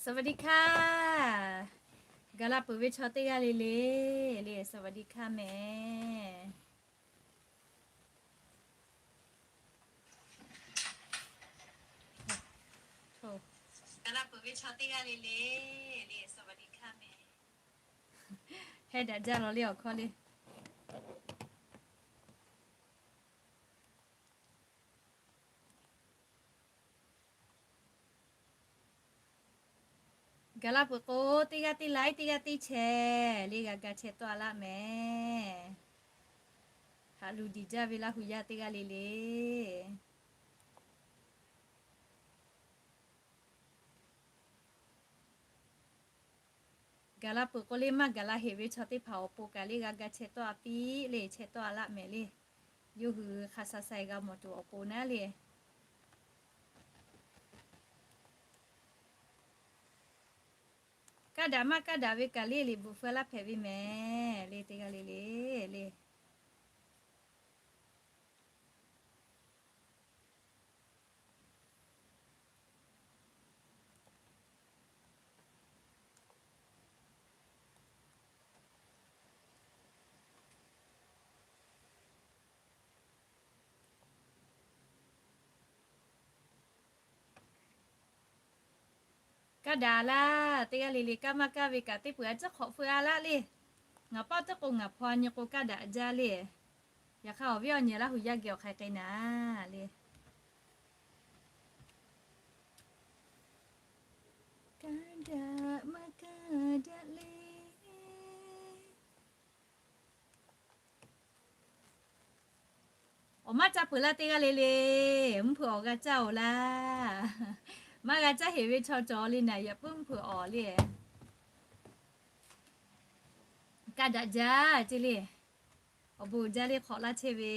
สวัสดีค่ะ Gaˬ la peuˬ ve chaw teˇ g'aˇ le le le, สวัสดีค่ะ mehˍ. Gaˬ la peuˬ ve chaw teˇ g'aˇ le le le, สวัสดีค่ะ mehˍ. Heh daꞈ jaˇ law le awˬ hkawˇ le. Gaˬ la peuˬ k'o, teˇ g'aˇ teˇ like, teˇ g'aˇ teˇ share le g'a ga chehˇ tawˆ-a laˇ mehˍ. Haꞈ luˬ diˬ jaˇ ve Laˇ hu yaˇ teˇ g'aˇ le le. Gaˬ la peuˬ k'o le, maˇ gaˬ la heꞈ ve chaw teˇ hpaˍ awˬ pon kaꞈ le g'a ga chehˇ tawˆ-a piˇ le, chehˇ tawˆ-a laˇ mehˍ le. Yawˇ hui hk'a sha sha-e g'a mawˬ tuˬ awˬ pon naˉ le. Kaˇ daꞈ maˇ kaˇ daꞈ ve kaꞈ le, liꞈ bvuhꞈ feu laˇ hpehꞈ ve mehˍ le, teˇ g'aˇ le le le. Kaˇ daꞈ laˇ, teˇ g'aˇ le le kaˇ maˇ kaˇ ve kaꞈ teˇ peuˬ a ciˉ hk'awꞈ feu-a laˇ le. Ngaˬ paˇ teˇ k'o ngaˬ hpaw nyi k'o kaˇ daꞈ jaˇ le. Yaꞈ hk'aˇ awˬ viˉ awˬ nyi Laˇ hu yaˇ geh awˬ hk'ai k'ai naˉ le. Kaˇ daꞈ maˇ kaˇ daꞈ le. Awˬ maˇ caˇ peuˬ laˇ teˇ g'aˇ le le, mvuhˇ hpeuꞈ awˬ g'a caˇ-oˬ laˇ. Maˇ g'a caˇ heꞈ ve chaw cawˬ le naˍ, yaꞈ puiˉ mvuhˇ hpeuꞈ awˬ le. Kaˇ daꞈ jaˇ ceˇ le. Awˬ bon uiˍ jaˇ le hk'awꞈ laˇ chehˇ ve,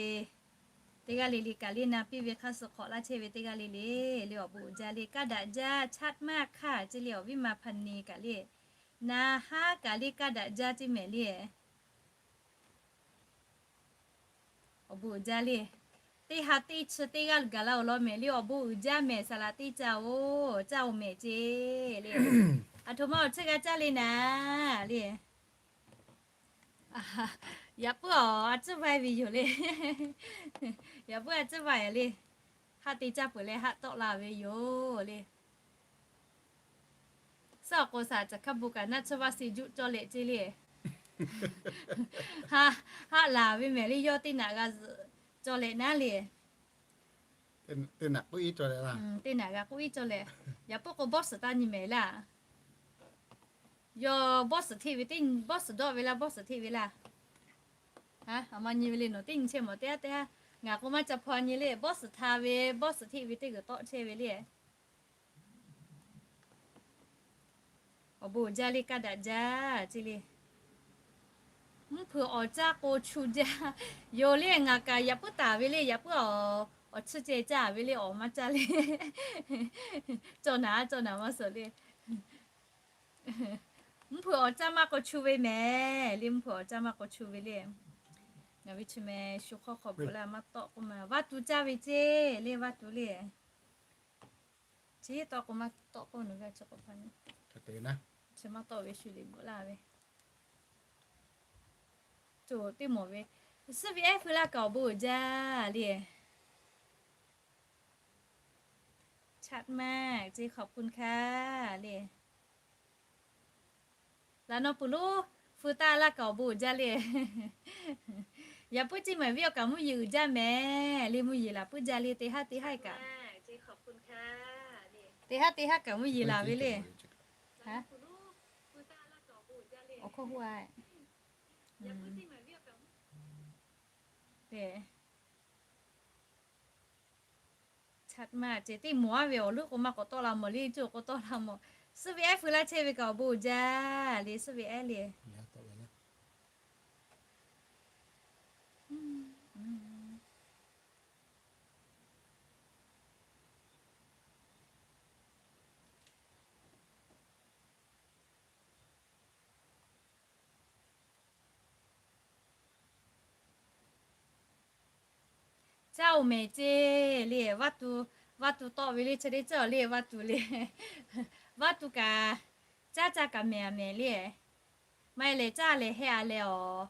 teˇ g'aˇ le le kaꞈ le na piˇ ve hk'aˇ suh hk'awꞈ laˇ chehˇ ve teˇ g'aˇ le le le, awˬ bon uiˍ jaˇ le kaˇ daꞈ jaˇ. Chaˇ maˇ hk'aˇ ceˇ le, awˬ viˉ ma hpaˇ neˇ kaꞈ le, na haˉ kaꞈ le kaˇ daꞈ jaˇ ceˇ mehˍ le. Awˬ bon uiˍ jaˇ le. Teˇ ha teˇ chi teˇ g'aˇ gaˬ la-oˬ law mehˍ le, awˬ bon uiˍ jaˇ mehˍ, saˍ laꞈ teˇ caˇ-oˬ, caˇ-oˬ mehˍ ceˇ le. Aˬ htoꞈ ma awˬ tcuhˇ g'a caˇ le naˍ le. Yaꞈ puiˉ awˬ a tcuhˇ va ve yoˬ le. Yaꞈ puiˉ a tcuhˇ va le. Haˆ te caˇ peuˬ leh haˆ tawˆ la ve yoˬ le. Suhˉ awˬ k'o saˍ caˬ hkaˇ bon kaꞈ naˆ tsuhˇ vaˇ se juˆ cawˇ leh ceˇ le. Haˆ laˬ ve mehˍ le, yawˇ teˇ naꞈ g'a zuhꞈ cawˇ leh naˉ le. Teˇ naꞈ k'oˆ iˉ cawˇ leh, teˇ naꞈ g'a k'oˆ iˉ cawˇ leh. Yaꞈ puiˉ k'o bawˇ suhˍ taˇ nyi mehˍ laˇ. Yawˇ bawˇ suhˍ hteˇ ve teˇ, bawˇ suhˍ dawˆ ve laˇ, bawˇ suhˍ hteˇ ve laˇ. Aˬ ma nyi ve le, nawˬ teˇ nyi chehˇ mawˬ teˇ haˉ teˇ haˉ. Ngaˬ k'o maˇ ca hpaw nyi le, bawˇ suhˍ htaˇ ve, bawˇ suhˍ hteˇ ve teˇ g'uiˬ tawˆ chehˇ ve le. Awˬ bon uiˍ jaˇ le, kaˇ daꞈ jaˇ ceˇ le. Mvuhˇ hpeuꞈ awˬ caˇ k'o chu jaˇ. Yoˬ le, ngaˬ kaꞈ yaꞈ puiˉ taˍ ve le, yaꞈ puiˉ awˬ, awˬ tsuhˇ ceh caˇ ve le, awˬ maˇ caˇ le. Cawˬ naˍ, cawˬ naˍ maˇ suhˍ le. Mvuhˇ hpeuꞈ awˬ caˇ maˇ k'o chu ve mehˍ le, mvuhˇ hpeuꞈ awˬ caˇ maˇ k'o chu ve le. Ngaˬ ve chi meh shu hk'awˇ hk'awꞈ bvuhꞈ la maˇ tawˆ k'oˆ ma, vaˇ tu caˇ ve ceˇ le, vaˇ tu le. Chi tawˆ k'o maˇ tawˆ k'oˆ nawˬ ve chi k'awꞈ hpaˇ nyi. Chi maˇ tawˆ ve shu liꞈ bvuhꞈ laˇ ve. Coˬ teˇ mawˬ ve, suhˉ ve ehˉ feu laˇ kaꞈ awˬ bon uiˍ jaˇ le. Chaꞈ maˇ ceˇ ขอบคุณค่ะ le. Laꞈ naw puˬ lonˉ feu taˇ laˇ kaꞈ awˬ bon uiˍ jaˇ le. Yaꞈ puiˉ ceˇ maˬ viˉ awˬ kaꞈ mvuhˇ yeˬ uiˍ jaˇ mehˍ le, mvuhˇ yeˬ laˬ puiˉ jaˇ le, teˇ haˉ teˇ haˉ kaꞈ. Teˇ haˉ teˇ haˉ kaꞈ mvuhˇ yeˬ laˬ ve le. Awˬ hkawˇ hu a. Chaꞈ maˇ ceˇ teˇ mawˬ aˉ ve awˬ lonˉ k'o maˇ k'awꞈ tawˆ la mawˬ le, coˬ k'o tawˆ la mawˬ. Suhˉ ve ehˉ feu laˇ chehˇ ve kaꞈ awˬ bon uiˍ jaˇ le, suhˉ ve ehˉ le. Caˇ-oˬ mehˍ ceˇ le, vaˇ tu Vaˇ tuˬ tawˆ ve le, chi teˇ ceuˬ le, vaˇ tuˬ le. Vaˇ tuˬ kaꞈ, caˇ caˇ kaꞈ mehˍ a mehˍ le. Maˇ heˆ leh caˇ leh hehˆ a leh awˬ,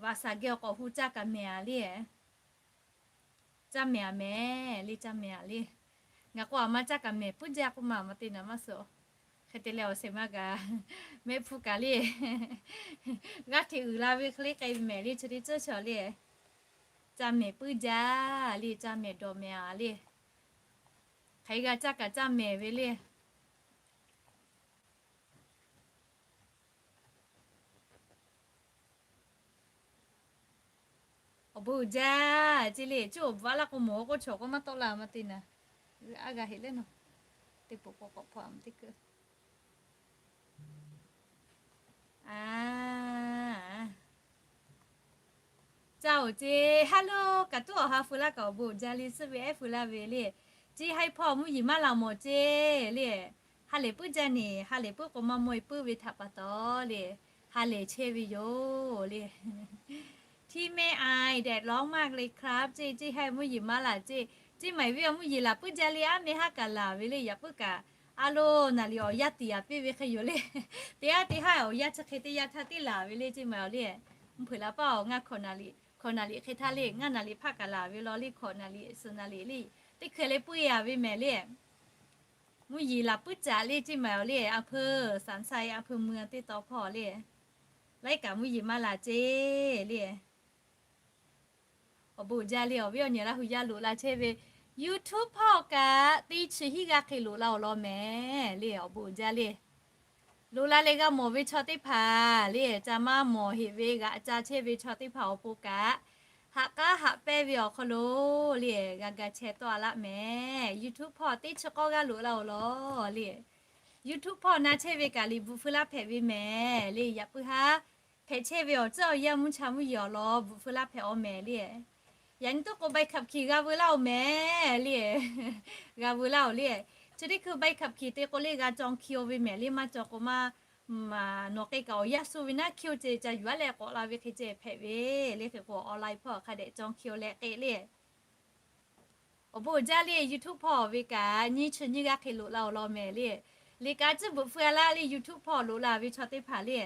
vaꞈ shaˍ geh awˬ k'awꞈ hu caˇ kaꞈ mehˍ a le. Caˇ mehˍ a mehˍ le, caˇ mehˍ a le. Ngaˬ k'o a ma caˇ kaꞈ mehˍ puiˉ jaˇ k'oˆ ma, maˇ te naˍ maˇ suh. Hk'e te leh awˬ shehˍ ma kaꞈ, mehˆ hpu kaꞈ le, g'aˇ hteꞈ uiˍ la ve hk'e le k'ai mehˍ le, chi teˇ ceuˬ chaw le. Caˇ mehˍ puiˉ jaˇ le, caˇ mehˍ dawˬ mehˍ a le. Hk'aˬ hk'e g'a caˇ kaꞈ caˇ mehˍ ve le. Awˬ bon uiˍ jaˇ ceˇ le, cuˇ awˬ bvuhꞈ a laˇ k'o mawˬ k'oˆ chaw k'o maˇ tawˆ la maˇ te naˍ. Aˉ g'a heꞈ leh nawˬ, teˇ poꞈ k'awꞈ k'awꞈ hpaw teˇ keu. Caˇ oˬ ceˇ, hello, kaꞈ tuˉ awˬ ha fu laˇ kaꞈ awˬ bon uiˍ jaˇ le, suhˉ ve ehˉ fu laˇ ve le. Ceˇ haiˉ hpawˇ mvuhˇ yeˬ maˇ laˬ mawˬ ceˇ le. Ha lehˬ puiˉ jaˇ neˬ, ha lehˬ puiˉ k'o maˇ mawˇ e puiˉ ve htaꞈ pa taw le, ha lehˬ chehˇ ve yoˬ le. Teˇ mehˆ a i dehꞈ lawˉ maˇ le ครับ ceˇ, ceˇ haiˉ mvuhˇ yeˬ maˇ laˬ ceˇ. Ceˇ maˬ ve awˬ mvuhˇ yeˬ laˬ puiˉ jaˇ le, aˉ meh haˉ kaꞈ laˬ ve le, yaꞈ puiˉ kaꞈ a loˬ naˍ liꞈ awˬ yaˇ tiˍ yaꞈ piˇ ve hk'e yoˬ le. Teˇ g'aˇ teˇ haˉ awˬ yaˇ chi hk'e teˇ yanˇ htaˇ teˇ laˬ ve le, ceˇ maˬ awˬ le. Mvuhˇ hpeuꞈ la paˇ awˬ ngaˇ hkawꞈ naˍ liꞈ, hkawꞈ naˍ liꞈ hk'e htaˇ le, ngaˇ naˍ liꞈ hpaˆ kaꞈ laˬ ve law le, hkawꞈ naˍ liꞈ suhˍ naˍ liꞈ le, teˇ hkeh leh puiˉ yaꞈ ve mehˍ le. Mvuhˇ yeˬ laˬ puiˉ caꞈ le, ceˇ maˬ awˬ le, a hpeu สามชัย a hpeu เมือง teˇ taw hpawˇ le. Laiˉ kaꞈ mvuhˇ yeˬ maˇ laˬ ceˇ le. Awˬ bon uiˍ jaˇ le, awˬ viˉ awˬ nyi Laˇ hu yaˇ loꞈ la chehˇ ve YouTube hpawˇ kaꞈ teˇ chi hiˉ g'aˇ hk'e loꞈ la awˬ lawn mehˍ le, awˬ bon uiˍ jaˇ le. Loꞈ la leh g'a mawˬ ve chaw teˇ hpaˍ le, ca maˇ mawˬ heꞈ ve g'aꞈ ca chehˇ ve chaw teˇ hpaˍ awˬ pon kaꞈ, haꞈ k'aˉ haꞈ pehnˇ ve awˬ hk'aw lo le, g'a ga chehˇ tawˆ a laˆ mehˍ. YouTube hpawˇ teˇ chi k'awˇ g'aˇ loꞈ la awˬ lawn le. YouTube hpawˇ na chehˇ ve kaꞈ liꞈ bvuhꞈ feu laˇ hpehꞈ ve mehˍ le, yaꞈ puiˉ haˉ hpehꞈ chehˇ ve awˬ tcuhˉ awˬ yanˇ mvuhˇ cha mvuhˇ yeˬ awˬ lawn bvuhꞈ feu laˇ hpehꞈ awˬ mehˍ le. Yaꞈ nyi toˆ k'o ใบขับขี่ g'a veu laˇ oˬ mehˍ le. G'a veu laˇ oˬ le. Chi teˇ hkui ใบขับขี่ te k'o le g'a caw hki oˬ ve mehˍ le, maˇ caw k'o maˇ, nawˬ k'e kaꞈ awˬ yanˇ suh ve naˉ hki oˬ ceˇ, ca yuˬ aˉ leh k'awꞈ la ve hk'e ceˇ hpehꞈ ve le. Hk'e k'o online hpawˇ hk'a dehꞈ caw hki oˬ leh k'e le. Awˬ bon uiˍ jaˇ le, YouTube hpawˇ ve kaꞈ nyiˇ chi nyiˇ g'aˇ hk'e loꞈ la awˬ lawn mehˍ le. Liꞈ kaꞈ tcuhˉ bvuhꞈ feu a laˇ le, YouTube hpawˇ loꞈ la ve chaw teˇ hpaˍ le.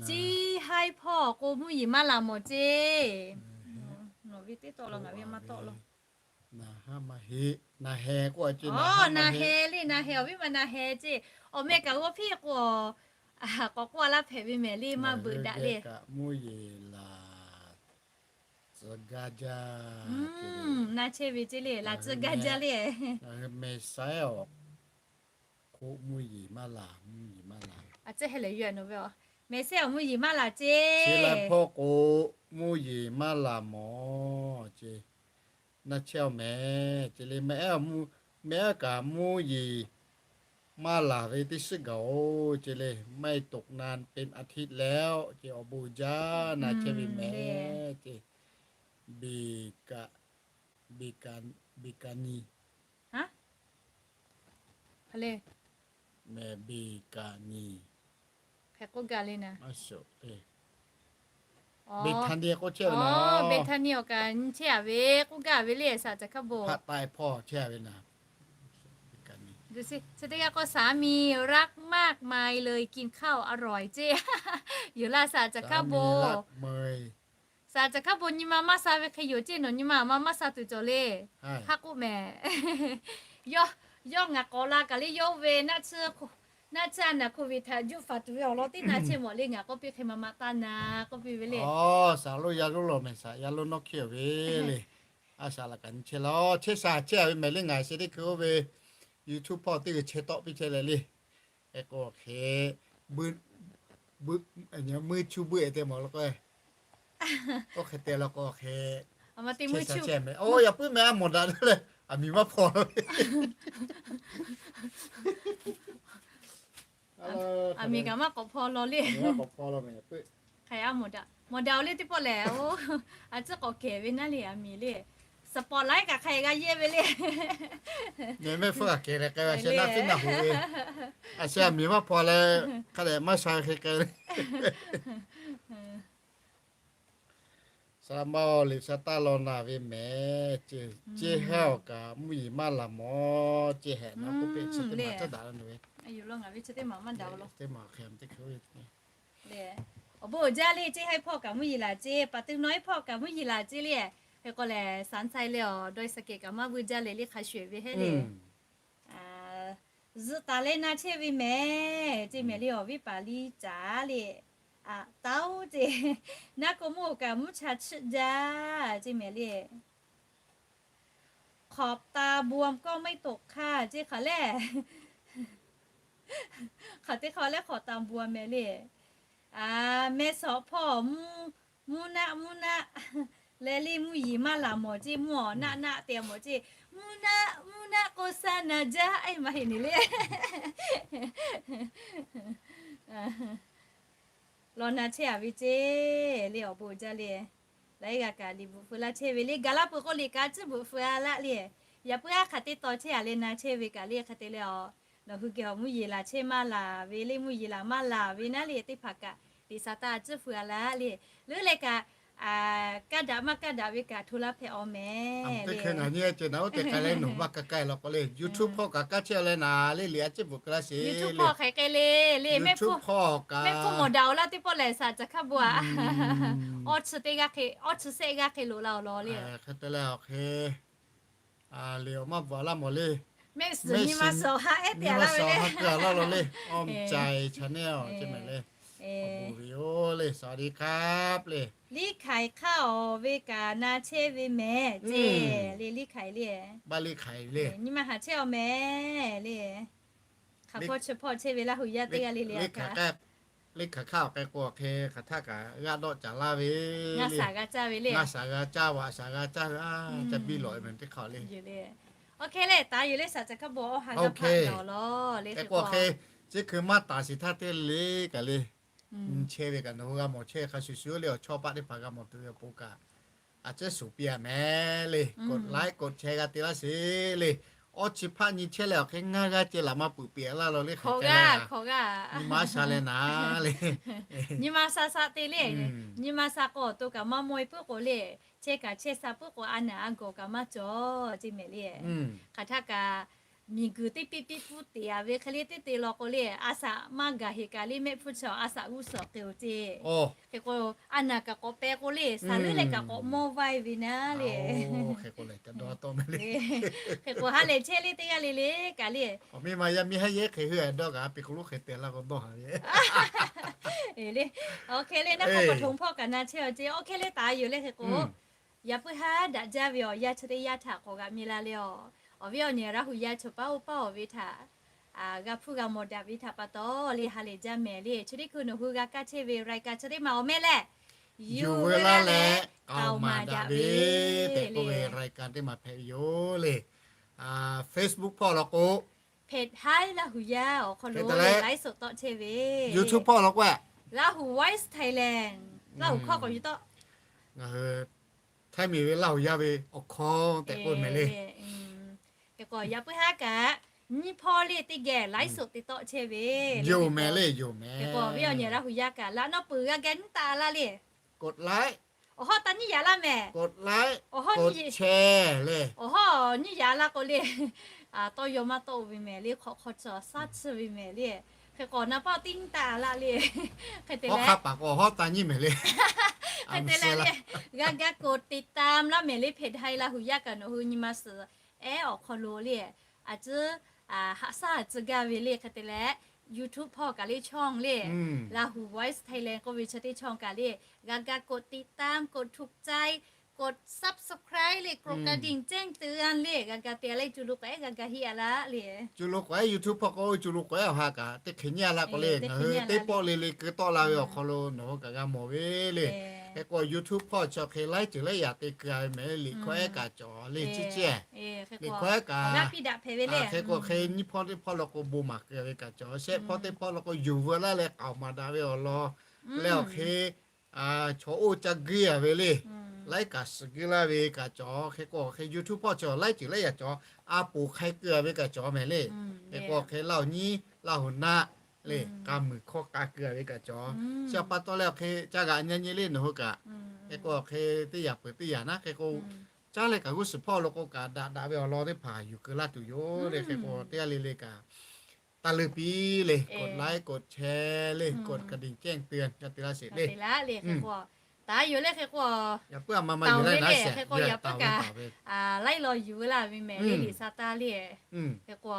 Ceˇ haiˉ hpawˇ k'o mvuhˇ yeˬ maˇ laˬ mawˬ ceˇ. Nawˬ ve teˇ tawˆ la, ngaˬ ve maˇ tawˆ la. Naˬ heh k'o, naˬ heh le, naˬ heh, awˬ viˉ ma naˬ heh ceˇ. Awˬ meh kaꞈ g'awˇ hpiˇ k'o, k'awꞈ k'oˆ a laˇ hpehꞈ ve mehˍ le, maˇ beuꞈ daꞈ le. Mvuhˇ yeˬ laˬ tcuh gaˇ jaˇ. Na chehˇ ve ceˇ le, laˬ tcuh gaˇ jaˇ le. Mehˍ saiˉ awˬ k'o mvuhˇ yeˬ maˇ laˬ, mvuhˇ yeˬ maˇ laˬ. A ciˉ heh lehˬ yawˇ nawˬ ve a, mehˍ saiˉ awˬ mvuhˇ yeˬ maˇ laˬ ceˇ. Chi laiˉ hpawˇ k'o mvuhˇ yeˬ maˇ laˬ mawˬ ceˇ. Na chehˇ awˬ mehˍ ceˇ le, mehˍ aˉ kaꞈ mvuhˇ yeˬ maˇ laˬ ve teˇ shiˉ gaˬ oˬ ceˇ le, ไม่ตกนานเป็นอาทิตย์แล้ว ceˇ. Awˬ bon uiˍ jaˇ, na chehˇ ve mehˍ ceˇ. Beˍ kaꞈ, beˍ kaꞈ, beˍ kaꞈ ni. Hk'e le, mehˍ beˍ kaꞈ ni. Hk'e k'oˆ gaˇ le naˍ. Beˍ htaˇ ni awˬ kaꞈ nyi chehˇ a ve k'oˆ gaˇ ve le, saˍ caˍ hkaˇ bon. Chi teˇ g'aˇ k'o สามีรักมากมายเลย กินข้าวอร่อย ceˇ. Yoˬ laˇ saˍ caˍ hkaˇ bon. Saˍ caˍ hkaˇ bon nyi ma maˇ sha ve hk'e yoˬ ceˇ, nawˬ nyi ma maˇ maˇ sha tuˬ cawˬ le. Hk'aˇ k'oˆ mehˍ. Yawˇ, yawˇ ngaˬ k'awꞈ la kaꞈ le, yawˇ oˇ ve naˆ tsuhˇ a naˬ โควิด htaꞈ juˇ faˍ tuˬ ve awˬ lawn teˇ na chehˇ mawˬ le, ngaˬ k'oˆ piˇ hk'e ma ma taˇ na k'oˆ piˇ ve le. Saˍ loˇ yaˇ loˇ lawˬ mehˍ, saˍ yaˇ loˇ nawˇ hkiˇ ve le. A shaˍ laꞈ kaꞈ nyi chehˇ law, chehˇ shaˍ chehˇ a ve mehˍ le, ngaˬ sheh teˇ hkui oˇ ve YouTube hpawˇ teˇ g'uiˬ chehˇ tawˆ piˇ chehˇ leh le. Hk'e k'o hk'e, meuˇ cuˇ buiˆ te mawˬ la k'o, oˇ hk'e te la k'o hk'e, oˇ yaꞈ puiˉ mehˍ a mawˬ daꞈ le, aˬ miˍ maˇ hpaw la le. Aˬ miˍ kaꞈ maˇ k'awꞈ hpaw law le. Hk'e a mawˬ daꞈ, mawˬ daꞈ oˬ le teˇ pawˆ lehˬ, a tcuhˉ k'awꞈ kehˬ ve naˉ le, aˬ miˍ le. Spotlight kaꞈ hk'a g'a yehˇ ve le. Mehˍ mehˆ hpfuhˇ kaꞈ kehˬ leh k'ai ve, a sheh naˆ teˇ naˆ hoꞈ ve, a sheh aˬ miˍ maˇ hpaw leh, hk'a dehꞈ maˇ sha ve hk'e k'ai ve. Sha maˇ-oˬ, liꞈ sha taˇ law naˬ ve mehˍ. Ceˇ haˉ awˬ kaꞈ mvuhˇ yeˬ maˇ laˬ mawˬ ceˇ hehꞈ na k'oˆ piˇ chi teˇ maˬ caˉ daꞈ la nawˬ ve. Awˬ bon jaˇ le, ceˇ haˉ hpawˇ kaꞈ mvuhˇ yeˬ laˬ ceˇ, paˍ tuˬ nawˉ hpawˇ kaꞈ mvuhˇ yeˬ laˬ ceˇ le. Hk'e k'o lehˬ, saˍ cai leh awˬ dawˇ saˍ kehˬ kaꞈ maˇ vuiˇ jaˇ le, liꞈ hk'a shuˍ ve heˉ le. Zuhꞈ taˍ leh na chehˇ ve mehˍ ceˇ mehˍ le, awˬ viˉ paˍ liˇ caˍ le. Taoˉ ceˇ, naˉ k'o mvuhˇ awˬ kaꞈ mvuhˇ cha chiˆ jaˇ ceˇ mehˍ le. ขอบตาบวมก็ไม่ตกค่ะ ceˇ hk'aˬ lehˬ, hk'aˬ teˇ hk'awꞈ lehˬ ขอบตาบวม mehˍ le. Mehˇ shawˍ hpawˇ mvuhˇ naˆ mvuhˇ naˆ leh le mvuhˇ yeˬ maˇ laˬ mawˬ ceˇ, mvuhˇ awˬ naˆ naˆ te mawˬ ceˇ, mvuhˇ naˆ mvuhˇ naˆ k'o sha naˬ jaˇ, maˇ heˆ neˬ le. Law na chehˇ a ve ceˇ le, awˬ bon jaˇ le. Laiˉ g'a kaꞈ liꞈ bvuhꞈ feu laˇ chehˇ ve le, gaˬ la peuˬ k'o liꞈ kaꞈ tcuhˉ bvuhꞈ feu a laˇ le. Yaꞈ puiˉ haˉ hk'aˬ teˇ taw chehˇ a leh na chehˇ ve kaꞈ le, hk'e te leh a, nawˬ hui geh awˬ mvuhˇ yeˬ laˬ chehˇ maˇ laˬ ve le, mvuhˇ yeˬ laˬ maˇ laˬ ve naˉ le, teˇ hpaˍ kaꞈ liꞈ sha taˇ tcuhˉ feu a laˇ le. Leuˉ leh kaꞈ, kaˇ daꞈ maˇ kaˇ daꞈ ve kaꞈ hto laˇ hpehꞈ awˬ mehˍ le. Ngaˬ oˇ teˇ hk'e ngaˬ nyi ceˇ naˉ, oˇ teˇ hk'e leh nawˬ maˇ kaˇ kaˇ e law k'o le, YouTube hpawˇ kaꞈ kaˇ chehˇ a leh naˍ le, liꞈ a ciˉ bvuhꞈ keu laˇ sheˍ le. YouTube hpawˇ hk'e k'e le le, mehˆ hpfuhˇ mawˬ daꞈ awˬ laˇ teˇ pawˆ lehˬ, saˍ caˬ hkaˇ bon a, awˇ chi teˇ g'aˇ hk'e, awˇ chi sehˆ g'aˇ hk'e loꞈ la awˬ lawn le. Hk'e te leh awˬ hk'e le, awˬ maˇ bvuhꞈ a laˇ mawˬ le. Mehˆ suhˍ nyi ma suhˍ ha ehˉ te a laˇ ve le. Awˇ mehˍ caiˍ chaw neˇ awˬ ceˇ mehˍ le. Awˬ bon ve yoˬ le, สวัสดีครับ le. Liˇ hkaiˍ hk'aˇ awˬ ve kaꞈ na chehˇ ve mehˍ ceˇ le, liˇ hkaiˍ le. Baˆ liˇ hkaiˍ le. Nyi ma haˍ chehˇ awˬ mehˍ le. Hk'aˬ hpawˇ chi hpawˇ chehˇ ve Laˇ huˍ yaˇ teˇ g'aˇ le le a kaꞈ, liˇ hkaiˍ hk'aˇ awˬ k'ai k'o hk'e hk'aˬ htaˇ kaꞈ g'aˇ dawˆ caˍ laˇ ve le. Ngaˇ shaˍ g'a caˇ ve le. Ngaˇ shaˍ g'a caˇ, vaꞈ shaˍ g'a caˇ ve, ca biˇ lawꞈ e mehˍ teˇ hk'aˇ le. Awˬ hk'e le, taˍ yuˬ le, saˍ caˍ hkaˇ bon awˇ ha g'a hpaꞈ gaˬ awˬ lawn le. Hk'e k'o hk'e, chi hkui maˇ taˍ shiˍ htaˇ teˇ le kaꞈ le, nyi chehˇ ve kaꞈ nawˬ hui g'a mawˬ chehˇ hk'a shuˍ shuˍ le, awˬ chawˇ paˆ teˇ hpaˍ g'a mawˬ tuˬ ve awˬ pon kaꞈ, a ciˉ shuˍ piˇ a mehˍ le. กดไลค์ กดแชร์ g'a te laˇ sheˍ le. Awˇ chi hpaˆ nyi chehˇ leh awˬ hk'e ngaˇ g'aˇ ceh laꞈ maˇ peuˬ piˇ laˇ law le, hk'e te le. Nyi ma sha leh naˍ le. Nyi ma sha sha te le. Nyi ma sha k'o awˬ to kaꞈ maˇ mawˇ e puiˉ k'o le, chehˇ kaꞈ chehˇ sha puiˉ k'o a naˍ a gawˬ kaꞈ maˇ cawˬ ceˇ mehˍ le. Hk'aˬ htaˇ kaꞈ miˬguiˬ teˇ piˇ piˇ pfuhˇ teꞈ a ve hk'e le teˇ te law k'o le, a shaꞈ maˇ gaˬ heˍ kaꞈ le, mehˆ hpfuhˇ chi a shaꞈ g'uˇ suhˍ k'e oˬ ceˇ. Hk'e k'o, a naˍ kaꞈ k'awꞈ peh k'o le, shaˍ leuˉ leh kaꞈ k'awꞈ mawˇ vaiˇ ve naˉ le. Hk'e k'o ha lehˬ chehˇ le teˇ g'aˇ le le kaꞈ le. Awˬ miˇ ma yaˇ miˇ haˉ yehˉ hk'e hui a dawˇ kaꞈ a piˇ k'o lo hk'e te laˇ k'o dawˇ ha ve. Awˬ hk'e le naˉ k'o, k'awꞈ htoꞈ hpawˇ kaꞈ na chehˇ awˬ ceˇ, awˬ hk'e le taˍ yuˬ le hk'e k'o, yaꞈ puiˉ haˉ daꞈ jaˇ ve awˬ yanˇ chi teˇ yanˇ htaꞈ k'awꞈ g'aꞈ mi la le awˬ. Awˬ viˉ awˬ nyi Laˇ huˍ yaˇ chaw paˉ oˇ paˉ awˬ ve htaꞈ g'a hpuˇ g'a mawˬ daꞈ ve htaꞈ pa taw le ha lehˬ jaˇ mehˍ le. Chi teˇ hkui nawˬ hui g'a kaˇ chehˇ ve รายการ chi teˇ maˬ awˬ meh lehˬ, Yuˬ veu laˇ leh k'aoˍ maˍ daꞈ ve tehꞈ k'oˆ ve รายการ teˇ maˬ hpehꞈ ve yoˬ le. Facebook hpawˇ law k'o, Hpehꞈ haiˉ Laˇ huˍ yaˇ awˬ hk'aw lo laiˉ suhˍ tawˆ chehˇ ve. YouTube hpawˇ law k'o, Laˇ huˍ Voice Thailand, Laˇ huˍ hkawˇ k'awꞈ yuˬ tawˆ. Ngaˬ hui Htaiˇ miˬ ve Laˇ huˍ yaˇ ve awˬ hkawˇ tehꞈ k'oˆ mehˍ le. Hk'e k'o yaꞈ puiˉ haˉ kaꞈ nyiˇ hpawˇ le teˇ geh laiˉ suhˍ te tawˆ chehˇ ve. Yoˬ mehˍ le, yoˬ mehˍ. Hk'e k'o awˬ viˉ awˬ nyi Laˇ huˍ yaˇ kaꞈ laꞈ nawˉ peuˬ g'a geh nyiˇ taˆ laˇ le. กดไลค์ awˬ hawˉ taˇ nyiˇ yaꞈ laˇ mehˍ. กดไลค์ awˬ hawˉ nyiˇ yaꞈ laˇ k'o le, tawˇ yaw maˇ tawˆ ve mehˍ le, hk'awꞈ hk'aw chi shaˉ chiˇ ve mehˍ le. Hk'e k'o na paˇ teˇ nyiˇ taˆ laˇ le. Hk'e te leh, hk'e te leh le, g'a g'a กดติดตาม laˇ mehˍ le, Hpehꞈ haiˉ Laˇ huˍ yaˇ kaꞈ nawˬ hui nyi ma suhˍ ehˉ awˬ hk'aw lo le, a ciˉ haꞈ shaˉ a ciˉ gaˇ ve le. Hk'e te leh YouTube hpawˇ kaꞈ le ช่อง le, Laˇ huˍ Voice Thailand k'oˆ ve chi teˇ ช่อง kaꞈ le, g'a g'a กดติดตาม กดถูกใจ กด subscribe le, กดกระดิ่งแจ้งเตือน le, g'a g'a te a leh co lo k'awꞈ ehˉ g'a g'a heˆ a laˇ le. Co lo k'awꞈ ehˉ YouTube hpawˇ k'o, co lo k'awꞈ ehˉ awˬ ha kaꞈ teˇ hk'e nyi a laˇ k'o le, ngaˬ hui teˇ pawˆ le le keu tawˆ la ve awˬ hk'aw lo nawˬ hui kaꞈ g'a mawˬ ve le. Hk'e k'o YouTube hpawˇ chi hk'e laiˉ ceuˬ laiˉ yaꞈ te keu a ve mehˍ le, liꞈ hkawˇ ehˉ kaꞈ cawˬ le, ciˇ ciˇ liꞈ hkawˇ ehˉ kaꞈ, hk'e k'o hk'e nyiˇ hpawˇ teˇ hpawˇ law k'o bon maˍ keu ve kaꞈ cawˬ, shehˆ hpawˇ teˇ hpawˇ law k'o yuˬ veu laˇ leh k'aoˍ maˍ daꞈ ve awˬ lawn leh awˬ hk'e chaw oˇ ca guiˇ a ve le, laiˉ kaꞈ suhˍ guiˇ laˇ ve kaꞈ cawˬ. Hk'e k'o hk'e YouTube hpawˇ chi laiˉ ceuˬ laiˉ yaꞈ cawˬ, a poˍ hk'ai keu a ve kaꞈ cawˬ mehˍ le. Hk'e k'o hk'e Laˇ huˍ nyiˇ, Laˇ huˍ naˆ le, k'a muiˬ hkawˇ k'a keu a ve kaꞈ cawˬ. Chi pa taw leh awˬ hk'e ca g'aꞈ nyi nyi le nawˬ hui kaꞈ Hk'e k'o hk'e teˇ yaꞈ peuˬ teˇ yaꞈ naˉ hk'e k'o, caˉ leh kaꞈ g'uˇ suhˍ hpawˇ lo k'o kaꞈ daꞈ daꞈ ve awˬ lawn teˇ hpaˍ yuˬ keu laˇ tuˬ yoˬ le. Hk'e k'o teˇ g'aˇ le le kaꞈ taˇ leuˇ piˇ le,กดไลค์ กดแชร์ le, กดกระดิ่งแจ้งเตือน ca te laˇ sheˍ le. Taˍ yoˬ le hk'e k'o, yaꞈ puiˉ a ma ma yuˬ laˇ le, hk'e k'o yaꞈ puiˉ kaꞈ laiˉ law yuˬ veu laˇ ve mehˍ le, liꞈ sa taˇ le. Hk'e k'o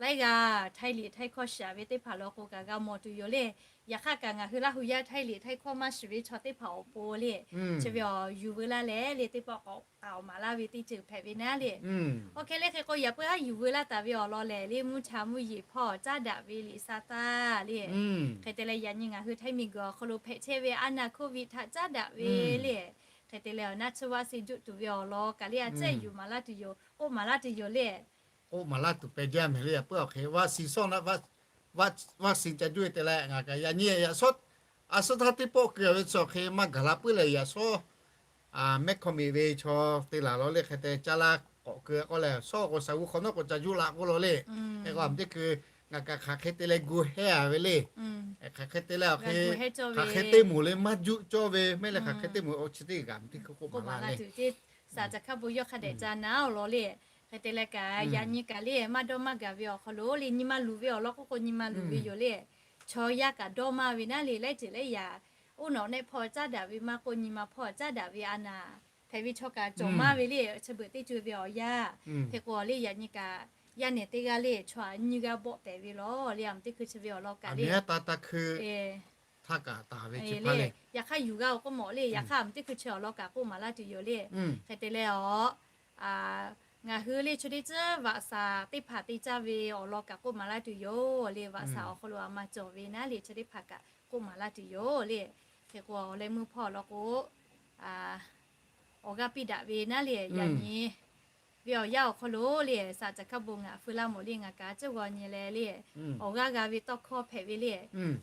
laiˉ g'aˇ htaiˇ liꞈ htaiˇ hkawˇ shiˍ ve teˇ hpaˍ lo k'o kaꞈ g'a mawˬ tuˬ yoˬ le. Yaꞈ hk'aˇ kaꞈ ngaˬ hui Laˇ hui yaˇ htaiˇ liꞈ htaiˇ hkawˇ maˇ shiˍ ve chaw teˇ hpaˍ awˬ pon le, chi ve awˬ yuˬ veu laˇ leh le, teˇ pawˆ k'awꞈ k'aoˍ maˍ laˇ ve teˇ ceuˬ hpehꞈ ve naˉ le. Oˇ hk'e le hk'e k'o yaꞈ puiˉ haˉ yuˬ veu laˇ taˍ ve awˬ lawn lehˬ le, mvuhˇ cha mvuhˇ yeˬ hpawˇ caˉ daꞈ ve liꞈ sa taˇ le. Hk'e te leh yaꞈ nyi ngaˬ hui htaiˇ miˬguiˬ awˬ hk'aw lo hpehꞈ chehˇ ve a naˍ COVID htaꞈ caˉ daꞈ ve le. Hk'e te leh awˬ naˆ tsuhˇ vaˆ si juˆ tuˬ ve awˬ lawn kaꞈ le a cehˇ yuˬ maˍ laˇ tuˬ yoˬ, k'oˆ maˍ laˇ tuˬ yoˬ le. K'oˆ maˍ laˇ tuˬ pehˬ jaˇ mehˍ le. Yaꞈ puiˉ awˬ hk'e vaˆ si sawˉ naˆ vaˆ, vaˆ si ca juˇ e te leh ngaˬ kaꞈ yaꞈ nyi yaꞈ sawˉ, a suhˉ htaˇ teˇ pawˆ keu a ve chi awˬ hk'e maˇ gaˬ la puiˉ leh yaꞈ sawˉ mehˉ hkawˇ miˬ ve chaw te laˬ law le. Hk'e te caˇ laˇ k'awꞈ keu k'oˆ leh, sawˉ k'o shaˍ g'uˇ hk'awꞈ nawˉ k'o ca juˇ la k'oˆ law le. Hk'e k'o a teˇ hkui ngaˬ kaꞈ hk'aˬ hk'e te leh gu hehˉ a ve le. Hk'aˬ hk'e te leh awˬ hk'e, hk'aˬ hk'e teˇ moˍ le maˇ juˆ cawˇ ve mehˍ leh, hk'aˬ hk'e teˇ moˍ awˬ chi teˇ g'aˇ teˇ hkui k'oˆ maˍ laˇ tuˬ le. Teˇ saˍ ca hkaˇ bon yawˇ hk'a dehꞈ ca naˉ awˬ lawn le. Hk'e te leh kaꞈ yaꞈ nyi kaꞈ le maˇ dawˇ maˇ gaˬ ve awˬ hk'aw lo le, nyi ma luˬ ve awˬ lawn k'oˆ k'o nyi ma luˬ ve yoˬ le. Chaw yaˇ kaꞈ dawˇ maˇ ve naˉ le, laiˉ ceuˬ laiˉ yaꞈ uˉ nawꞈ nehˆ hpawˇ caˉ daꞈ ve maˇ k'oˆ, nyi ma hpawˇ caˉ daꞈ ve a naˍ hpehꞈ ve chaw kaꞈ cawˬ maˇ ve le. Chi beuꞈ teˇ co ve awˬ yanˇ hk'e k'o le, yaꞈ nyi kaꞈ yaˇ nehˬ teˇ g'aˇ le chaw a nyiˇ g'aˇ bawˆ tehꞈ ve law le. A teˇ hkui chi ve awˬ lawn kaꞈ le, htaˇ kaꞈ taˍ ve le. Yaꞈ hk'aˇ yuˬ g'a awˬ k'oˆ mawˬ le, yaꞈ hk'aˇ a teˇ hkui chi awˬ lawn kaꞈ k'oˆ maˍ laˇ tuˬ yoˬ le. Hk'e te leh awˬ ngaˬ hui le chi teˇ tcuhˉ vaꞈ shaˍ teˇ hpaˍ te caˇ ve awˬ lawn kaꞈ k'oˆ maˍ laˇ tuˬ yoˬ le. Vaꞈ shaˍ awˬ hk'aw lo a ma cawˬ ve naˉ le chi teˇ hpaˍ kaꞈ k'oˆ maˍ laˇ tuˬ yoˬ le. Hk'e k'o awˬ leh meuˇ hpawˇ awˬ lawn k'o awˬ g'aˇ piˇ daꞈ ve naˉ le, yaꞈ nyi ve awˬ yanˇ awˬ hk'aw lo le, saˍ caˬ hkaˇ bon ngaˬ feu laˇ mawˬ le, ngaˬ kaꞈ a ciˉ g'aw nyi leh le, awˬ g'aˇ g'a ve tawˇ hkawˇ hpehꞈ ve le.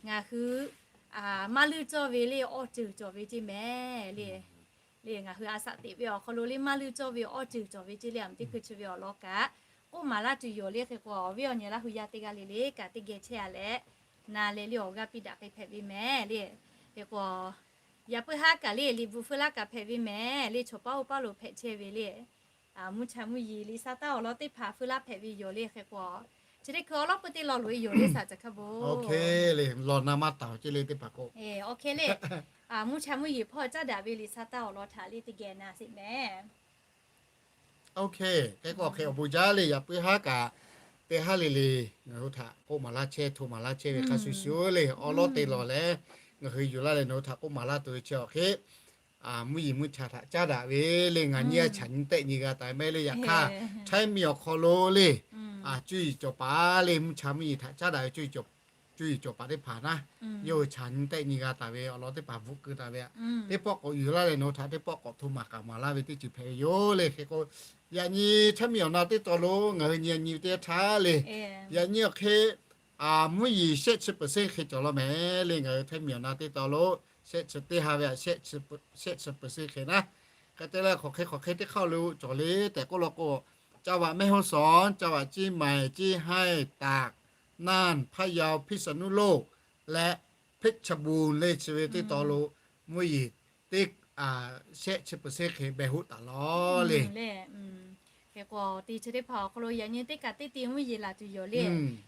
Ngaˬ hui maˇ leuˇ cawˇ ve le awˇ ceuˬ cawˬ ve ceˇ mehˍ le. Le ngaˬ hui a shaꞈ teꞈ ve awˬ hk'aw lo le maˇ leuˇ cawˇ ve awˇ ceuˬ cawˬ ve ceˇ le. A teˇ hkui chi ve awˬ lawn kaꞈ k'oˆ maˍ laˇ tuˬ yoˬ le. Hk'e k'o awˬ viˉ awˬ nyi Laˇ hui yaˇ teˇ g'aˇ le le kaꞈ teˇ geh chehˇ a leh na leh le awˬ g'aˇ piˇ daꞈ k'ai hpehꞈ ve mehˍ le. Hk'e k'o yaꞈ puiˉ haˉ kaꞈ le liꞈ bvuhꞈ feu laˇ kaꞈ hpehꞈ ve mehˍ le. Chaw paˉ oˇ paˉ lo hpehꞈ chehˇ ve le, mvuhˇ cha mvuhˇ yeˬ liꞈ sa taˇ awˬ lawn teˇ hpaˍ feu laˇ hpehꞈ ve yoˬ le. Hk'e k'o chi teˇ hkui awˬ lawˉ pui teˇ law loꞈ e yoˬ le, saˍ caˬ hkaˇ bon. Oˇ hk'e le, lawˬ na maˇ taˍ ceˇ le teˇ hpaˍ k'o. Oˇ hk'e le, mvuhˇ cha mvuhˇ yeˬ hpawˇ caˉ daꞈ ve liꞈ sa taˇ awˬ lawn htaꞈ le teˇ geh na sheˍ mehˍ. Oˇ hk'e, hk'e k'o hk'e awˬ bon jaˇ le. Yaꞈ puiˉ haˉ kaꞈ teˇ haˉ le le ngaˬ hui htaꞈ k'oˆ maˍ laˇ chehˇ, hto maˍ laˇ chehˇ ve hk'a shuˍ shuˍ le, awˬ lawˉ te lawˬ leh ngaˬ hui yuˬ laˇ leh nawˬ hui htaꞈ k'oˆ maˍ laˇ tuˬ ve chi awˬ hk'e mvuhˇ yeˬ mvuhˇ cha htaꞈ caˉ daꞈ ve le, ngaˬ nyi a chaꞈ nyi tehˆ nyi g'a taˍ mehˍ le. Yaꞈ hk'aˇ htaiˇ miˬ awˬ hk'aw lo le, cuˇ yiˍ cawˬ paˍ le, mvuhˇ cha mvuhˇ yeˬ htaꞈ caˉ daꞈ ve cuˇ yiˍ cawˬ paˍ teˇ hpaˍ naˉ, yawˇ hui chaꞈ nyi tehˆ nyi g'a taˍ ve awˬ lawn teˇ hpaˍ bvuhꞈ keu taˍ ve, teˇ pawˆ k'awꞈ yuˬ laˇ leh nawˬ hui htaꞈ teˇ pawˆ k'awꞈ hto maˍ k'aoˍ maˍ laˇ ve teˇ ceuˬ hpehꞈ ve yoˬ le. Hk'e k'o yaꞈ nyi htaiˇ miˬ awˬ na teˇ taw lo ngaˬ hui nyi nyi ve teˇ htaˇ le, yaꞈ nyi awˬ hk'e mvuhˇ yeˬ shehˆ chi เปอร์เซ็นต์ hk'e cawˬ law mehˍ le. Ngaˬ hui htaiˇ miˬ awˬ na teˇ taw lo shehˆ chi teˇ ha ve a, shehˆ chi เปอร์เซ็นต์ hk'e naˉ. Hk'e te leh hk'awꞈ hk'e hk'awꞈ hk'e teˇ hk'aˇ lo cawˬ le tehꞈ k'oˆ law k'o, จังหวัดแม่ฮ่องสอน, จังหวัดเชียงใหม่, เชียงราย, ตาก, น่าน, พะเยา, พิษณุโลก leh เพชรบูรณ์ le chi ve teˇ taw lo mvuhˇ yeˬ teˇ shehˆ chi เปอร์เซ็นต์ hk'e beh hoˆ taˍ law le. Hk'e k'o te chi teˇ hpaˍ awˬ hk'aw lo yaꞈ nyi teˇ kaꞈ teˇ te mvuhˇ yeˬ laˬ tuˬ yoˬ le.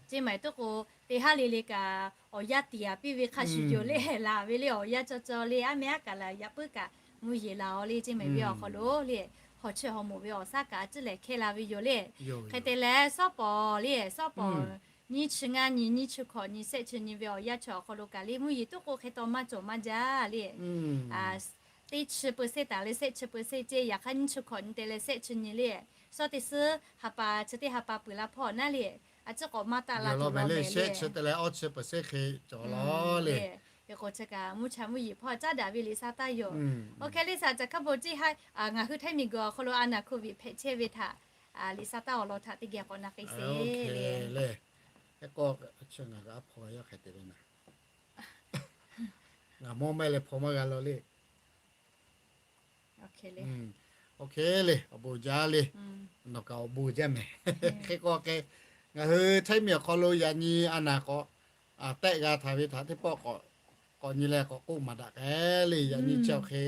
Ceˇ maˬ toˆ k'o teˇ haˉ le le kaꞈ awˬ yanˇ tiˍ a piˇ ve hk'a shuˍ yoˬ le. Laˬ ve le awˬ yanˇ caw caw le, aˉ meh aˉ kaꞈ laˬ yaꞈ puiˉ kaꞈ mvuhˇ yeˬ laˬ aw le. Ceˇ maˬ ve awˬ hk'aw lo le, hawˬ chi hawˬ moˍ ve awˬ shaˉ kaꞈ a ciˉ lehˬ hkehˇ la ve yoˬ le. Hk'e te leh sawˉ pawˍ le, sawˉ pawˍ nyiˇ chi ngaˇ nyi, nyiˇ chi hkawꞈ nyi, shehˆ chi nyi ve awˬ yanˇ chi awˬ hk'aw lo kaꞈ le mvuhˇ yeˬ toˆ k'o hk'e taw maˇ cawˬ maˇ jaˇ le. Teˇ chi เปอร์เซ็นต์ taˍ leh shehˆ chi เปอร์เซ็นต์ ceˇ, yaꞈ hk'aˇ nyiˇ chi hkawꞈ nyi te leh shehˆ chi nyi le. Sawˉ teˇ suhˉ ha pa chi teˇ ha pa peuˬ la hpawˇ naˉ le, a ciˉ k'awꞈ maˇ taˆ la tuˬ law mehˍ le. Shehˆ chi te leh awˇ chi เปอร์เซ็นต์ hk'e cawˬ law le. Hk'e k'o chi kaꞈ mvuhˇ cha mvuhˇ yeˬ hpawˇ caˉ daꞈ ve liꞈ sa taˇ yoˬ. Oˇ hk'e le saˍ caˬ hkaˇ bon ceˇ ha, ngaˬ hui htaiˇ miˬ guiˬ awˬ hk'aw lo a naˍ โควิด hpehꞈ chehˇ ve htaꞈ liꞈ sa taˇ awˬ lawn htaꞈ teˇ geh k'awꞈ na k'ai sheˍ le. Hk'e k'o ngaˬ g'a hpaw yaˇ hk'e te ve na, ngaˬ mawˇ maˇ leh hpaw maˇ g'a law le. Oˇ hk'e le, awˬ bon jaˇ le. Nawˬ kaꞈ awˬ bon jaˇ mehˍ. Hk'e k'o hk'e ngaˬ hui htaiˇ miˬ awˬ hk'aw lo yaꞈ nyi a naˍ k'awꞈ tehˆ g'a htaˍ ve htaꞈ teˇ pawˆ k'awꞈ nyi leh k'awꞈ k'oˆ maˍ daꞈ k'ai le. Yaꞈ nyi chi awˬ hk'e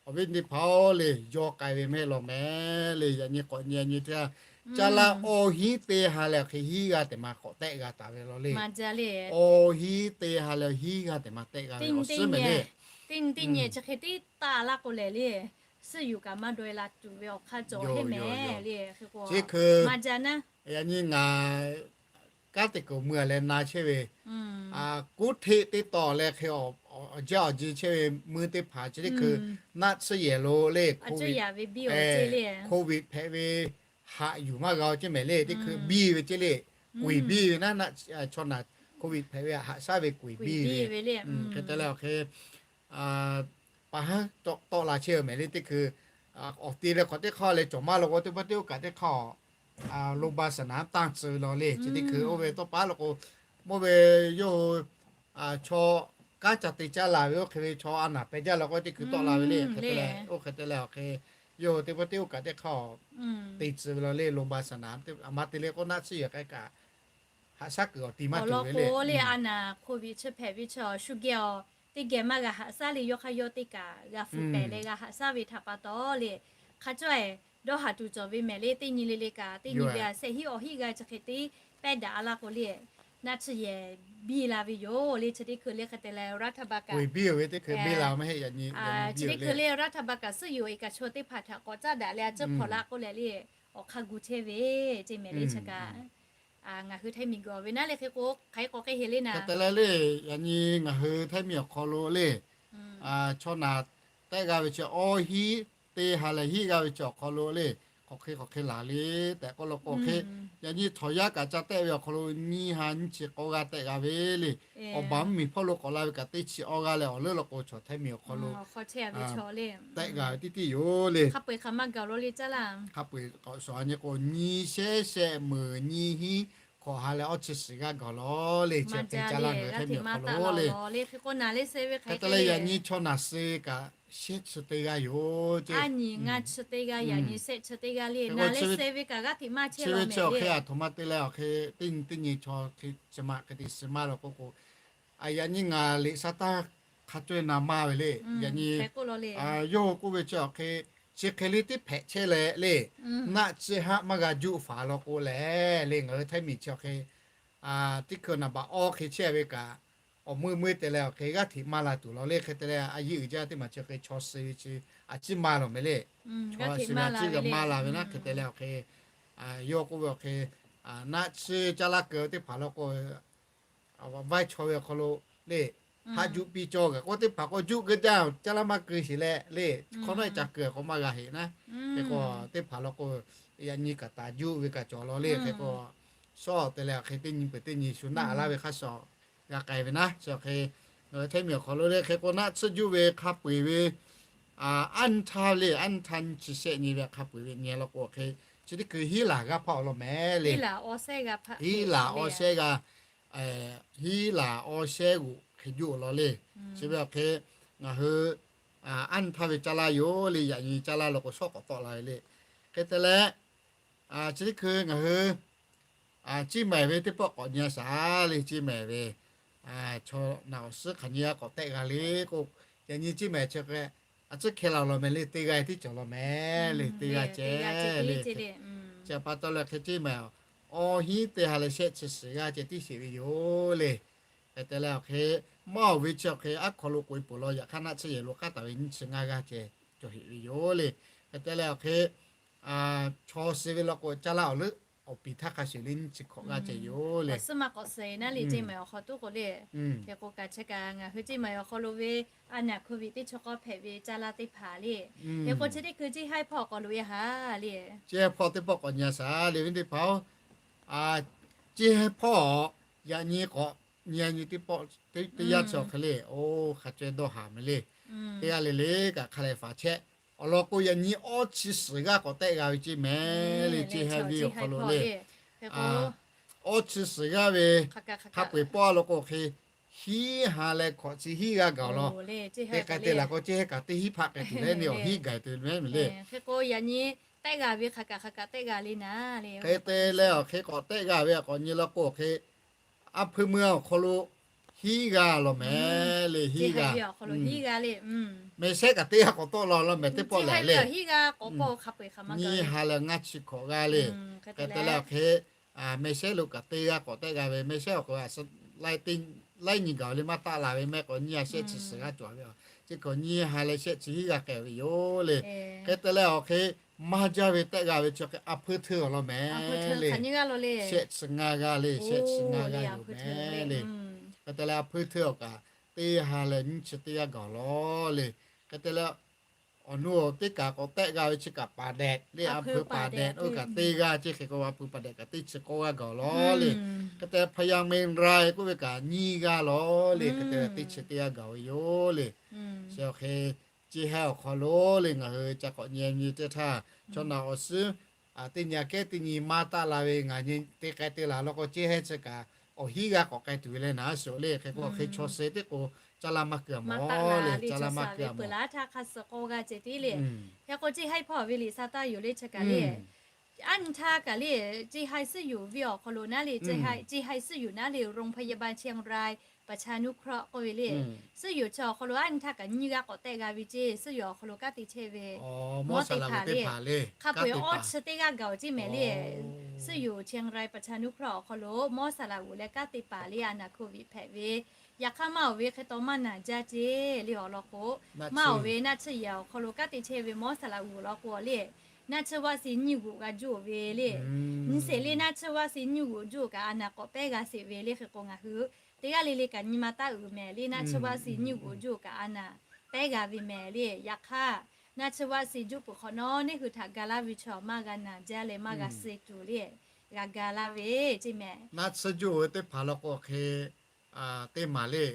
Awˬ viˉ teˇ hpaˍ-oˬ le, yawˇ k'ai ve mehˆ law mehˍ le. Yaꞈ nyi k'awꞈ nyi nyi teˇ g'aˇ, caˇ laˇ awˬ hinˉ teˇ ha leh awˬ hk'e hiˉ g'aˇ tehꞈ ma k'awꞈ tehˆ g'a taˍ ve law le. Awˬ hinˉ teˇ ha leh hiˉ g'aˇ tehꞈ ma tehˆ g'a ve awˬ suhˉ mehˍ le. Teˇ nyi teˇ nyi chi hk'e tiˉ taˆ laˇ k'o lehˬ le, suhˉ yuˬ kaꞈ maˇ daw e la tuˬ ve awˬ hk'aˇ cawˬ heˆ mehˍ le. Chi hk'e, yaꞈ nyi ngaˬ kanˉ te kuiˬ mui a leh na chehˇ ve, kuˉ hteˆ teˇ taw leh hk'e awˬ jaˇ awˬ ji chehˇ ve mui teˇ hpaˍ chi teˇ hkui naˆ tsuhˇ yehˬ lo le, COVID hpehꞈ ve haꞈ yuˬ maˇ g'a ceˇ mehˍ le. Teˇ hkui biˇ ve ceˇ le, kuiˬ biˇ ve naˉ, chaw naˬ COVID hpehꞈ ve haꞈ shaˉ ve kuiˬ biˇ ve. Hk'e te leh awˬ hk'e pa haˉ tawˆ la chehˇ ve mehˍ le. Teˇ hkui awˬ te leh hk'awꞈ teˇ hk'aˇ leh cawˬ maˇ law k'o, teˇ pawˆ teˇ oˇ kaꞈ teˇ hk'aˇ lo ba saˍ naˍ tanˇ tcuh ve law le. Chi teˇ hkui oˇ ve tawˇ pa law k'o, mawˇ ve yawˇ hui chaw kanˉ ca te caˇ la ve oˇ hk'e ve chaw a naˍ peh jaˇ law k'o, teˇ hkui tawˆ la ve le. Hk'e te leh oˇ hk'e te leh awˬ hk'e, yawˇ hui teˇ pawˆ teˇ oˇ kaꞈ teˇ hk'aˇ te tcuh ve law le, lo ba saˍ naˍ. Aˬ ma te le k'o naˆ tcuhˇ yehˬ k'ai kaꞈ haꞈ shaˉ kuiˬ awˬ ti maˇ cawˬ ve le. A naˍ COVID chi hpehꞈ ve chi shu geh awˬ teˇ geh maˇ g'a haꞈ shaˉ le. Yawˇ hk'aˇ yawˇ teˇ kaꞈ g'a fuiˍ pehˍ leh g'a haꞈ shaˉ ve htaꞈ pa taw le, hk'a cawˇ e dawˇ haˍ tuˬ cawˬ ve mehˍ le. Teˇ nyi le le kaꞈ teˇ nyi ve a shehˆ hinˉ awˬ hinˉ g'a chi hk'e te pehˇ daꞈ a laˇ k'o le, naˆ tsuhˇ yehˬ biˇ la ve yoˬ le. Chi teˇ hkui le hk'e te leh รัฐบาล kaꞈ, chi teˇ hkui le รัฐบาล kaꞈ suhˉ yuˬ e kaꞈ chaw teˇ hpaˍ htaꞈ k'awꞈ caˉ daꞈ leh a tcuhˇ hpawnˬ la k'o lehˬ le, awˬ hk'a gu chehˇ ve ceˇ mehˍ le. Chi kaꞈ ngaˬ hui Htaiˇ miˬguiˬ awˬ ve naˉ le hk'e k'o, hk'aˬ hk'e k'o hk'e he le naˍ. Hk'e te leh le, yaꞈ nyi ngaˬ hui Htaiˇ miˬ awˬ hk'aw lo le, chaw naˬ tehˆ g'a ve chi awˬ hinˉ teˇ ha leh hiˉ g'a ve chi awˬ hk'aw lo le, hk'aˬ hk'e hk'aˬ hk'e laˬ le tehꞈ k'oˆ law k'o hk'e, yaꞈ nyi chaw yaˇ kaꞈ ca tehˆ ve awˬ hk'aw lo nyiˇ ha nyiˇ chi k'awˇ g'aˇ tehˆ g'a ve le. Awˬ baˬ mvuhˇmiˬ hpawˇ lo k'awꞈ la ve kaꞈ teˇ chi awˇ g'aˇ leh awˬ leuˉ law k'o chaw Htaiˇ miˬ awˬ hk'aw lo tehˆ g'a ve teˇ tiˉ yoˬ le. Hk'a peu-eˬ k'awꞈ shawˍ nyi k'o nyiˇ shehˉ shehˆ meuˍ nyiˇ hinˉ hk'awꞈ ha leh awˇ chi suhˍ g'aˇ gaˬ law le. Chi hk'e caˇ laˇ ngaˬ hui Htaiˇ miˬ awˬ hk'aw lo le. Hk'e te leh yaꞈ nyi chaw naˬ suh ve kaꞈ shehˆ chi teˇ g'aˇ yoˬ ceˇ. Chi ve chi awˬ hk'e aˬ htoꞈ ma te leh awˬ hk'e teˇ nyi teˇ nyi chaw hk'e chi ma hk'e te suh maˇ law k'oˆ k'o, yaꞈ nyi ngaˬ liꞈ sa taˇ hk'a cawˇ e na maˇ ve le. Yaꞈ nyi yawˇ hui k'oˆ ve chi awˬ hk'e, chi hk'e le teˇ hpehꞈ chehˇ leh le, naˆ tsuhˇ haˆ maˇ g'a juˆ faˍ law k'o lehˬ le, ngaˬ hui Htaiˇ miˬ chi awˬ hk'e teˇ hkui naˍ baꞈ awˇ hk'e chehˇ ve kaꞈ, awˬ meuˇ meuˇ te leh awˬ hk'e g'aˇ hteꞈ maˇ la tuˬ law le. Hk'e te leh a yeˇ uiˍ jaˇ teˇ maˬ chi hk'e chaw suh ve chi a ciˉ maˇ laˬ mehˍ le. Chaw suh ve a ciˉ g'a maˇ la ve naˉ. Hk'e te leh awˬ hk'e yawˇ k'oˆ ve awˬ hk'e, naˆ tsuhˇ caˇ laˇ keu teˇ hpaˍ law k'o, vaiˇ chaw ve awˬ hk'aw lo le, haˆ juˆ piˇ cawˇ gaˬ k'oˆ teˇ hpaˍ k'o juˆ g'euˆ jaˇ caˇ laˇ maˇ keu sheˍ leh le, hk'awꞈ nawˉ ca keu k'o maˇ g'a heꞈ naˉ. Hk'e k'o teˇ hpaˍ law k'o, yaꞈ nyi kaꞈ taˍ juˆ ve kaꞈ cawˬ law le. Hk'e k'o, shawˉ te leh awˬ hk'e teˇ nyi peuˬ teˇ nyi shu naˆ laˇ ve hk'a shuˍ g'a k'ai ve naˉ. Chi awˬ hk'e ngaˬ hui Htaiˇ miˬ awˬ hk'aw lo le hk'e k'o naˆ tsuhˇ juˆ ve hk'a peu-eˬ ve aˉ nyi htaˇ le, aˉ nyi htaˇ nyiˇ chi shehˆ nyi ve hk'a peu-eˬ ve nyi law k'o hk'e, chi teˇ hkui hiˉ laˬ g'aˇ hpaˇ awˬ lawn mehˍ le. Hiˉ laˬ awˇ shehˉ g'aˇ, hiˉ laˬ awˇ shehˉ g'oꞈ hk'e juˆ law le. Chi ve awˬ hk'e ngaˬ hui aˉ nyi htaˇ ve caˇ laˇ yoˬ le. Yaꞈ nyi caˇ laˇ law k'o shawˉ k'awꞈ tawˆ la ve le. Hk'e te leh chi teˇ hkui ngaˬ hui Ceˇ mehˍ ve teˇ pawˆ k'awꞈ nyi a shaˍ le. Ceˇ mehˍ ve chaw naˬ awˬ suhˉ hk'aˬ nyi g'a k'awꞈ tehˆ g'a le k'o, yaꞈ nyi ceˇ mehˍ chi hk'e a tcuhˉ hkeh la law mehˍ le. Teˇ g'aˇ tiˉ cawˬ law mehˍ le. Teˇ g'aˇ ceh le. Chi pa taw leh hk'e ceˇ mehˍ awˬ hinˉ teˇ ha leh shehˆ chi suhˍ g'aˇ ceh tiˉ sheˍ ve yoˬ le. Hk'e te leh awˬ hk'e maˇ oˬ ve chi awˬ hk'e aˉ hk'aw lo k'oꞈ e peuˬ law. Yaꞈ hk'aˇ naˆ tsuhˇ yehˬ lo k'aˉ taˍ ve nyiˇ chi ngaˇ g'aˇ ceh cawˬ heˍ ve yoˬ le. Hk'e te leh awˬ hk'e chaw suh ve law k'o caˇ laˇ awˬ leuˉ awˬ piˍ htaˇ hk'a shuˍ le nyiˇ chi hkawꞈ g'aˇ ceh yoˬ le. Suhˉ maˇ k'awꞈ suh e naˉ le ceˇ mehˍ awˬ hk'aw toˉ k'o le. Hk'e k'o kaꞈ chi kaꞈ ngaˬ hui ceˇ mehˍ awˬ hk'aw lo ve a naˬ hk'oˆ ve teˇ chaw k'awˇ hpehꞈ ve caˇ laˇ teˇ hpaˍ le. Hk'e k'o chi teˇ hkui ceˇ haiˉ hpawˇ k'awꞈ loꞈ e haˍ le. Ceˇ haiˉ hpawˇ teˇ pawˆ k'awꞈ nyi a shaˍ le ve teˇ hpaˍ-oˬ. Ceˇ haiˉ hpawˇ yaꞈ nyi k'awꞈ nyi a nyi teˇ pawˆ teˇ yanˇ chi awˬ hk'e le. Oˇ hk'a ceh dawˇ haˍ mehˍ le. Teˇ g'aˇ le le kaꞈ hk'a lehˬ faˍ chehˇ. Awˬ lawn k'o yaꞈ nyi awˇ chi suhˍ g'aˇ k'awꞈ tehˆ g'a ve ceˇ mehˍ le. Ceˇ haiˉ ve awˬ hk'aw lo le awˇ chi suhˍ g'aˇ ve hk'a peu-eˬ pawˆ a law k'o hk'e hiˉ ha leh hkawꞈ chi hiˉ g'aˇ gaˬ awˬ lawn. Teˇ k'ai te laˬ k'o ceˇ haiˉ kaꞈ teˇ hiˉ hpaˆ k'ai tuˬ leh ne awˬ hiˉ gaˬ tuˬ mehˍ le. Hk'e k'o yaꞈ nyi tehˆ g'a ve hk'aˬ kaꞈ hk'aˬ kaꞈ tehˆ g'a le naˉ le. Hk'e te leh awˬ hk'e k'awꞈ tehˆ g'a ve k'awꞈ nyi law k'o hk'e a hpui mui awˬ hk'aw lo hiˉ g'aˇ law mehˍ le, hiˉ g'aˇ. Mehˍ shehˉ kaꞈ teˇ g'aˇ k'awꞈ tawˆ la law mehˍ teˇ pawˆ lehˬ le. Nyiˇ ha leh ngaˇ chi hkawꞈ g'aˇ le. Hk'e te leh awˬ hk'e mehˍ shehˉ lo kaꞈ teˇ g'aˇ k'awꞈ tehˆ g'a ve, mehˍ shehˉ awˬ hk'aw lo laiˉ nyiˇ gaˬ le maˇ taˆ la ve mehˆ k'o, nyiˇ ha shehˆ chi suhˍ g'aˇ cawˬ ve a. Chi hk'e nyiˇ ha leh shehˆ chi hiˉ g'aˇ k'ai ve yoˬ le. Hk'e te leh awˬ hk'e maˇ jaˇ ve tehˆ g'a ve chi hk'e a hpui hteu awˬ lawn mehˍ le. Shehˆ chi ngaˇ g'aˇ le, shehˆ chi ngaˇ g'aˇ yoˬ mehˍ le. Hk'e te leh a hpui hteu awˬ kaꞈ teˇ ha leh nyiˇ chi teˇ g'aˇ gaˬ law le. Hk'e te leh awˬ nu teˇ kaꞈ k'awꞈ tehˆ g'a ve chi kaꞈ paˍ dehꞈ le, a hpui paˍ dehꞈ oˇ kaꞈ teˇ g'aˇ, chi hk'e k'o a hpui paˍ dehꞈ kaꞈ teˇ chi k'awˇ g'aˇ gaˬ law le. Hk'e te leh พญาเมรุ k'oˆ ve kaꞈ nyiˇ g'aˇ law le. Hk'e te leh teˇ chi teˇ g'aˇ gaˬ ve yoˬ le. Chi awˬ hk'e ceˇ haiˉ awˬ hk'aw lo le ngaˬ hui ca k'awꞈ nyi nyi teˇ htaˇ, chaw naˬ awˬ suhˉ teˇ nyi kehˉ teˇ nyi maˇ taˆ la ve ngaˬ nyi te k'ai te laˬ law k'o, ceˇ haiˉ chi kaꞈ awˬ hiˉ g'aˇ k'awꞈ k'ai tuˬ ve leh naˉ shoˍ le. Hk'e k'o hk'e chaw suh teˇ k'o caˇ laˇ maˇ keu a mawˬ le, caˇ laˇ maˇ keu a mawˬ. Hk'e k'o ceˇ haiˉ hpawˇ ve liꞈ sa taˇ yoˬ le chi kaꞈ le. Aˉ nyi htaˇ kaꞈ le, ceˇ haiˉ suhˉ yuˬ ve awˬ hk'aw lo naˉ le, ceˇ haiˉ suhˉ yuˬ naˉ le โรงพยาบาลเชียงรายประชานุเคราะห์ k'oˆ ve le. Suhˉ yuˬ chi awˬ hk'aw lo aˉ nyi htaˇ kaꞈ nyiˇ g'aˇ k'awꞈ tehˆ g'a ve ceˇ, suhˉ yuˬ awˬ hk'aw lo kanˉ te chehˇ ve mawˇ teˇ hpaˍ le. Hk'a peu-eˬ awˇ chi teˇ g'aˇ gaˬ ceˇ mehˍ le. Suhˉ yuˬ เชียงรายประชานุเคราะห์ awˬ hk'aw lo mawˇ saˍ laꞈ g'uˬ leh kanˉ te paˍ le a naˍ โควิด hpehꞈ ve. Yaꞈ hk'aˇ maˇ oˬ ve hk'e taw maˇ naˬ jaˇ ceˇ le awˬ lawn k'o, maˇ oˬ ve naˆ tsuhˇ yehˬ awˬ hk'aw lo kanˉ te chehˇ ve mawˇ saˍ laꞈ g'uˬ law k'o le, naˆ tsuhˇ vaˆ si nyiˇ g'uꞈ g'a juˇ oˬ ve le. Nyi sheˍ le naˆ tsuhˇ vaˆ si nyiˇ g'uꞈ juˇ kaꞈ a naˍ k'awꞈ pehˉ g'a sheˍ ve le. Hk'e k'o ngaˬ hui teˇ g'aˇ le le kaꞈ nyi ma taˇ uiˍ mehˍ le, naˆ tsuhˇ vaˆ si nyiˇ g'uꞈ juˇ kaꞈ a naˍ pehˉ g'a ve mehˍ le. Yaꞈ hk'aˇ naˆ tsuhˇ vaˆ si juˇ peuˬ hk'awꞈ nawˉ neˇ hui htaꞈ ga laˇ ve chaw maˇ g'a naˬ jaˇ leh maˇ g'a suh tuˬ le, g'a ga laˇ ve ceˇ mehˍ. Naˆ tsuhˇ juˇ ve teˇ hpaˍ law k'o hk'e teˇ maˬ le,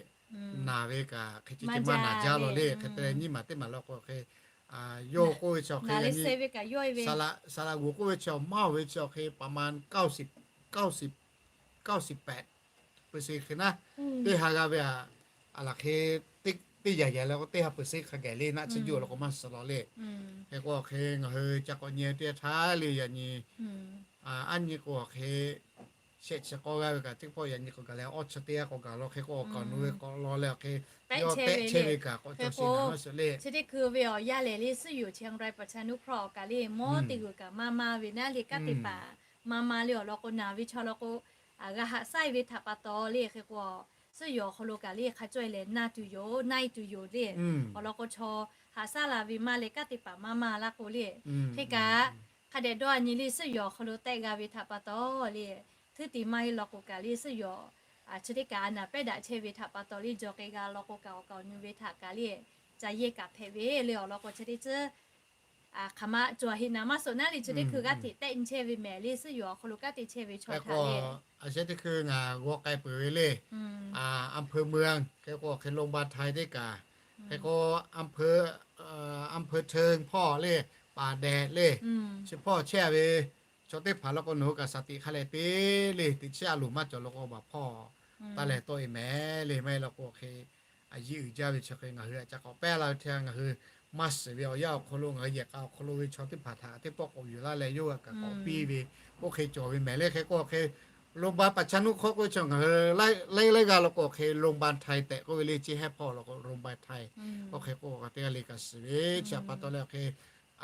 naˬ ve kaꞈ hk'e ce maˇ naˬ jaˇ law le. Hk'e te nyiˇ maˬ teˇ maˬ law k'o hk'e yawˇ k'oˆ ve chaw hk'e, saˍ laꞈ g'uˬ k'oˆ ve chaw maˇ oˬ ve chaw hk'e ประมาณ เก้าสิบ เก้าสิบ เก้าสิบแปดเปอร์เซ็นต์ hk'e naˉ, teˇ ha g'a ve a, a laˬ hk'e teˇ yaꞈ yaꞈ le k'o teˇ ha เปอร์เซ็นต์ hk'a gaˬ le naˆ tsuhˇ juˇ law k'o maˇ suh law le. Hk'e k'o hk'e ngaˬ hui ca k'awꞈ nyi teˇ htaˇ le yaꞈ nyi, aˉ nyi k'o hk'e shehˆ chi k'awˇ g'aˇ ve kaꞈ teˇ pawˆ yaꞈ nyi k'awꞈ gaˬ leh awˇ chi teˇ g'aˇ k'awꞈ gaˬ law. Hk'e k'o awˬ kaˍ awˬ nu ve k'awꞈ law leh hk'e yawˇ tehˆ chehˇ ve kaꞈ k'awꞈ cawˬ sheˍ naˉ maˇ suh le. Chi teˇ hkui ve awˬ yaˇ lehˬ le suhˉ yoˬ เชียงรายประชานุเคราะห์ awˬ kaˬ le mawˇ teˇ g'uiˬ kaꞈ maˇ maˇ ve naˉ le kanˉ te paˍ maˇ maˇ le awˬ lawn k'o naˬ ve chaw law k'o g'a haꞈ shaˉ ve htaꞈ pa taw le. Hk'e k'o suhˉ yoˬ awˬ hk'aw lo kaꞈ le hk'a caweh lehˬ na tuˬ yoˬ, na e tuˬ yoˬ le. Awˬ lawn k'o chaw haꞈ shaˉ la ve maˇ leh kanˉ te paˍ maˇ maˇ laˇ k'o le. Hk'e kaꞈ hk'a dehꞈ dawˇ a nyi le suhˉ yoˬ awˬ hk'aw lo tehˆ g'a ve htaꞈ pa taw le, htuˉ te maˇ heˆ law k'o kaꞈ le suhˉ yoˬ chi teˇ kaꞈ a naˍ pehˉ daꞈ chehˇ ve htaꞈ pa taw le jaw k'ai g'a law k'o kaꞈ awˬ kaˍ awˬ nu ve htaꞈ kaꞈ le ca yehˇ kaꞈ hpehꞈ ve le awˬ lawn k'o chi teˇ tcuhˉ hk'aˬ ma cawˬ heꞈ naˍ maˇ suh naˉ le chi teˇ hkui g'aˇ hteꞈ tehˆ nyi chehˇ ve mehˍ le suhˉ yoˬ awˬ hk'aw lo kanˉ te chehˇ ve chaw htaꞈ le. A shehˉ teˇ hkui ngaˬ g'aw k'ai peuˬ ve le, อำเภอเมือง hk'e k'o hk'e โรงพยาบาลไทย teˇ kaꞈ, hk'e k'o อำเภอ อำเภอเทิง hpawˇ le, paˍ dehꞈ le, chi hpawˇ chehˇ ve chaw teˇ hpaˍ law k'o nawˬ hui kaꞈ shaˍ tiꞈ hk'a leh te le, teꞈ chiˉ a loˍ maˇ cawˬ law k'o baˬ hpawˇ taˇ leh tawˆ e mehˍ le. Maˇ heˆ law k'o hk'e a yiˇ uiˍ jaˇ ve chi hk'e ngaˬ hui a ca k'awꞈ pehˇ la ve htaˇ ngaˬ hui maˇ shiˍ ve awˬ yanˇ awˬ hk'aw lo ngaˬ hui yehˬ k'a awˬ hk'aw lo ve chaw teˇ hpaˍ htaꞈ teˇ pawˆ k'awꞈ yuˬ laˇ leh yawˇ g'a kaꞈ k'awꞈ piˇ ve oˇ hk'e cawˬ ve mehˍ le. Hk'e k'o hk'e โรงพยาบาลประชานุเคราะห์ k'oˆ ve chaw ngaˬ hui laiˉ laiˉ g'aˇ law k'o hk'e โรงพยาบาลไทย tehꞈ k'oˆ ve le, ceˇ haiˉ hpawˇ law k'o โรงพยาบาลไทย oˇ hk'e k'o teˇ g'aˇ le kaꞈ shiˍ ve chi htaꞈ pa taw leh hk'e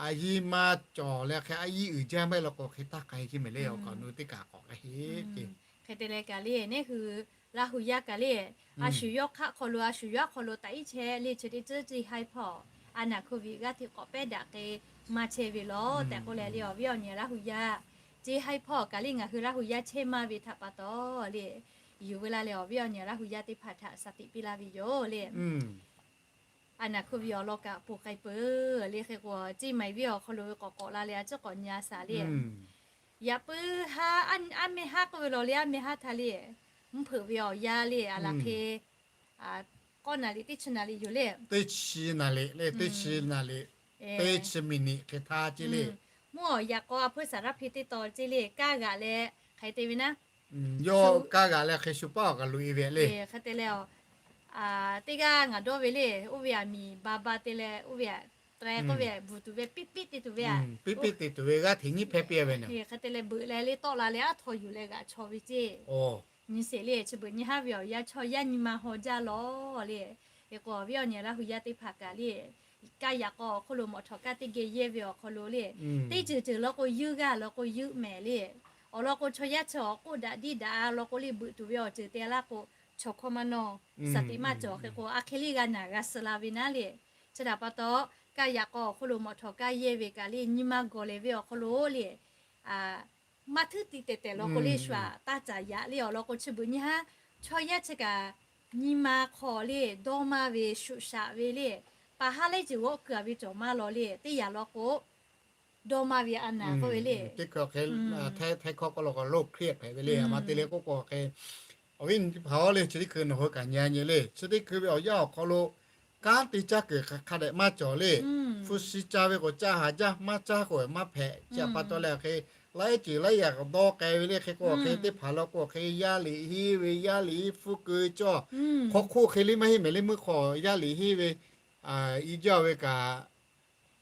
a yiˇ maˇ cawˬ leh hk'e a yiˇ uiˍ jaˇ maˇ heˆ law k'o hk'e taˇ k'ai ceˇ mehˍ le. Awˬ kaˍ awˬ nu teˇ kaꞈ k'awꞈ k'ai heˆ ceˇ. Hk'e te leh kaꞈ le neˇ hui Laˇ hu yaˇ kaꞈ le, a shu yawˇ hk'aˆ hk'aw lo a shu yawˇ hk'aw lo taꞈ iˉ chehˇ le chi teˇ tcuhˉ ceˇ haiˉ hpawˇ a naˍ โควิด g'aˇ hteꞈ k'awꞈ pehˉ daꞈ k'e maˇ chehˇ ve law tehꞈ k'oˆ leh le awˬ viˉ awˬ nyi Laˇ hu yaˇ ceˇ haiˉ hpawˇ kaꞈ le ngaˬ hui Laˇ hu yaˇ chehˇ maˇ ve htaꞈ pa taw le, yuˬ veu la leh awˬ viˉ awˬ nyi Laˇ hu yaˇ teˇ hpaˍ htaꞈ shaˍ tiꞈ piˇ laˇ ve yoˬ le. A naˍ โควิด awˬ lawn kaꞈ ponˬ k'ai peuˬ le. Hk'e k'o ceˇ maiˍ viˉ awˬ hk'aw lo ve k'awꞈ k'awꞈ la leh a ciˉ k'awꞈ nyi a shaˍ le. Yaꞈ puiˉ haˉ aˉ mehˉ haˉ k'oˆ ve law le, aˉ mehˉ haˉ htaˇ le, mvuhˇ hpeuꞈ ve awˬ yanˇ le, a laˬ hk'e k'awˇ naˍ liꞈ teˇ chi naˍ liꞈ yoˬ le. Teˇ chi naˍ liꞈ le, teˇ chi naˍ liꞈ, teˇ chi miˬ niꞈ hk'e htaˇ ceˇ le. Mvuhˇ awˬ yaꞈ k'aw a hpuiˇ saˍ raˇ hpe teˇ taw ceˇ le, kaˇ g'aꞈ leh hk'e te ve naˉ, yawˇ kaˇ g'aꞈ leh hk'e shu paˇ awˬ kaꞈ loꞈ e ve le. Hk'e te leh, teˇ g'aˇ ngaˬ dawˇ ve le, oˇ ve aꞈ miˬ ba ba te leh oˇ ve aꞈ teh k'oˆ ve bvuhˬ tuˬ ve piˇ piˇ te tuˬ ve a, piˇ piˇ te tuˬ ve g'aˇ hteꞈ nyiˉ hpehˇ piˇ ve naˉ. Hk'e te leh beuꞈ leh le tawˆ la leh aˉ htaw yuˬ leh g'aꞈ chaw ve ceˇ. Nyi sheˍ le, chi beuꞈ nyi haˉ ve awˬ yanˇ chaw yaˇ nyi ma haw jaˇ lawˬ le. Hk'e k'o, awˬ viˉ awˬ nyi Laˇ hu yaˇ teˇ hpaˍ kaꞈ le, kaˇ yaꞈ k'aw awˬ hk'oˆ lo mawˬ htawˍ kaˇ teˇ geh yehˇ ve awˬ hk'aw lo le, teˇ ceuˬ ceuˬ law k'o yuˇ g'aˇ law k'o yuˇ mehˍ le. Awˬ lawn k'o, chaw yaˇ chi awˬ k'oˆ daꞈ diˇ daꞈ law k'o le, beuꞈ tuˬ ve awˬ ceuˬ te laˇ k'o, chaw hkawˇ maˇ nawˇ, saˍ tiꞈ maˇ cawˬ. Hk'e k'o, a hk'e le g'a naˬ g'a suh la ve naˉ le. Chi htaꞈ pa taw, kaˇ yaꞈ k'aw awˬ hk'oˆ lo mawˬ htawˍ kaˇ yehˇ ve kaꞈ le, nyi ma gawˬ lehˬ ve awˬ hk'aw lo le, maˇ htuˉ ti tehˬ tehˬ law k'o le, shu aꞈ taˇ caˍ yaꞈ le. Awˬ lawn k'o, chi beuꞈ nyi haˉ, chaw yaˇ chi kaꞈ nyi ma hk'aw le, dawˇ maˇ ve shuꞈ shaꞈ ve le, pa haˉ laiˉ ceuˬ g'awˆ keu a ve cawˬ maˇ law le, teˇ yanˇ law k'o, dawˇ maˇ ve a naˍ k'oˆ ve le. Teˇ hkui hk'e, htaiˇ hkawˇ k'oˆ law k'o, โรคเครียด hpehꞈ ve le. A ma te le k'oˆ k'o hk'e, awˬ viˉ awˬ nyi teˇ hpaˍ-oˬ le, chi teˇ hkui nawˬ hui kaꞈ nyi nyi le, chi teˇ hkui ve awˬ yanˇ awˬ hk'aw lo kanˉ te caˇ kuiˬ hk'a dehꞈ maˇ cawˬ le. Hpu shi ca ve k'o, caˇ haˍ jaˇ, maˇ caˇ k'o maˇ hpehꞈ. Chi htaꞈ pa taw leh awˬ hk'e, laiˉ ceuˬ laiˉ yaꞈ k'awꞈ dawˇ k'ai ve le. Hk'e k'o awˬ hk'e, teˇ hpaˍ law k'o awˬ hk'e, yaˇ liꞈ henˇ ve, yaˇ liꞈ henˇ hpfuhˇ keu cawˇ. Hk'aw hk'oˆ hk'e le maˇ heˆ mehˍ le, meuˇ hk'aw yaˇ liꞈ henˇ ve, i jaˇ ve kaꞈ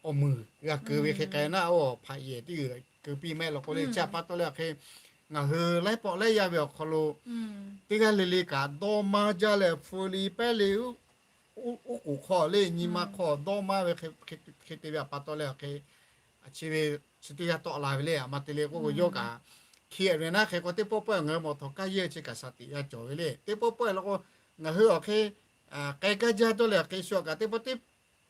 awˬ muiˬ g'a keu ve hk'e k'ai naˉ, oˇ hpaꞈ yehˬ teˇ g'uiˬ keu piˇ mehˆ law k'o le. Chi htaꞈ pa taw leh awˬ hk'e, ngaˬ hui laiˉ pawˆ laiˉ yaˇ ve awˬ hk'aw lo teˇ g'aˇ le le kaꞈ dawˇ maˇ jaˇ leh, hpu li pehˉ le, oˉ k'oˍ hk'aw le, nyi ma hk'aw dawˇ maˇ ve hk'e te ve htaꞈ pa taw leh awˬ hk'e, chi ve chi teˇ g'aˇ tawˆ la ve le. A ma te le k'oˆ k'o, yawˇ kaꞈ hkiˇ-ehˍ ve naˉ. Hk'e k'o, teˇ pawˆ pawˆ ngaˬ hui mawˬ htawˍ kaˇ yehˇ chi kaꞈ saˍ tiꞈ g'a cawˬ ve le. Teˇ pawˆ pawˆ law k'o, ngaˬ hui awˬ hk'e k'ai gaˇ jaˇ dawˇ leh awˬ hk'e, shu kaꞈ teˇ pawˆ teˇ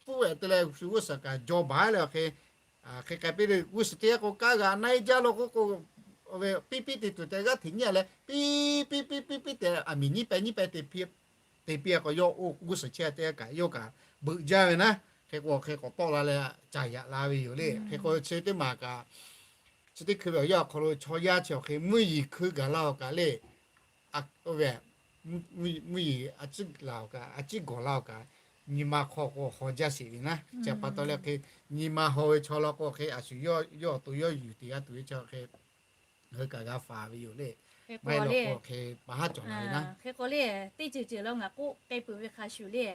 pfuhˇ-ehˍ te leh shu g'uˇ suhˍ kaꞈ jaw baˬ leh awˬ hk'e, hk'e k'ai piˇ le. G'uˇ suhˍ teˇ g'aˇ k'o, kaˇ g'a na-e jaˇ law k'oˆ k'o, piˇ piˇ te tuˬ tehꞈ g'aˇ hteꞈ nyi-a leh, piˇ piˇ piˇ piˇ piˇ tehꞈ, aˬ miˍ nyiˉ pehˍ nyiˉ pehˍ te piˇ te piˇ-a k'o, yawˇ oˇ g'uˇ suhˍ chehˇ teˇ g'aˇ kaꞈ yawˇ kaꞈ beuꞈ jaˇ ve naˉ. Hk'e k'o, hk'e k'awꞈ tawˆ la leh caˍ yaꞈ la ve yoˬ le. Hk'e k'o, chi teˇ maˬ kaꞈ, chi teˇ hkui ve awˬ yanˇ awˬ hk'aw lo chaw yaˇ chi awˬ hk'e mvuhˇ yeˬ hkui gaˬ la-oˬ kaꞈ le, oˇ ve mvuhˇ yeˬ a ciˉ la-oˬ kaꞈ, a ciˉ gawˬ la-oˬ kaꞈ, nyi ma hk'aw k'o haw jaˇ sheˍ ve naˉ. Chi pa taw leh hk'e, nyi ma haw ve chaw law k'o hk'e, a shu yawˇ awˬ to yawˇ yuˬ te g'a tuˬ ve chi hk'e, ngaˬ hui kaꞈ g'a faˍ ve yoˬ le. Maˇ heˆ law k'o hk'e, pa haˉ cawˬ la ve naˉ. Hk'e k'o le, teˇ ceuˬ ceuˬ law ngaˬ k'oˆ k'ai peuˬ ve hk'a shuˍ le,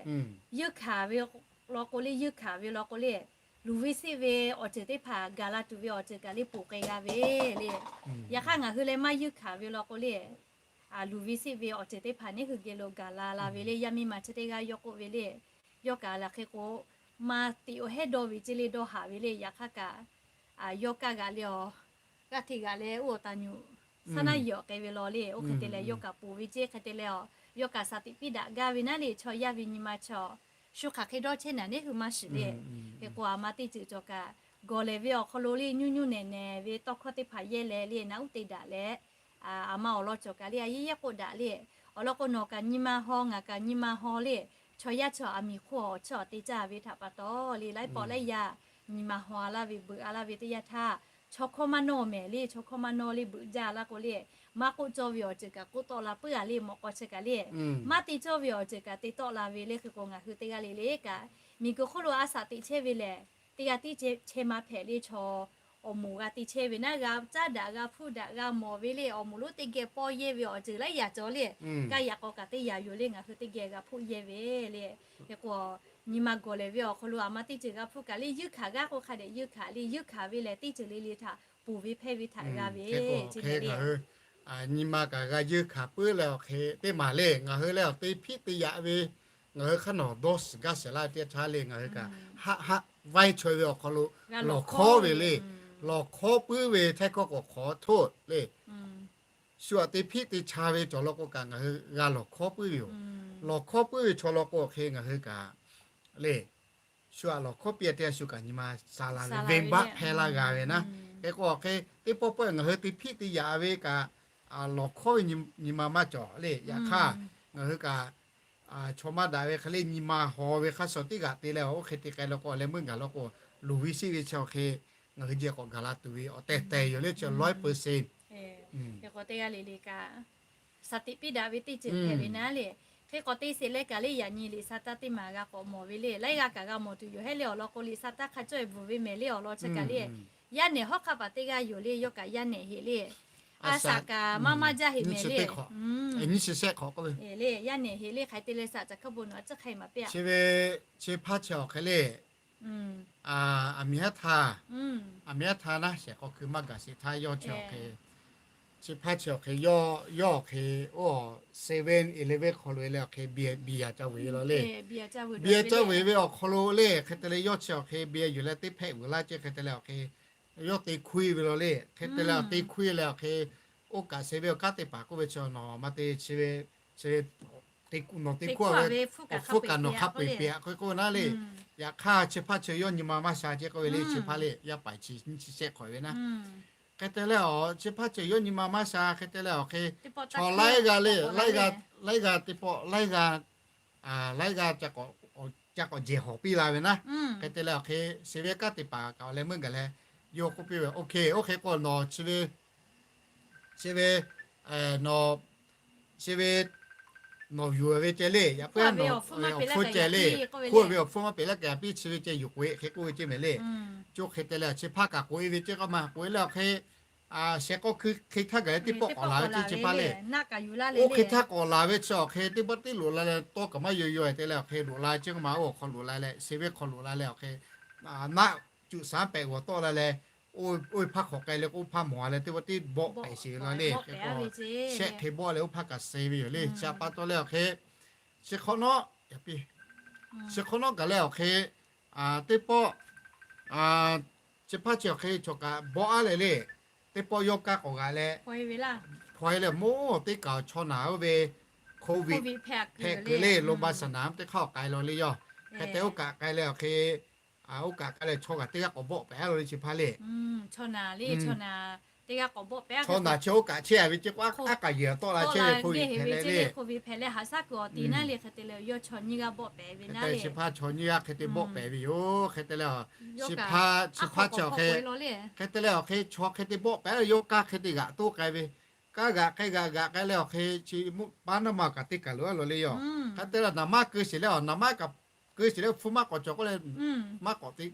yeunˇ hkanˍ ve law k'o le, yeunˇ hkanˍ ve law k'o le, luˬ ve seˆ ve awˬ ceuˬ teˇ hpaˍ gaˬ la tuˬ ve awˬ ceuˬ kaꞈ le poˬ k'ai g'a ve le. Yaꞈ hk'aˇ ngaˬ hui leh maˇ yeunˇ hkanˍ ve law k'o le, luˬ ve seˆ ve awˬ ceuˬ teˇ hpaˍ neˉ hui geh lo gaˬ la la ve le. Yaˇ miˇ ma chi teˇ g'aˇ yawˇ k'oˆ ve le, yawˇ kaꞈ laˬ hk'e k'o, maˇ teꞈ-o hehˉ dawˇ ve ceˇ le, dawˇ haꞈ ve le. Yaꞈ hk'aˇ kaꞈ, yawˇ kaꞈ g'aꞈ le-aˬ, g'aˇ hteꞈ g'aꞈ leh oˇ awˬ taˍ nyuꞈ saˉ naˉ yeˬ awˬ k'ai ve law le. Oˇ hk'e te leh yawˇ kaꞈ poˬ ve ceˇ. Hk'e te leh-aˬ, yawˇ kaꞈ saˍ tiꞈ piˇ daꞈ gaˇ ve naˉ le. Chaw yaˇ ve nyi ma chaw shu hk'aˬ hk'e dawˇ chehˇ naˍ neˉ hui maˇ shiˍ le. Hk'e k'o, aˬ ma teˇ ceuˬ cawˬ kaꞈ, gawˬ lehˬ ve awˬ hk'aw lo le, nyuˇ nyuˇ nehˬ nehˬ ve tawˇ hkawˇ teˇ hpaˍ yehˇ leh le, naꞈ uˉ te daꞈ leh, aˬ ma awˬ lawn cawˬ kaꞈ le, a yehˇ yehˇ k'oˆ daꞈ le. Awˬ lawn k'o, nawˬ kaꞈ nyi ma haw, ngaˬ kaꞈ nyi ma haw le. Chaw yaˇ chi awˬ aˬ miˍ hk'oˆ awˬ chi awˬ te caˇ ve htaꞈ pa taw le, laiˉ pawˆ laiˉ yaˇ nyi ma haw a laˇ ve, beuꞈ a laˇ ve teˇ yanˇ htaˇ, chaw hkawˇ maˇ nawˇ mehˍ le. Chaw hkawˇ maˇ nawˇ le, beuꞈ jaˇ laˇ k'o le, maˇ k'oˆ cawˇ ve awˬ ceuˬ kaꞈ k'oˆ tawˆ la puiˉ-a le. Mawꞈ k'aw chi kaꞈ le, maˇ te cawˇ ve awˬ ceuˬ kaꞈ te tawˆ la ve le. Hk'e k'o, ngaˬ hui teˇ g'aˇ le le kaꞈ, miˬguiˬ hk'oˆ lo a saˍ teꞈ chehˇ ve lehˬ, teˇ g'aˇ tiˉ chehˇ maˇ hpehꞈ le. Chaw awˬ moˍ g'a te chehˇ ve naˉ, g'a caˉ daꞈ g'a hpuˇ daꞈ g'a mawˬ ve le. Awˬ moˍ lonˉ teˇ geh pawˇ yehˇ ve awˬ ceuˬ laiˉ yaꞈ cawˬ le. Kaˇ yaꞈ k'aw kaꞈ teˇ yaꞈ yoˬ le, ngaˬ hui teˇ geh g'a hpuˇ yehˇ ve le. Hk'e k'o, nyi ma gawˬ lehˬ ve awˬ hk'aw lo aˬ ma teˇ ceuˬ g'a hpuˇ kaꞈ le, yeunˇ hkanˍ g'aˇ k'o hk'a dehꞈ yeunˇ hkanˍ le. Yeunˇ hkanˍ ve lehˬ, teˇ ceuˬ le le htaꞈ poˬ ve hpehˇ ve htaꞈ g'a ve. Hk'e k'o, ngaˬ hui nyi ma kaꞈ g'a yeunˇ hkanˍ puiˉ leh awˬ hk'e teˇ maˬ le. Ngaˬ hui leh awˬ te hpiˆ te yaꞈ ve, ngaˬ hui hk'aˇ nawˬ dawˇ shiˍ gaˇ shiˍ laˇ ve teˇ yanˇ htaˇ le, ngaˬ hui kaꞈ haˆ haˆ vaiˇ chaweh ve awˬ hk'aw lo lawˬ hkawˉ ve le. Lawˬ hkawˉ puiˉ ve htaiˇ hkawˇ k'awꞈ hk'awꞈ htoˆ le. Shu aꞈ te hpiˆ te cha ve cawˬ law k'o kaꞈ, ngaˬ hui g'a lawˬ hkawˉ puiˉ ve yoˬ. Lawˬ hkawˉ puiˉ ve chaw law k'o hk'e, ngaˬ hui kaꞈ le, shu aꞈ lawˬ hkawˉ piˇ-a teˇ yanˇ, shu kaꞈ nyi ma sha la ve, venˇbaˆ hpehˇ laˇ g'a ve naˉ. Hk'e k'o, hk'e teˇ pawˆ pawˆ ngaˬ hui te hpiˆ te yaꞈ ve kaꞈ, lawˬ hkawˉ ve nyi ma maˇ cawˬ le. Yaꞈ hk'aˇ, ngaˬ hui kaꞈ chaw maˇ daꞈ ve hk'e le, nyi ma haw ve hk'a shuˍ teˇ g'aꞈ te leh, oˇ hk'e te k'ai law k'o, leh meuˇ gaˬ law k'o, luˬ ve sheˆ ve chi awˬ hk'e ngaˬ hui jeh k'awꞈ gaˬ la tuˬ ve awˬ tehˬ tehˬ yoˬ le. Chi lawˉ peuˬ sheˍ. Hk'e k'o, teˇ g'aˇ le le kaꞈ saˍ tiꞈ piˇ daꞈ ve teˇ ceuˬ hpehꞈ ve naˉ le. Hk'e k'o, te sheˍ leh kaꞈ le, yaꞈ nyi liꞈ sa taˇ teˇ maˬ g'a k'awꞈ mawˬ ve le. Laiˉ g'aˇ kaꞈ g'a mawˬ tuˬ yoˬ hehˉ le. Awˬ lawn k'o, liꞈ sa taˇ hk'a cawˇ-e bvuhˬ ve mehˍ le. Awˬ lawn chi kaꞈ le, yaˇ nehˬ hawˉ hk'aˇ paˍ teˇ g'aˇ yoˬ le. Yawˇ kaꞈ yaˇ nehˬ heꞈ le. A saꞈ kaꞈ maˇ maˇ jaˇ heꞈ mehˍ le. Nyi sheˍ sehˆ hk'awꞈ k'oˆ ve le, yaˇ nehˬ heꞈ le. Hk'aˬ hk'e te leh saꞈ caˬ hkaˇ bon nawˬ a ciˉ hk'ai maˍ piˇ-a. Chi ve, chi hpaˇ chi awˬ hk'e le, aˬ miˍ haˉ htaˇ, aˬ miˍ haˉ htaˇ naˉ shehˍ k'aw hkui maˇ gaˬ sheˍ htaˇ yawˇ chi awˬ hk'e Chi hpaˇ chi awˬ hk'e yawˇ, yawˇ awˬ hk'e oˇ seven eleven hk'aw lo leh awˬ hk'e biˇ, biˇ yaꞈ ca vuiˬ ve law le. Biˇ yaꞈ ca vuiˬ ve awˬ hk'aw lo le hk'e te leh yawˇ chi awˬ hk'e biˇ yuˬ leh teˇ hpehꞈ vuiˬ laˇ ceˇ hk'e te leh awˬ hk'e yawˇ te hkuiˇ ve law le. Hk'e te leh te hkuiˇ leh awˬ hk'e oˇ kaꞈ seven awˬ kanˉ teˇ hpaˍ k'oˆ ve chi nawˬ ma te chi ve, chi ve te kuˇ a ve, awˬ hpfuhˇ kaꞈ nawˬ hk'a peu-eˬ peꞈ k'oˆ ve naˉ le. Yaꞈ hk'aˇ chi hpaˇ chi yawˇ nyi ma maˇ sha ceˇ k'oˆ ve le. Chi hpaˇ le yaˇ paˍ chi nyiˇ chi shehˆ hk'awꞈ ve naˉ. Hk'e te leh awˬ chi hpaˇ chi yawˇ nyi ma maˇ sha hk'e te leh awˬ hk'e chaw laiˉ g'aˇ le, laiˉ g'aˇ teˇ pawˆ laiˉ g'aˇ laiˉ g'aˇ ca k'awꞈ jehˬ hawˬ piˇ la ve naˉ. Hk'e te leh awˬ hk'e seven kanˉ teˇ hpaˍ kaꞈ awˬ leh meuˇ gaˬ leh yawˇ k'oˆ piˇ ve, OK, oˇ hk'e k'o nawˬ chi ve, chi ve, nawˬ chi ve nawˬ yuˬ ve ceh le. Yaꞈ puiˉ a nawˬ awˬ hpfuhˇ ceh le. Hkuˇ ve awˬ hpfuhˇ maˇ peꞈ laˇ kaꞈ yaꞈ piˇ chi ve ceh yuˬ k'oꞈ e hk'e k'oˆ ve ceˇ mehˍ le. Chi hk'e te leh chi hpaˇ kaꞈ k'oꞈ e ve ceˇ k'o maˇ k'oꞈ e leh awˬ hk'e sheh k'awˇ hkui hk'e htaˇ gaˬ leh teˇ pawˆ k'awꞈ laˬ ve ceˇ chi hpaˇ le. Oˇ hk'e htaˇ k'awꞈ laˬ ve chi awˬ hk'e teˇ pawˆ teˇ loꞈ la leh tawˇ kaꞈ maˇ yaw yaw te leh awˬ hk'e loꞈ la ceˇ k'o maˇ oˇ awˬ hk'aw loꞈ la leh seven hk'aw loꞈ la leh awˬ hk'e naˆ cuꞈ shaˉ pehꞈ g'awˬ tawˆ la leh oˇ ve hpaˇ hk'awꞈ k'ai leh k'o oˇ hpaˇ mawˬ a leh teˇ pawˆ teˇ bawˆ pehꞈ sheˍ ve law le. Hk'e k'o shehˆ hk'e bawˆ leh oˇ hpaˇ kaꞈ suh ve yoˬ le. Chi pa taw leh awˬ hk'e chi hk'awꞈ nawˉ, chi hk'awꞈ nawˉ gaˬ leh awˬ hk'e teˇ pawˆ chi hpaˇ chi awˬ hk'e chaw kaꞈ bawˆ a leh le. Teˇ pawˆ yawˇ kaˇ k'awꞈ g'aꞈ leh hpaw e leh moˇ teˇ kaˬ chaw naˬ oˇ ve COVID hpehꞈ kuiˬ le, โรงพยาบาลสนาม teˇ hk'aˇ awˬ k'ai law le yoˬ. Hk'e te oˇ kaꞈ k'ai leh awˬ hk'e oˇ kaꞈ k'ai leh chaw kaꞈ teˇ g'aˇ k'awꞈ bawˆ pehꞈ a law le chi hpaˇ le. Chaw naˬ chi oˇ kaꞈ chehˇ a ve ceˇ k'o aˉ kaꞈ yehˬ tawˆ la chehˇ ve COVID hpehꞈ leh le. Hk'e te chi hpaˇ chaw nyiˇ g'aˇ hk'e te bawˆ pehꞈ ve yoˬ. Hk'e te leh chi hpaˇ chi awˬ hk'e hk'e te leh awˬ hk'e chaw hk'e te bawˆ pehꞈ leh yawˇ kaˇ hk'e te g'aꞈ toˆ k'ai ve. Kaˇ g'aꞈ k'ai g'aꞈ g'aꞈ k'ai leh awˬ hk'e chi paˉ naˇ ma kaꞈ teˇ kaˬ loꞈ a law le yoˬ. Hk'e te leh naˍ maˇ keu sheˍ leh awˬ naˍ maˇ kaꞈ keu sheˍ leh hpu maˇ k'awꞈ cawˬ k'oˆ leh maˇ k'awꞈ te,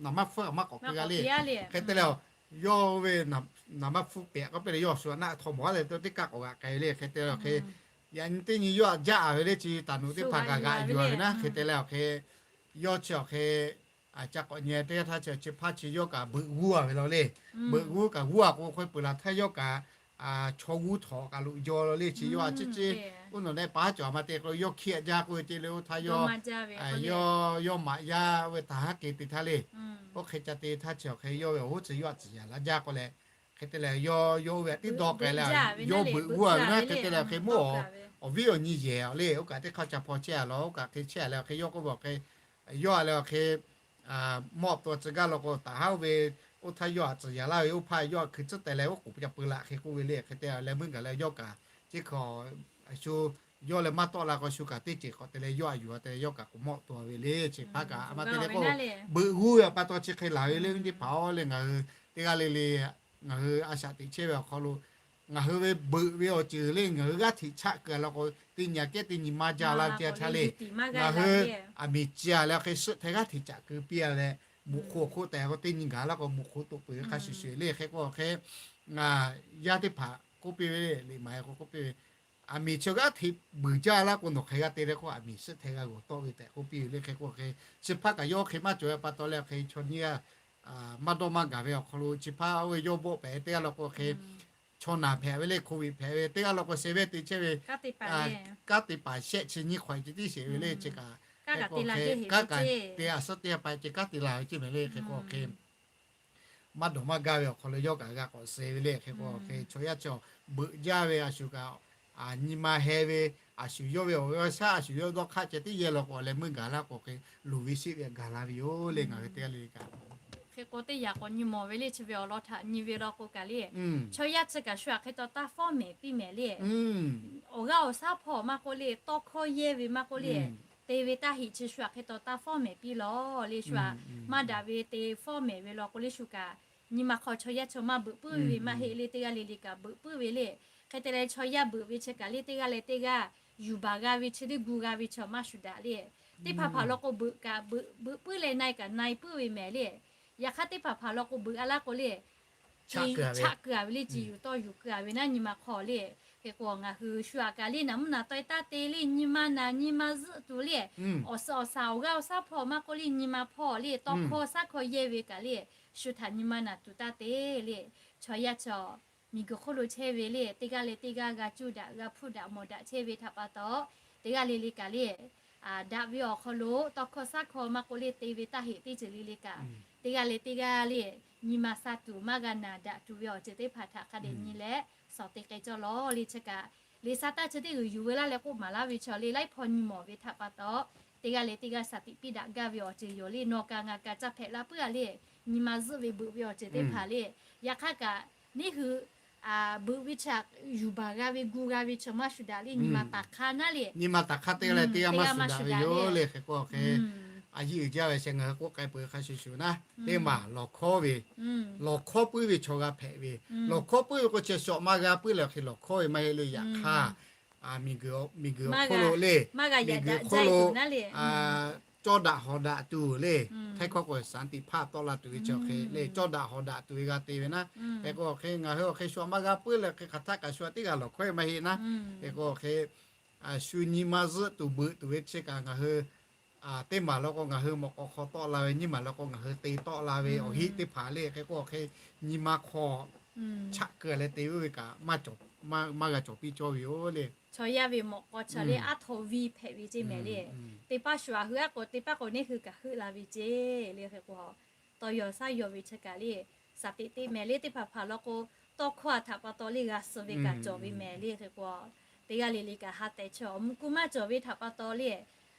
naˍ maˇ hpfuhˇ kaꞈ maˇ k'awꞈ keu g'a le. Hk'e te leh yawˇ ve naˍ maˇ hpfuhˇ pehꞈ k'oˆ piˇ leh yawˇ shu naˆ htawˇ mawˬ a leh teˇ kaˇ k'awꞈ g'aꞈ k'ai ve le. Hk'e te leh awˬ hk'e yaꞈ nyi teˇ nyi yawˇ a jaˇ ve le chi taˍ nuꞈ teˇ hpaˍ kaꞈ g'aꞈ yuˬ a ve naˉ. Hk'e te leh awˬ hk'e yawˇ chi awˬ hk'e ca k'awꞈ nyi teˇ g'aˇ htaˇ chi chi hpaˇ chi yawˇ kaꞈ beuꞈ g'uˇ a ve law le. Beuꞈ g'uˇ kaꞈ g'uˇ a k'o hk'e peuˬ laˬ htaˇ yawˇ kaꞈ chaw g'uˇ htawꞈ kaꞈ loꞈ jaw law le. Chi yawˇ a ciˉ ciˉ oˇ nawˬ leh paˉ cawˬ a ma te k'o yawˇ hkiˇ a jaˇ k'oˆ ve ceˇ le. Oˇ htaˇ yawˇ yawˇ maꞈ yaˇ ve taˍ haˉ ke te htaˇ le. Oˇ hk'e ca te htaˇ chi awˬ hk'e yawˇ ve awˬ hoˉ tcuh yawˇ a tcuhˍ yaˍ la jaˇ k'oˆ leh, hk'e te leh yawˇ yawˇ oˇ ve teˇ dawˇ k'ai leh yawˇ beuꞈ g'uˇ a ve naˉ. Hk'e te leh hk'e mawˇ awˬ viˉ awˬ nyi yehˬ a le. Oˇ kaꞈ teˇ hk'aˇ ca hpaw chehˇ a law. Oˇ kaꞈ hk'e chehˇ a leh awˬ hk'e yawˇ k'oˆ ve awˬ hk'e yawˇ a leh awˬ hk'e mawˇ awˬ to tcuh gaˇ law k'o taˍ haˉ oˇ ve oˇ htaˇ yawˇ a tcuhˍ yaˍ laˇ ve oˇ hpaˇ yawˇ a hkui tcuhˉ teh leh oˉ k'oˍ pui ca peu laꞈ hk'e k'oˆ ve le. Hk'e te leh meuˇ gaˬ leh yawˇ kaꞈ chi hk'e a shu yawˇ leh maˇ tawˆ la k'o shu kaꞈ teˇ ceuˬ k'awꞈ te leh yawˇ a yuˬ a te leh yawˇ kaꞈ k'awꞈ mawˇ awˬ to ve le. Chi hpaˇ kaꞈ a ma te le k'o beuꞈ g'uˇ ve pa taw chi hk'e laˬ ve le. Teˇ hpaˍ a le ngaˬ hui teˇ g'aˇ le le ngaˬ hui a shaꞈ teꞈ chehˇ ve awˬ hk'aw lo ngaˬ hui ve beuꞈ ve awˬ ceuˬ le ngaˬ hui g'aˇ hteꞈ chaꞈ keu a law k'o teˇ nyi a kehˉ teˇ nyi maˇ jaˇ laˇ ve teˇ yanˇ htaˇ le. Ngaˬ hui aˬ miˍ ci a leh awˬ hk'e suhˆ htaˇ g'aˇ hteꞈ chaꞈ keu piˇ a leh muꞈ hk'oˆ awˬ hk'oˆ tehꞈ k'o teˇ nyi gaˬ laˇ k'o muꞈ hk'oˆ toꞈ peuˬ ve hk'a shuˍ shuˍ le. Hk'e k'o awˬ hk'e ngaˬ yaˇ teˇ hpaˍ k'oˆ piˇ ve le, liꞈ maˍ e k'o k'oˆ piˇ ve, aˬ miˍ chi g'aˇ hteꞈ beuˬ jaˇ laˇ k'o nawˬ hk'e g'a te leh k'o aˬ miˍ suhˆ htaˇ g'a g'awˬ tawˆ ve tehꞈ k'oˆ piˇ ve le. Hk'e k'o hk'e chi hpaˇ kaꞈ yawˇ hk'e maˇ cawˬ ve pa taw leh hk'e chaw nyiˇ g'aˇ maˇ dawˇ maˇ gaˬ ve awˬ hk'aw lo chi hpaˇ oˇ ve yawˇ bawˆ pehꞈ teˇ g'aˇ law k'o hk'e chaw naˬ hpehꞈ ve le, COVID hpehꞈ ve teˇ g'aˇ law k'o se ve te chehˇ ve kanˉ te paˍ shehˆ chi nyiˇ hk'awꞈ e ce tiˉ sheˍ ve le. Chi kaꞈ kanˉ kaꞈ te a suhˉ teˇ g'aˇ pa ce kanˉ te la ve ceˇ mehˍ le. Hk'e k'o hk'e maˇ dawˬ maˇ gaˇ ve awˬ hk'aw lo yawˇ kaꞈ g'a k'awꞈ suh ve le. Hk'e k'o hk'e chaw yaˇ chi beuꞈ jaˇ ve a shu kaꞈ nyi ma heh ve, a shu yawˇ ve awˬ g'aˇ shaˉ a shu yawˇ dawˇ hk'aˇ ceh tiˉ yehˇ law k'o leh meuˇ gaˬ laˇ k'o hk'e loˍ ve shiˆ ve gaˬ la ve yoˬ le. Ngaˬ hui teˇ g'aˇ le le kaꞈ hk'e k'o teˇ yanˇ k'awꞈ nyi mawˬ ve le. Chi ve awˬ lawn htaꞈ nyi ve law k'o kaꞈ le chaw yaˇ chi kaꞈ shu htaꞈ hk'e taw taˇ fawˉ mehˍ piˇ mehˍ le. Awˬ g'aˇ awˬ shaˉ hpawˇ maˇ k'oˆ le, tawˇ hkawˇ yehˇ ve maˇ k'oˆ le, te ve taˇ heꞈ chi shu htaꞈ hk'e taw taˇ fawˉ mehˍ piˇ law le. Shu htaꞈ maˇ daꞈ ve te fawˉ mehˍ ve law k'o le shu kaꞈ nyi ma hk'aw chaw yaˇ chaw maˇ beuꞈ puiˉ ve maˇ heˆ le. Teˇ g'aˇ le le kaꞈ beuꞈ puiˉ ve le. Hk'e te leh chaw yaˇ beuꞈ ve chi kaꞈ le teˇ g'aˇ leh teˇ g'aˇ yuˬ baˬ g'a ve chi teˇ gu g'a ve chi maˇ shu daꞈ le. Teˇ hpaˍ hpaˍ law k'o beuꞈ kaꞈ beuꞈ puiˉ leh na e kaꞈ na e puiˉ ve mehˍ le. Yaꞈ hk'aˇ teˇ hpaˍ hpaˍ law k'o beuꞈ a laˇ k'o le chaꞈ keu a ve le, ci yuˬ tawˇ yuˬ keu a ve naˉ nyi ma hk'aw le. Hk'e k'o ngaˬ hui shu htaꞈ kaꞈ le naˍ mvuhˇ naˍ taweh taˇ te le, nyi ma naˍ nyi ma zuhˆ tuˬ le, awˬ suhˍ awˬ shaˍ awˬ g'aˇ awˬ shaˉ hpawˇ maˇ k'oˆ le nyi ma hpawˇ le tawˇ hkawˇ shaˉ hkawˇ yehˇ ve kaꞈ le shu htaꞈ nyi ma naˍ tuˬ taˇ te le. Chaw yaˇ chaw miˬguiˬ hk'oˆ lo chehˇ ve le, teˇ g'aˇ leh teˇ g'aˇ g'a cuˇ daꞈ g'a hpuˇ daꞈ mawˬ daꞈ chehˇ ve htaꞈ pa taw, teˇ g'aˇ le le kaꞈ le, daꞈ ve awˬ hk'aw lo tawˇ hkawˇ saˉ hkawˇ maˇ k'oˆ le, te ve taˇ heꞈ teˇ ceuˬ le le kaꞈ, teˇ g'aˇ leh teˇ g'aˇ le, nyi ma sha tuˬ maˇ g'a naˬ daꞈ tuˬ ve awˬ ceuˬ teˇ hpaˍ htaꞈ hk'a dehꞈ nyi leh, shawˍ te k'ai cawˇ lawˬ le. Chi kaꞈ, liꞈ sha taˇ chi teˇ g'uiˬ yuˬ ve laˇ leh k'oˆ maˍ laˇ ve chaw le, laiˉ hpaw nyi mawˬ ve htaꞈ pa taw, teˇ g'aˇ leh teˇ g'aˇ shaˍ tiꞈ piˇ daꞈ gaˇ ve awˬ ceuˬ yoˬ le. Nawˬ kaꞈ ngaˬ kaꞈ ca hpehꞈ la puiˉ a le, nyi ma zuhˆ ve beuꞈ ve awˬ ceuˬ teˇ hpaˍ le. Yaꞈ hk'aˇ kaꞈ, neˇ hui beuꞈ ve chaw, yuˬ baˬ g'a ve gu g'a ve chaw maˇ shuˍ daꞈ le, nyi ma taˍ hk'aˇ naˉ le, nyi ma taˍ hk'aˇ teˇ g'aˇ leh teˇ g'aˇ maˇ shuˍ daꞈ ve yoˬ le. Hk'e k'o hk'e, a yiˇ uiˍ jaˇ ve sheh ngaˬ hui k'oˆ k'ai peuˬ ve hk'a shuˍ shuˍ naˉ, teˇ maˬ lawˬ hkawˉ ve, lawˬ hkawˉ puiˉ ve chaw g'a hpehꞈ ve, lawˬ hkawˉ puiˉ ve k'o chi shawˍ maˇ g'a puiˉ leh hk'e lawˬ hkawˉ ve maˇ heˆ le. Yaꞈ hk'aˇ, miˬguiˬ hk'oˆ lo le, miˬguiˬ hk'oˆ lo cawˇ daꞈ hawˍ daꞈ tuˬ le, htaiˇ hkawˇ k'o สันติภาพ tawˆ la tuˬ ve chi hk'e le, cawˇ daꞈ hawˍ daꞈ tuˬ ve g'a te ve naˉ. Hk'e k'o hk'e ngaˬ hui awˬ hk'e shu maˇ g'a puiˉ leh hk'e hk'aˬ htaˆ kaꞈ shu teˇ g'aˇ lawˬ hkawˉ ve maˇ heˆ naˉ. Hk'e k'o hk'e, shu nyi ma zuhˆ tuˬ beuꞈ tuˬ ve chi kaꞈ ngaˬ hui teˇ maˬ law k'o ngaˬ hui mawꞈ k'aw hk'aw tawˆ la ve, nyiˇ maˬ law k'o ngaˬ hui te tawˆ la ve awˬ heˆ teˇ hpaˍ le. Hk'e k'o hk'e, nyi ma hk'aw chaꞈ keu leh te oˇ ve kaꞈ maˇ g'a cawˬ piˇ cawˇ ve yoˬ le. Chaw yaˇ ve mawꞈ k'aw chaw le aˉ htaw viˇ hpehꞈ ve ceˇ mehˍ le. Teˇ paˇ shu a hui aˉ k'o teˇ paˇ k'o neˇ hui kaꞈ heuˆ la ve ceˇ le. Hk'e k'o, tawˇ yaw shaˉ yaw ve chi kaꞈ le, shaˍ tiꞈ te mehˍ le. Teˇ hpaˍ hpaˍ law k'o, tawˇ hkawˇ a htaꞈ pa taw le g'a suh ve kaꞈ cawˬ ve mehˍ le. Hk'e k'o, teˇ g'aˇ le le kaꞈ ha tehˬ chi awˬ mvuhˇ kuˇ maˇ cawˬ ve htaꞈ pa taw le,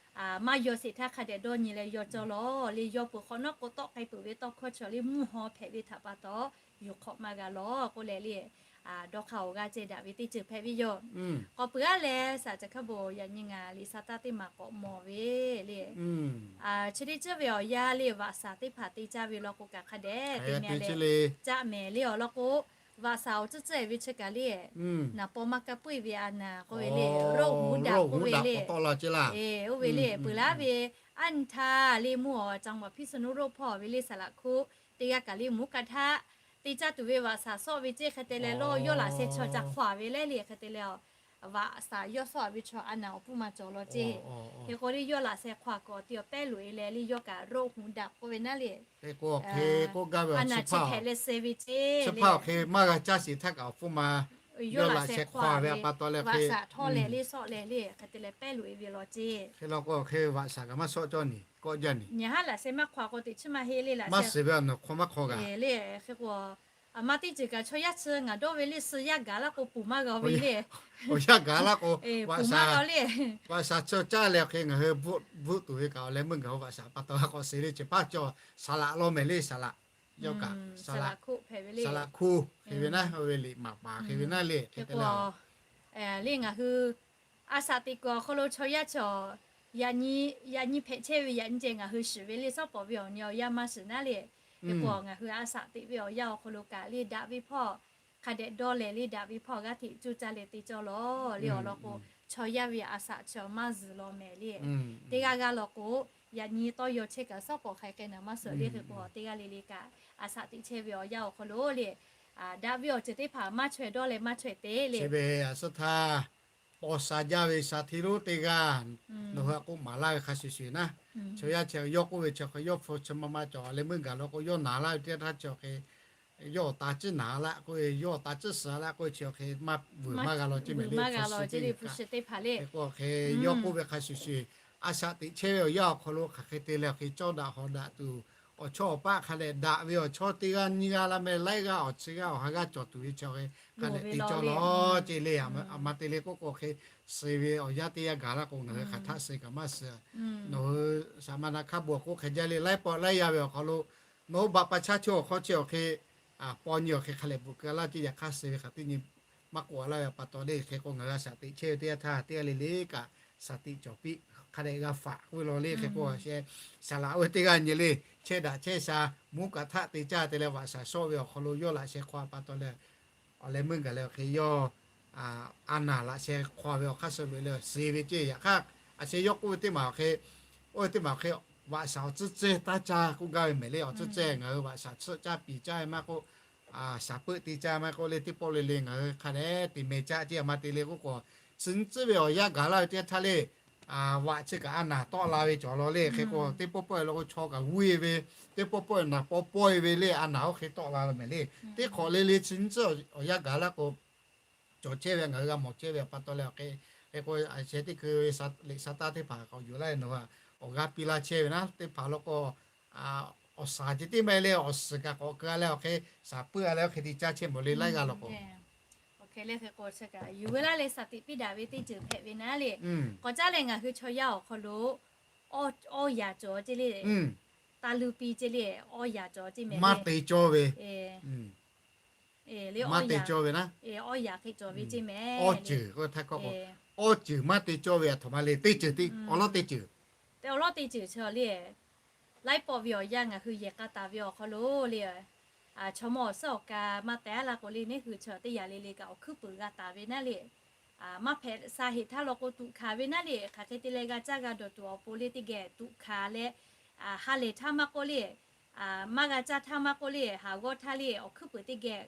maˇ yaw sheˍ htaˇ hk'a dehꞈ dawˇ nyi leh yaw cawˇ lawˬ le. Yaw peuˬ hk'awꞈ nawˉ k'o tawˆ k'ai peuˬ ve tawˇ hkawˇ chi le mvuhˇ haw hpehꞈ ve htaꞈ pa taw, yuˬ hk'awꞈ maˇ g'a lawˬ k'oˆ leh le, dawˇ hk'aˇ awˬ g'aˇ ceh daꞈ ve teˇ ceuˬ hpehꞈ ve yoˬ. K'awꞈ peuˬ aˉ leh shaˍ caˬ hkaˇ bon yaꞈ nyi ngaˬ liꞈ sha taˇ teˇ maˬ k'awꞈ mawˬ ve le. Chi teˇ ceuˬ ve awˬ yanˇ le vaꞈ shaˍ teˇ hpaˍ te caˇ ve law k'o kaꞈ hk'a dehꞈ te meh leh caˇ mehˍ le. Awˬ lawn k'o, vaꞈ shaˍ awˬ tcuhˉ tcuhˉ ve chi kaꞈ le, naˍ paw maˇ kaˇ puiˉ ve a naˍ k'oˆ ve le, โรคหูดับ k'oˆ ve le. Oˇ ve le peuˬ laˇ ve, aˉ nyi htaˇ le mvuhˇ awˬ จังหวัดพิษณุโลก hpawˇ ve le saˍ laꞈ hkoˇ teˇ g'aˇ kaꞈ le mvuhˇ ka htaˇ te caˇ tuˬ ve vaꞈ shaˍ sawˆ ve ceˇ hk'e te leh lawˇ yawˇ laꞈ sheh chaw ca hk'awꞈ ve le le hk'e te leh, vaꞈ shaˍ yawˇ sawˆ ve chaw a naˍ awˬ pfuhˇ maˇ cawˬ law ceˇ. Hk'e k'o le yawˇ laꞈ sheh hk'awꞈ k'awꞈ te awˬ pehˉ loꞈ e leh le yawˇ kaꞈ โรคหูดับ k'oˆ ve naˉ le. Hk'e k'o hk'e k'oˆ gaˇ ve a naˍ chi hpehꞈ leh suh ve ceˇ. Chi hpaˇ awˬ hk'e maˇ g'a caˇ sheˍ htaˇ kaꞈ awˬ pfuhˇ ma yawˇ laꞈ sheh hk'awꞈ ve a pa taw leh vaꞈ shaˍ htawˇ leh le sawˆ leh le hk'e te leh pehˉ loꞈ e ve law ceˇ. Hk'e law k'o hk'e vaꞈ shaˍ kaꞈ maˇ sawˆ cawˇ nyi kawˆ jaˇ nyi. Nyi haˉ laꞈ sheh maˇ hk'awꞈ k'o teꞈ chiˉ maˇ heˆ le laꞈ sheh. Maˇ shiˍ ve a nawˬ hk'aw maˇ hk'aw g'a le. Hk'e k'o, a ma teˇ ceuˬ kaꞈ chaw yaˇ chi ngaˬ dawˇ ve le suh yaˇ gaˬ laˇ k'o puˬ maˇ g'a ve le. Awˬ yaˇ gaˬ laˇ k'o, vaꞈ shaˍ le, vaꞈ shaˍ chi caˇ leh hk'e ngaˬ hui bvuhˆ tuˬ ve kaꞈ awˬ leh meuˇ gaˬ vaꞈ shaˍ pa taw k'awꞈ suh le. Chi hpaˇ cawˬ saˍ laꞈ law mehˍ le, saˍ laꞈ yawˇ kaꞈ saˍ laꞈ hkoˇ hpehꞈ ve le. Saˍ laꞈ hkoˇ hk'e ve naˉ oˇ ve liꞈ maˍ paˍ hk'e ve naˉ le. Hk'e k'o, le ngaˬ hui a shaꞈ teꞈ kuiˬ awˬ hk'aw lo chaw yaˇ chi yaꞈ nyi hpehꞈ chehˇ ve yaꞈ nyi ceh ngaˬ hui shiˍ ve le, sawˉ pawˍ ve awˬ nyi awˬ yanˇ maˇ shiˍ naˉ le. Hk'e k'o ngaˬ hui a shaꞈ teꞈ ve awˬ yanˇ awˬ hk'aw lo kaꞈ le daꞈ ve hpawˇ hk'a dehꞈ dawˇ leh le daꞈ ve hpawˇ g'aˇ hteꞈ cuˇ caˇ leh te cawˇ lawˬ le. Awˬ lawn k'o, chaw yaˇ ve a shaꞈ chi maˇ zuhˬ law mehˍ le. Teˇ g'aˇ g'aˇ law k'o, yaꞈ nyi tawˇ yaw chehˇ kaꞈ sawˉ pawˍ hk'aˬ hk'e naˍ maˇ suhˍ le. Hk'e k'o teˇ g'aˇ le le kaꞈ a shaꞈ teꞈ chehˇ ve awˬ yanˇ awˬ hk'aw lo le, daꞈ ve awˬ ceuˬ teˇ hpaˍ maˇ chaweh dawˇ leh maˇ chaweh te le. Chi ve a suhˉ htaˇ, paw sha jaˇ ve sha hteˇ lonˉ teˇ g'aˇ nawˬ hui a k'oˆ maˍ laˇ ve hk'a shuˍ shuˍ naˉ, chaw yaˇ chi yawˇ k'oˆ ve chi hk'e yawˇ hpu chi ma ma cawˬ leh meuˇ gaˬ law k'o yawˇ naˍ laˇ ve teˇ htaˇ chi hk'e yawˇ awˬ ta ciˉ naˍ laˇ k'oˆ ve, yawˇ awˬ ta ciˉ suhˍ laˇ k'oˆ ve chi hk'e maˇ vuiˬ maˇ g'a law ceˇ mehˍ le. Hpu shi teˇ hpaˍ le k'o hk'e yawˇ k'oˆ ve hk'a shuˍ shuˍ, a shaꞈ teꞈ chehˇ ve awˬ yanˇ awˬ hk'aw lo hk'aˬ hk'e te leh hk'e cawˇ daꞈ hawˍ daꞈ tuˬ, awˬ chawˇ awˬ paˆ hk'a dehꞈ daꞈ ve awˬ chawˇ teˇ g'aˇ nyiˇ g'aˇ laˇ meh laiˉ g'aˇ awˬ chi g'aˇ awˬ ha g'aˇ cawˬ tuˬ ve chi hk'e hk'a dehꞈ te cawˇ lawˬ ceˇ le. A ma te le k'oˆ k'o hk'e, suh ve awˬ yanˇ teˇ yanˇ gaˬ laˇ k'o ngaˬ hui hk'aˬ htaˆ suh kaꞈ maˇ suh. Nawˬ hui shaˍ ma na hk'a bon k'oˆ hk'e jaˇ le, laiˉ pawˆ laiˉ yaˇ ve awˬ hk'aw lo nawˬ hui baꞈ pa chaˇ chaw awˬ hk'aw chi awˬ hk'e paw nyi awˬ hk'e hk'a lehˬ bvuhꞈ keu laˇ ceˇ. Yaꞈ hk'aˇ suh ve hk'aˬ teˇ nyi maˇ k'oˆ laˇ ve a pa taw le. Hk'e k'o ngaˬ hui a shaꞈ teꞈ chehˇ ve teˇ yanˇ htaˇ teˇ g'aˇ le le kaꞈ shaˍ tiꞈ cawˬ piˇ hk'a dehꞈ g'a faꞈ k'oˆ ve law le. Hk'e k'o a sheh saˍ laꞈ oˇ ve teˇ g'aˇ nyi le, chehˇ daꞈ chehˇ sha mvuhˇ kaꞈ htaˆ te caˇ te leh vaꞈ shaˍ shawˆ ve awˬ hk'aw lo yawˇ laꞈ sheh hk'aw a pa taw leh awˬ leh meuˇ gaˬ leh awˬ hk'e yawˇ a naˍ laꞈ sheh hk'aw ve awˬ hk'aˇ suh ve le suh ve ceˇ. Yaꞈ hk'aˇ a sheh yawˇ k'oˆ ve teˇ maˬ awˬ hk'e, oˇ ve teˇ maˬ awˬ hk'e vaꞈ shaˍ awˬ tcuhˉ cehˇ taˇ caˇ k'oˆ gaˇ ve mehˍ le. Awˬ tcuhˉ cehˇ ngaˬ hui vaꞈ shaˍ tsuhˆ caˇ piˍ caˇ ve maˇ k'oˆ, shaˍ peuˆ te caˇ maˇ k'oˆ le, teˇ pawˆ le le ngaˬ hui hk'a dehꞈ te meh caˇ ceˇ. A ma te le k'oˆ k'o, suh tcuhˉ ve awˬ yanˇ gaˬ laˇ ve teˇ htaˇ le vaꞈ chi kaꞈ a naˍ tawˆ la ve cawˬ law le. Hk'e k'o teˇ pawˆ pawehˇ lo k'o chaw kaꞈ g'uˇ-e ve, teˇ pawˆ pawehˇ naˍ pawehˇ pawehˇ-e ve le a naˍ oˇ hk'e tawˆ la mehˍ le. Teˇ hk'awꞈ le le chi nyi tcuhˉ awˬ yanˇ gaˬ laˇ k'o, cawˬ chehˇ ve ngaˬ hui g'a mawˬ chehˇ ve pa taw leh awˬ hk'e, hk'e k'o a sheh teˇ hkui ve liꞈ sa taˇ teˇ hpaˍ k'awꞈ yuˬ laˇ ve nawˬ hui awˬ g'aˇ piˇ laˇ chehˇ ve naˉ teˇ hpaˍ law k'o, awˬ shaˍ ceh tiˉ maˇ heˆ le awˬ suhˍ kaꞈ k'awꞈ keu-a leh awˬ hk'e shaˍ puiˉ-a leh oˇ hk'e te caˇ chehˇ mawˬ le laiˉ g'aˇ law k'o. Awˬ hk'e le hk'e k'o chi kaꞈ yuˬ ve laˇ leh shaˍ tiꞈ piˇ daꞈ ve teˇ ceuˬ hpehꞈ ve naˉ le. K'awꞈ caˉ leh ngaˬ hui chaw yaˇ awˬ hk'aw lo awˇ yaꞈ cawˬ ceh le, taˇ luˇ piˇ ceh le, awˇ yaꞈ cawˬ ceh mehˍ le. Maˇ te cawˇ ve, maˇ te cawˇ ve naˉ, awˇ yaꞈ hk'e cawˬ ve ceh mehˍ. Awˇ ceuˬ k'o htaˇ kawˆ k'o, awˇ ceuˬ maˇ te cawˇ ve a htoꞈ ma le teˇ ceuˬ tiˉ awˬ lawˉ teˇ ceuˬ, awˬ lawˉ teˇ ceuˬ chi le. Laiˉ pawˆ ve awˬ yanˇ ngaˬ hui yehˬ k'a taˍ ve awˬ hk'aw lo le, chaw mawˇ awˬ suhˉ awˬ ka maˇ teh-a laˇ k'o le, neˇ hui chi teˇ yanˇ le le kaꞈ awˬ hkuiˉ puiˍ g'a taˍ ve naˉ le. Maˇ hpehꞈ sha heˍ htaˇ law k'o tuꞈ hkanˍ ve naˉ le. Hk'aˬ hk'e te leh g'a caˇ g'a dawˬ tuˬ awˬ pon le teˇ geh tuꞈ hkanˍ leh, ha lehˬ htaˇ maˇ k'oˆ le, maˇ g'a caˇ htaˇ maˇ k'oˆ le, haˍ g'awˇ htaˇ le awˬ hkuiˉ puiˍ teˇ geh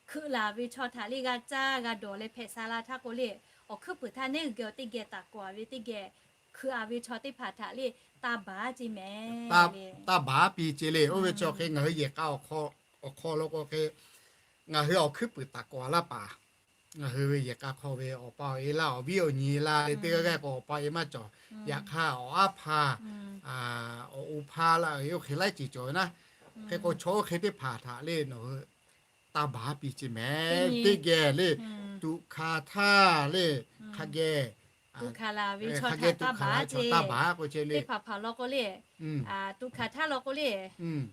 hkeuꞈ laˬ ve chaw htaꞈ le g'a caˇ g'a dawˬ leh hpehꞈ sha la htaˇ k'o le, awˬ hkuiˉ puiˍ htaˇ neˇ hui geh teˇ geh taˍ kawˍ ve teˇ geh hkeuꞈ-a ve chaw teˇ hpaˍ htaꞈ le taˇ baˬ-a ceh mehˍ. Taˇ baˬ-a piˇ ceh le. Oˇ ve chi awˬ hk'e ngaˬ hui yehˬ k'a awˬ hk'aw lo k'o hk'e, ngaˬ hui awˬ hkuiˉ puiˍ taˍ kawˍ laˇ paˍ. Ngaˬ hui ve yehˬ k'a hk'aw ve awˬ pa awˬ e laˇ awˬ viˉ awˬ nyi la le teˇ g'aˇ g'aˇ k'o awˬ pa awˬ e maˇ cawˬ. Yaꞈ hk'aˇ awˬ aˉ hpaˇ, awˬ o hpaˇ la oˇ hk'e laiˉ ceuˬ cawˬ ve naˉ. Hk'e k'o chaw oˇ hk'e teˇ hpaˍ htaꞈ le nawˬ hui taˇ baˬ-a piˇ ceh mehˍ. Teˇ geh le tuꞈ hkanˍ htaˇ le hk'a geh, tuꞈ hkanˍ laˬ ve chaw htaꞈ taˇ baˬ-a ceh. Teˇ hpaˍ hpaˍ law k'o le, tuꞈ hkanˍ htaˇ law k'o le,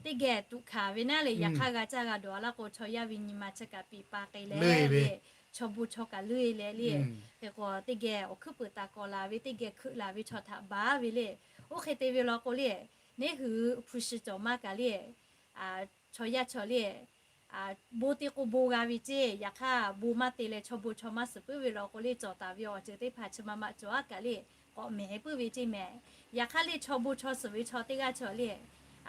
teˇ geh tuꞈ hkanˍ ve naˉ le yaꞈ hk'aˇ g'a caˇ g'a dawˬ-a laˇ k'o chaw yaˇ ve nyi ma chi kaꞈ piˍ pa k'ai leh le, chaw bon chaw kaꞈ leuˇ-e leh le, hk'e k'o teˇ geh awˬ hkuiˉ puiˍ taˍ kawˍ laˬ ve teˇ geh hkeuꞈ laˬ ve chaw htaꞈ baˬ ve le. Oˇ hk'e te ve law k'o le, neˇ hui hpu shi cawˬ maˇ kaꞈ le, chaw yaˇ chaw le, bon te k'o bon g'a ve ceh, yaꞈ hk'aˇ bon maˇ te leh chaw bon chaw maˇ suhˍ puiˉ ve law k'o le cawˬ taˍ ve awˬ ceuˬ teˇ hpaˍ chi ma ma cawˬ-a kaꞈ le k'awꞈ mehˍ puiˉ ve ceh mehˍ. Yaꞈ hk'aˇ le chaw bon chaw suhˍ ve chaw teˇ g'aˇ chaw le,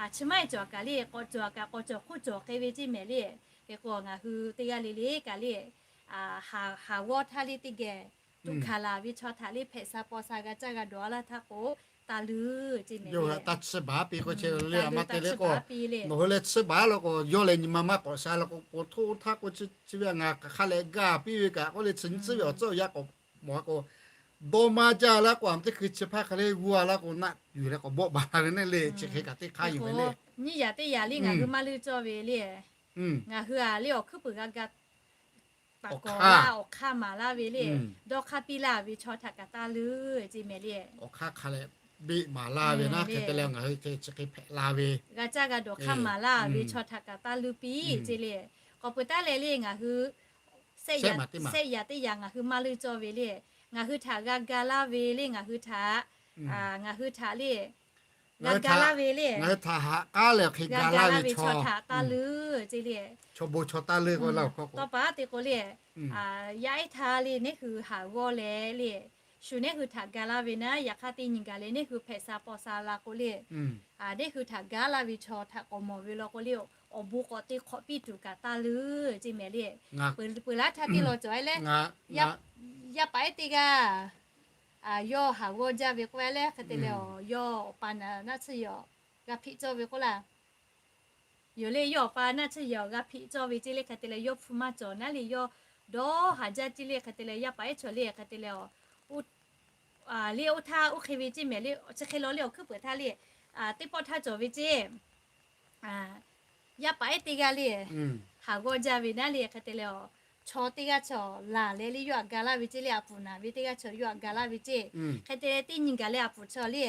chi maˇ heˆ cawˬ kaꞈ le k'awꞈ cawˬ kaꞈ k'awꞈ cawˬ hk'oˆ cawˬ hk'e ve ceh mehˍ le. Hk'e k'o ngaˬ hui teˇ g'aˇ le le kaꞈ le, haˍ g'awˇ htaˇ le teˇ geh tuꞈ hkanˍ laˬ ve chaw htaꞈ le hpehꞈ sha paw sha g'a caˇ g'a dawˬ-a laˇ htaˇ k'o, taˇ luˇ ceh mehˍ le. Taˇ tsuhˇ baˬ piˇ k'o chi le a ma te le k'o, nawˬ hui leh tsuhˇ baˬ law k'o yawˇ leh nyi ma maˇ k'awꞈ sha law k'o, po htoˇ htaˇ k'o chi chi ve ngaˬ hk'aˬ hk'a leh gaˇ piˇ ve kaꞈ k'oˆ le chi nyi tcuhˉ ve awˬ tcuhˉ awˬ yanˇ k'awꞈ mawˬ-a k'o, dawˇ maˇ jaˇ laˇ k'o a teˇ hkui chi hpaˇ hk'a le g'uˇ-a laˇ k'o naˆ yuˬ leh k'awꞈ bawˆ baˬ la ve naˉ le chi hk'e kaꞈ teˇ hk'aˇ yuˬ ve le. Nyiˇ yaꞈ teˇ yaꞈ le ngaˬ hui maˇ leuˇ cawˇ ve le. Ngaˬ hui-a le awˬ hkuiˉ puiˍ g'a ga taˍ kawˍ laˇ awˬ hk'aˇ maˍ laˇ ve le, dawˇ hk'aˇ piˇ laˇ ve chaw htaꞈ kaꞈ taˇ leuˇ ceh mehˍ le. Awˬ hk'aˇ hk'a leh beˆ maˍ laˇ ve naˉ hk'e te leh ngaˬ hui chi hk'e hpehꞈ la ve, g'a caˇ g'a dawˬ hk'aˇ maˍ laˇ ve chaw htaꞈ kaꞈ taˇ leuˇ piˇ ceh le. K'awꞈ peuˬ taˉ leh le ngaˬ hui shehˆ yaꞈ teˇ yaꞈ ngaˬ hui maˇ leuˇ cawˇ ve le, ngaˬ hui htaꞈ g'a ga laˇ ve le ngaˬ hui htaꞈ, ngaˬ hui htaꞈ le g'a ga laˇ ve le, ngaˬ hui htaꞈ haꞈ k'aˉ leh hk'e ga laˇ ve chaw htaꞈ taˇ leuˇ ceh le. Chaw bon chaw taˇ leuˇ k'o la k'o, tawˇ pa te k'o le, yaˇ ehˉ htaˇ le neˇ hui haˍ g'awˇ leh le, shu neˇ hui htaꞈ ga laˇ ve naˉ, yaꞈ hk'aˇ teˇ nyi gaˬ leh neˇ hui hpehꞈ sha paw sha la k'o le, neˇ hui htaꞈ ga laˇ ve chaw htaꞈ k'awꞈ mawˬ ve law k'o le, awˬ bon k'awꞈ te hk'awꞈ piˇ tuˬ kaꞈ taˇ leuˇ ceh mehˍ le. Peuˬ laˉ htaˇ teˇ law cawˬ-e leh, yaˇ paˍ ehˉ teˇ g'aˇ yawˇ haˍ g'awˇ jaˇ ve k'oˆ-e leh hk'e te leh awˬ yawˇ awˬ pa naˆ tsuhˇ yaw g'a hpiꞈ cawˇ ve k'oˆ laˇ. Yoˬ le yawˇ awˬ pa naˆ tsuhˇ yaw g'a hpiꞈ cawˇ ve ceh le hk'e te leh yawˇ hpu maˇ cawˬ naˉ le yawˇ dawˇ haˍ jaˇ ceh le hk'e te leh yaˇ paˍ ehˉ chaw le hk'e te leh awˬ le oˇ htaˇ oˇ hk'e ve ceh mehˍ le chi hk'e law le awˬ hkuiˉ puiˍ htaˇ le, teˇ pawˆ htaˇ cawˬ ve ceh yaˇ paˍ ehˉ teˇ g'aˇ le haˍ g'awˇ jaˇ ve naˉ le hk'e te leh awˬ chaw teˇ g'aˇ chaw laˬ leh le yawˇ htaꞈ ga laˇ ve ceh le a puˍ naˬ ve teˇ g'aˇ chaw yawˇ htaꞈ ga laˇ ve ceh hk'e te leh teˇ nyi gaˬ leh a puˍ chaw le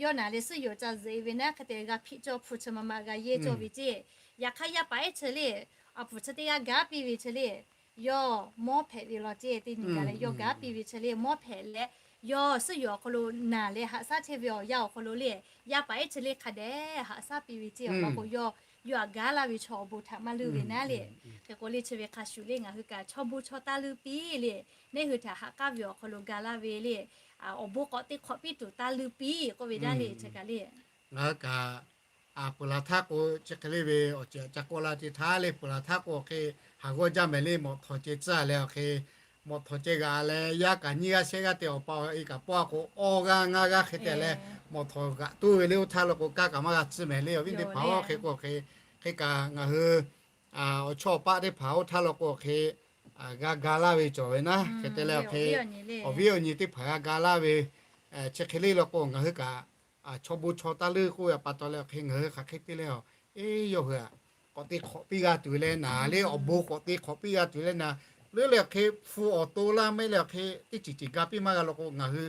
yawˇ naˬ leh suhˉ yoˬ ca zuhꞈ-e ve naˉ hk'e te g'a hpiꞈ cawˇ hpu chi ma ma g'a yehˇ cawˇ ve ceh. Yaꞈ hk'aˇ yaˇ paˍ ehˉ chi le a puˍ chi teˇ g'aˇ gaˉ piˇ ve chi le yawˇ mawˇ hpehꞈ ve law ceh teˇ nyi gaˬ leh yawˇ gaˉ piˇ ve chi le mawˇ hpehꞈ leh yawˇ suhˉ yoˬ awˬ hk'aw lo naˬ leh haꞈ shaˉ chehˇ ve awˬ yanˇ awˬ hk'aw lo le yaˇ paˍ ehˉ chi le hk'a dehꞈ haꞈ shaˉ piˇ ve ceh awˬ lawn k'o yawˇ yawˇ htaꞈ gaˉ laˇ ve chaw awˬ bon htaꞈ maˇ leuˇ ve naˉ le. Hk'e k'o le chi ve hk'a shuˍ le ngaˬ hui kaꞈ chaw bon chaw taˇ leuˇ piˇ le, neˇ hui htaꞈ haꞈ k'aˉ ve awˬ hk'aw lo ga laˇ ve le, awˬ bon k'awꞈ te hk'awꞈ piˇ tuˬ taˇ leuˇ piˇ k'oˆ ve naˉ le chi kaꞈ le. Ngaˬ hui kaꞈ peuˬ laˬ htaˇ k'o chi hk'e le ve awˬ ceuˬ ca kawˆ la ceh htaˇ le peuˬ laˬ htaˇ k'o awˬ hk'e haˍ g'awˇ jaˇ mehˍ le mawꞈ htawnˍ ceh tcuhˉ leh awˬ hk'e Mawˬ htawˬ ceh g'aꞈ leh, yaˇ kaꞈ nyiˇ g'aˇ shehˆ g'aˇ te awˬ pa awˬ e kaꞈ pawˆ a k'o, awˇ g'aˇ ngaˇ g'aˇ hk'e te leh, mawˬ htawˬ g'aꞈ toˇ ve le. Oˇ htaˇ law k'o, kaˇ kaꞈ maˇ g'a tcuhˇ mehˍ le. Awˬ viˉ teˇ hpaˍ-oˬ, hk'e k'o hk'e, hk'e kaꞈ ngaˬ hui awˬ chawˇ awˬ paˆ teˇ hpaˍ oˇ htaˇ law k'o hk'e g'a ga laˇ ve cawˬ ve naˉ. Hk'e te leh awˬ hk'e, awˬ viˉ awˬ nyi teˇ hpaˍ g'a ga laˇ ve, chi hk'e le law k'o, ngaˬ hui kaꞈ chaw bon chaw taˇ leuˉ k'oˆ ve pa taw leh awˬ hk'e, ngaˬ hui hk'aˬ hk'e te leh, eˇ, yawˇ hui aꞈ k'awꞈ te hk'awꞈ piˇ g'a tuˬ leh naˍ le, awˬ bon k'awꞈ te hk'awꞈ piˇ g'a tuˬ leh naˍ, leuˉ leh awˬ hk'e hpu awˬ to laˇ mehˆ leh awˬ hk'e teˇ ceuˬ ceuˬ ga piˇ maˇ g'a law k'o, ngaˬ hui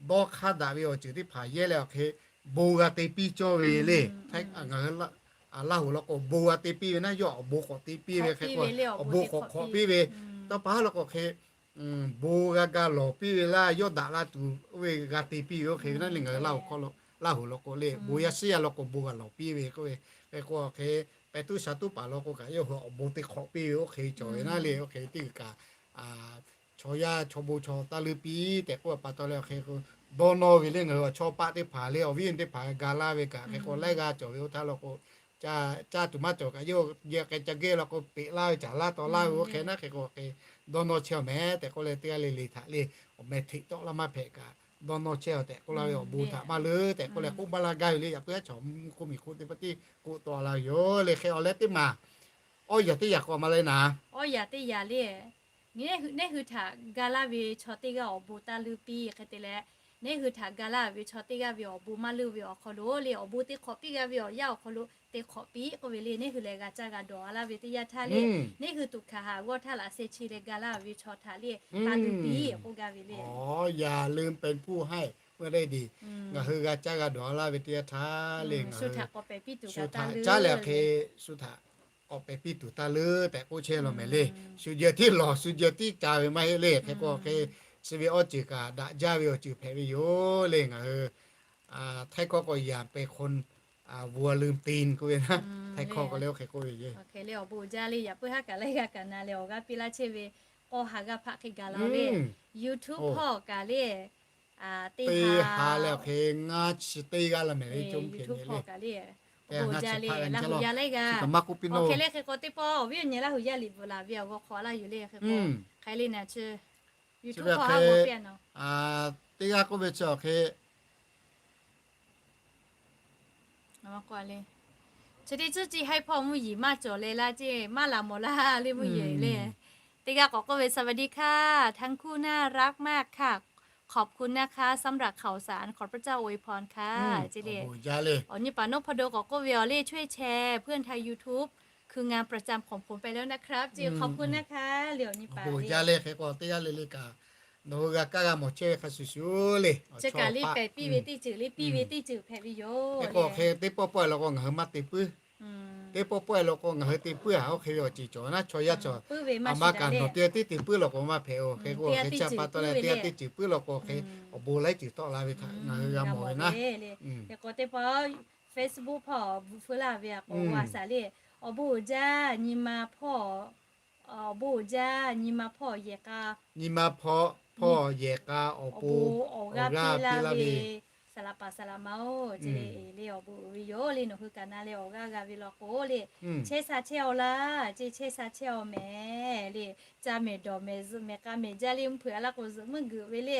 dawˇ hk'aˇ daꞈ ve awˬ ceuˬ teˇ hpaˍ yehˇ leh awˬ hk'e bon g'a te piˇ cawˇ ve le. Ngaˬ hui Laˇ huˍ law k'o bon g'a te piˇ ve naˉ, yawˇ awˬ bon k'awꞈ te piˇ ve hk'e k'o, awˬ bon k'awꞈ hk'awꞈ piˇ ve, tawˇ pa haˉ law k'o hk'e bon g'a ga lawˬ piˇ ve laˇ, yawˇ daꞈ la tuˬ oˇ ve g'a te piˇ ve oˇ hk'e ve naˉ le, ngaˬ hui Laˇ huˍ hk'aw lo, Laˇ huˍ law k'o le, bon yaˇ shiˉ yaˇ law k'o bon g'a lawˬ piˇ ve k'oˆ ve, hk'e k'o hk'e, pehꞈ tuˉ sha tuˉ paˍ law k'o kaꞈ yawˇ hui awˬ bon te hk'awꞈ piˇ ve oˇ hk'e cawˬ ve naˉ le. Oˇ hk'e teˇ g'uiˬ kaꞈ chaw yaˇ chaw bon chaw taˇ leuˉ piˇ tehꞈ k'oˆ ve pa taw leh awˬ hk'e k'o, dawˇ nawˇ ve le. Ngaˬ hui awˬ chawˇ paˆ teˇ hpaˍ le, awˬ viˉ awˬ nyi teˇ hpaˍ ga laˇ ve kaꞈ hk'e k'o, laiˉ g'aˇ cawˬ ve oˇ htaˇ law k'o, caˇ tuˬ maˇ cawˬ kaꞈ, yawˇ geh k'ai ca geh law k'o peꞈ laˇ ve caˍ laˇ taw laˇ ve oˇ hk'e naˉ. Hk'e k'o hk'e dawˇ nawˇ chehˇ aˬ mehˍ tehꞈ k'oˆ leh, teˇ g'aˇ le le htaꞈ le awˬ meh hteꞈ tawˆ laˇ maˇ hpehꞈ kaꞈ, dawˇ nawˇ chehˇ aˬ tehꞈ k'oˆ laˇ ve, awˬ bon htaꞈ maˇ leuˉ tehꞈ k'oˆ leh k'oˆ maˇ laˇ gaˇ ve le. Yaꞈ puiˉ haˉ chaw mvuhˇ hk'oˆ miˬ hk'oˆ teˇ pa tiˉ k'oˆ taw la ve yoˬ le. Hk'e awˬ leh teˇ maˬ awˇ yaꞈ teˇ yaꞈ k'awꞈ maˍ leh naˍ, awˇ yaꞈ teˇ yaꞈ le, neˇ hui htaꞈ ga laˇ ve chaw teˇ g'aˇ awˬ bon taˇ leuˉ piˇ hk'e te leh, neˇ hui htaꞈ ga laˇ ve chaw teˇ g'aˇ ve awˬ bon maˇ leuˉ ve awˬ hk'aw lo le, awˬ bon te hk'awꞈ piˇ g'a ve awˬ yanˇ awˬ hk'aw lo te hk'awꞈ piˇ k'oˆ ve le. Neˇ hui lehˬ g'a caˇ g'a dawˬ a laˇ ve teˇ yanˇ htaˇ le, neˇ hui tuꞈ hkanˍ haꞈ g'awˇ htaˇ laꞈ sheh chi leh ga laˇ ve chaw htaꞈ le, taˇ leuˉ piˇ k'oˆ gaˇ ve le. อย่าลืมเป็นผู้ให้ เพื่อได้ดี Ngaˬ hui g'a caˇ g'a dawˬ a laˇ ve teˇ yanˇ htaˇ le, ngaˬ hui shu htaꞈ caˉ leh hk'e shu htaꞈ k'awꞈ pehˍ piˇ tuˬ taˇ leuˉ tehꞈ k'oˆ chehˇ law mehˍ le. Shu jehˬ tiˉ lawˬ, shu jehˬ tiˉ ca ve maˇ heˆ le. Hk'e k'o hk'e, chi ve awˇ ceuˬ kaꞈ daꞈ jaˇ ve awˬ ceuˬ hpehꞈ ve yoˬ le. Ngaˬ hui Htaiˇ hkawˇ k'o อย่าเป็นคน วัวลืมตีน k'oˆ ve naˉ, Htaiˇ hkawˇ k'o le oˇ hk'e k'oˆ ve yoˬ. Awˬ hk'e le awˬ bon jaˇ le, yaꞈ puiˉ haˉ kaꞈ laiˉ g'aˇ kaꞈ na leh awˬ g'aˇ piˇ laˇ chehˇ ve, k'awˇ ha g'aˇ hpaˆ hk'e gaˬ la le. YouTube hpawˇ kaꞈ le, teˇ ha leh awˬ hk'e ngaˇ chi teˇ g'aˇ la mehˍ le, YouTube hpawˇ kaꞈ le. Awˬ bon jaˇ le, Laˇ huˍ yaˇ laiˉ g'aˇ. Awˬ hk'e le hk'e k'o teˇ pawˆ awˬ viˉ awˬ nyi Laˇ huˍ yaˇ liꞈ bvuhꞈ laˬ ve awˬ g'aw hk'aw laˇ yoˬ le. Hk'e k'o hk'aˬ hk'e le na chi YouTube hpawˇ ha g'aw piˇ a nawˬ. Teˇ g'aˇ k'oˆ ve chi awˬ hk'e Chi teˇ tcuhˉ ci haiˉ hpawˇ mvuhˇ yeˬ maˇ cawˬ leh laˇ ceˇ, maˇ laˬ mawˬ laˇ le mvuhˇ yeˬ le. Teˇ g'aˇ k'awꞈ k'oˆ ve สวัสดีค่ะ ทั้งคู่น่ารักมากค่ะ ขอบคุณนะคะ สำหรับข่าวสาร ขอพระเจ้าอวยพรค่ะ ceˇ le. Awˬ nyi paˍ nawˉ hpaw do k'awꞈ k'oˆ ve awˬ le ช่วยแชร์ เพื่อนไทย YouTube คืองานประจำของผมไปแล้วนะครับ ceˇ ขอบคุณนะคะ le awˬ nyi paˍ le. Hk'e k'o teˇ g'aˇ le le kaꞈ nawˬ hui g'a kaˇ g'a mawˬ chehˇ ve hk'a shuˍ shuˍ le. Chi kaꞈ le pehˍ piˇ ve teˇ ceuˬ le, piˇ ve teˇ ceuˬ hpehꞈ ve yoˬ. Hk'e k'o hk'e teˇ pawˆ pawehˇ law k'o ngaˬ hui maˇ te puiˉ. Teˇ pawˆ pawehˇ law k'o ngaˬ hui te puiˉ a, oˇ hk'e ve awˬ ceuˬ cawˬ naˉ chaw yaˇ cawˬ. A ma kaꞈ nawˬ teˇ g'aˇ tiˉ te puiˉ law k'o maˇ hpehꞈ oˬ. Hk'e k'o hk'e chi pa taw leh teˇ g'aˇ tiˉ ceuˬ puiˉ law k'o hk'e awˬ bon laiˉ ceuˬ tawˆ la ve htaꞈ ngaˬ hui g'a mawˬ ve naˉ. Hk'e k'o teˇ pawˆ Facebook hpawˇ bvuhꞈ feu laˇ ve a k'o a shaˍ le, awˬ bon uiˍ jaˇ nyi ma hpawˇ, awˬ bon uiˍ jaˇ nyi ma hpawˇ yehˬ k'a, nyi ma hpawˇ hpawˇ yehˬ k'a awˬ bon awˬ g'aˇ piˇ laˇ ve, saˍ laꞈ paˍ saˍ laꞈ ma-oˬ, ceˇ le. Awˬ bon uiˍ ve yoˬ le, nawˬ hui kaꞈ na leh awˬ g'aˇ g'a ve law k'o le, chehˇ sha chehˇ aw laˇ, ceˇ chehˇ sha chehˇ aw mehˍ le. Ca mehˍ dawˬ mehˍ zuhꞈ mehˍ k'a mehˍ jaˇ le, mvuhˇ hpeuꞈ a laˇ k'o zuhꞈ meuˇ geuꞈ ve le.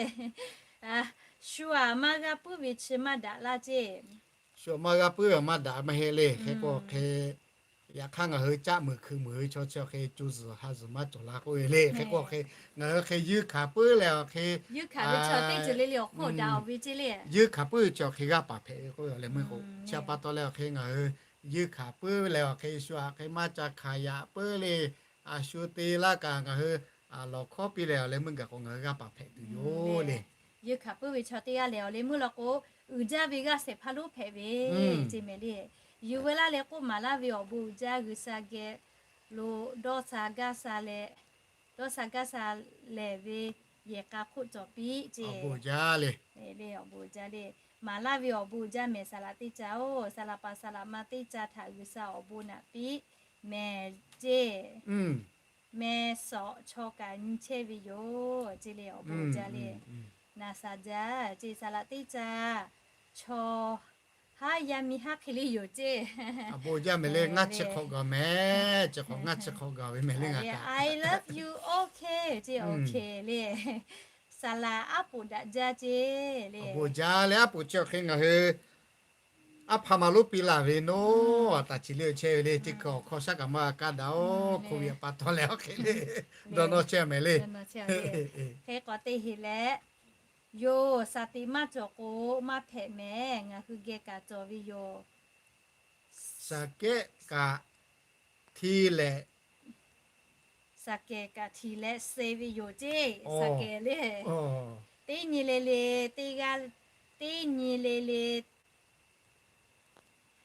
Shu aꞈ maˇ g'a puiˉ ve chi maˇ daꞈ laˇ ceˇ. Shu aꞈ maˇ g'a puiˉ ve maˇ daꞈ maˇ heˆ le. Hk'e k'o hk'e yaꞈ hk'aˇ ngaˬ hui caˆ muiˬ hkui muiˬ ve chaw chi hk'e co zuhˬ ha zuhˬ maˇ cawˬ la k'oˆ ve le. Hk'e k'o hk'e ngaˬ hui hk'e yeunˇ hkanˍ puiˉ leh awˬ hk'e, yeunˇ hkanˍ puiˉ ve chaw hk'e g'aˇ paˍ hpehꞈ ve k'oˆ ve leh meuˇ k'o, chi pa taw leh awˬ hk'e ngaˬ hui yeunˇ hkanˍ puiˉ ve leh awˬ hk'e shu aꞈ hk'e maˇ ca hkanˍ yaꞈ puiˉ le. A shu te laˇ kaꞈ ngaˬ hui lawˬ hkawˉ piˇ leh awˬ leh meuˇ gaˬ k'o ngaˬ hui g'aˇ paˍ hpehꞈ tuˬ yoˬ le. Yeunˇ hkanˍ puiˉ ve chaw teˇ g'aˇ lehˬ awˬ leh meuˇ law k'o, uiˍ jaˇ ve g'aˇ shehˍ hpaˇ lonˉ hpehꞈ ve ceˇ mehˍ le. Yuˬ veu laˇ leh k'oˆ maˍ laˇ ve awˬ bon uiˍ jaˇ G'uiˬsha geh lo dawˇ sha gaˇ sha leh, dawˇ sha gaˇ sha lehˬ ve yehˬ k'a hk'oˆ cawˬ piˇ ceˇ. Awˬ bon uiˍ jaˇ le. Maˍ laˇ ve awˬ bon uiˍ jaˇ mehˍ saˍ laꞈ teˇ ca-oˬ, saˍ laꞈ paˍ saˍ laꞈ ma teˇ ca htaꞈ G'uiˬsha awˬ bon naꞈ piˇ mehˍ ceˇ. Meh sawꞈ chaw kaꞈ nyi chehˇ ve yoˬ ceˇ le, awˬ bon uiˍ jaˇ le. Naˍ saˍ jaˇ ceˇ, saˍ laꞈ teˇ ca chaw Aˉ, yaˇ miˇ haˉ hk'e le yoˬ ceˇ. A bon jaˇ mehˍ le, ngaˇ chi hk'awꞈ gaˬ mehˍ, chi hk'awꞈ ngaˇ chi hk'awꞈ gaˬ ve mehˍ le ngaˬ kaꞈ. I love you, okay ceˇ, okay le. Saˍ laꞈ aˉ poꞈ daꞈ jaˇ ceˇ le. A bon jaˇ le, aˉ poꞈ chi awˬ hk'e ngaˬ hui aˉ hpaˇ ma lonˉ piˇ laˇ ve naˉ, a taˍ chi le chehˇ ve le, teˇ hkui awˬ hkawˇ shaˉ kaꞈ maˇ kaˇ daꞈ-oˬ, hk'oˆ ve pa taw leh awˬ hk'e le, dawˇ nawˇ chehˇ mehˍ le. Hk'e k'awꞈ te heˍ leh, yoˬ, saˍ tiꞈ maˇ cawˬ k'o maˇ hpehꞈ mehˍ, ngaˬ hui geh kaꞈ cawˬ ve yoˬ. Saˍ kehˉ kaꞈ hti leh, saˍ kehˉ kaꞈ hti leh suh ve yoˬ ceˇ, saˍ kehˉ le. Teˇ nyi le le, teˇ g'aˇ, teˇ nyi le le,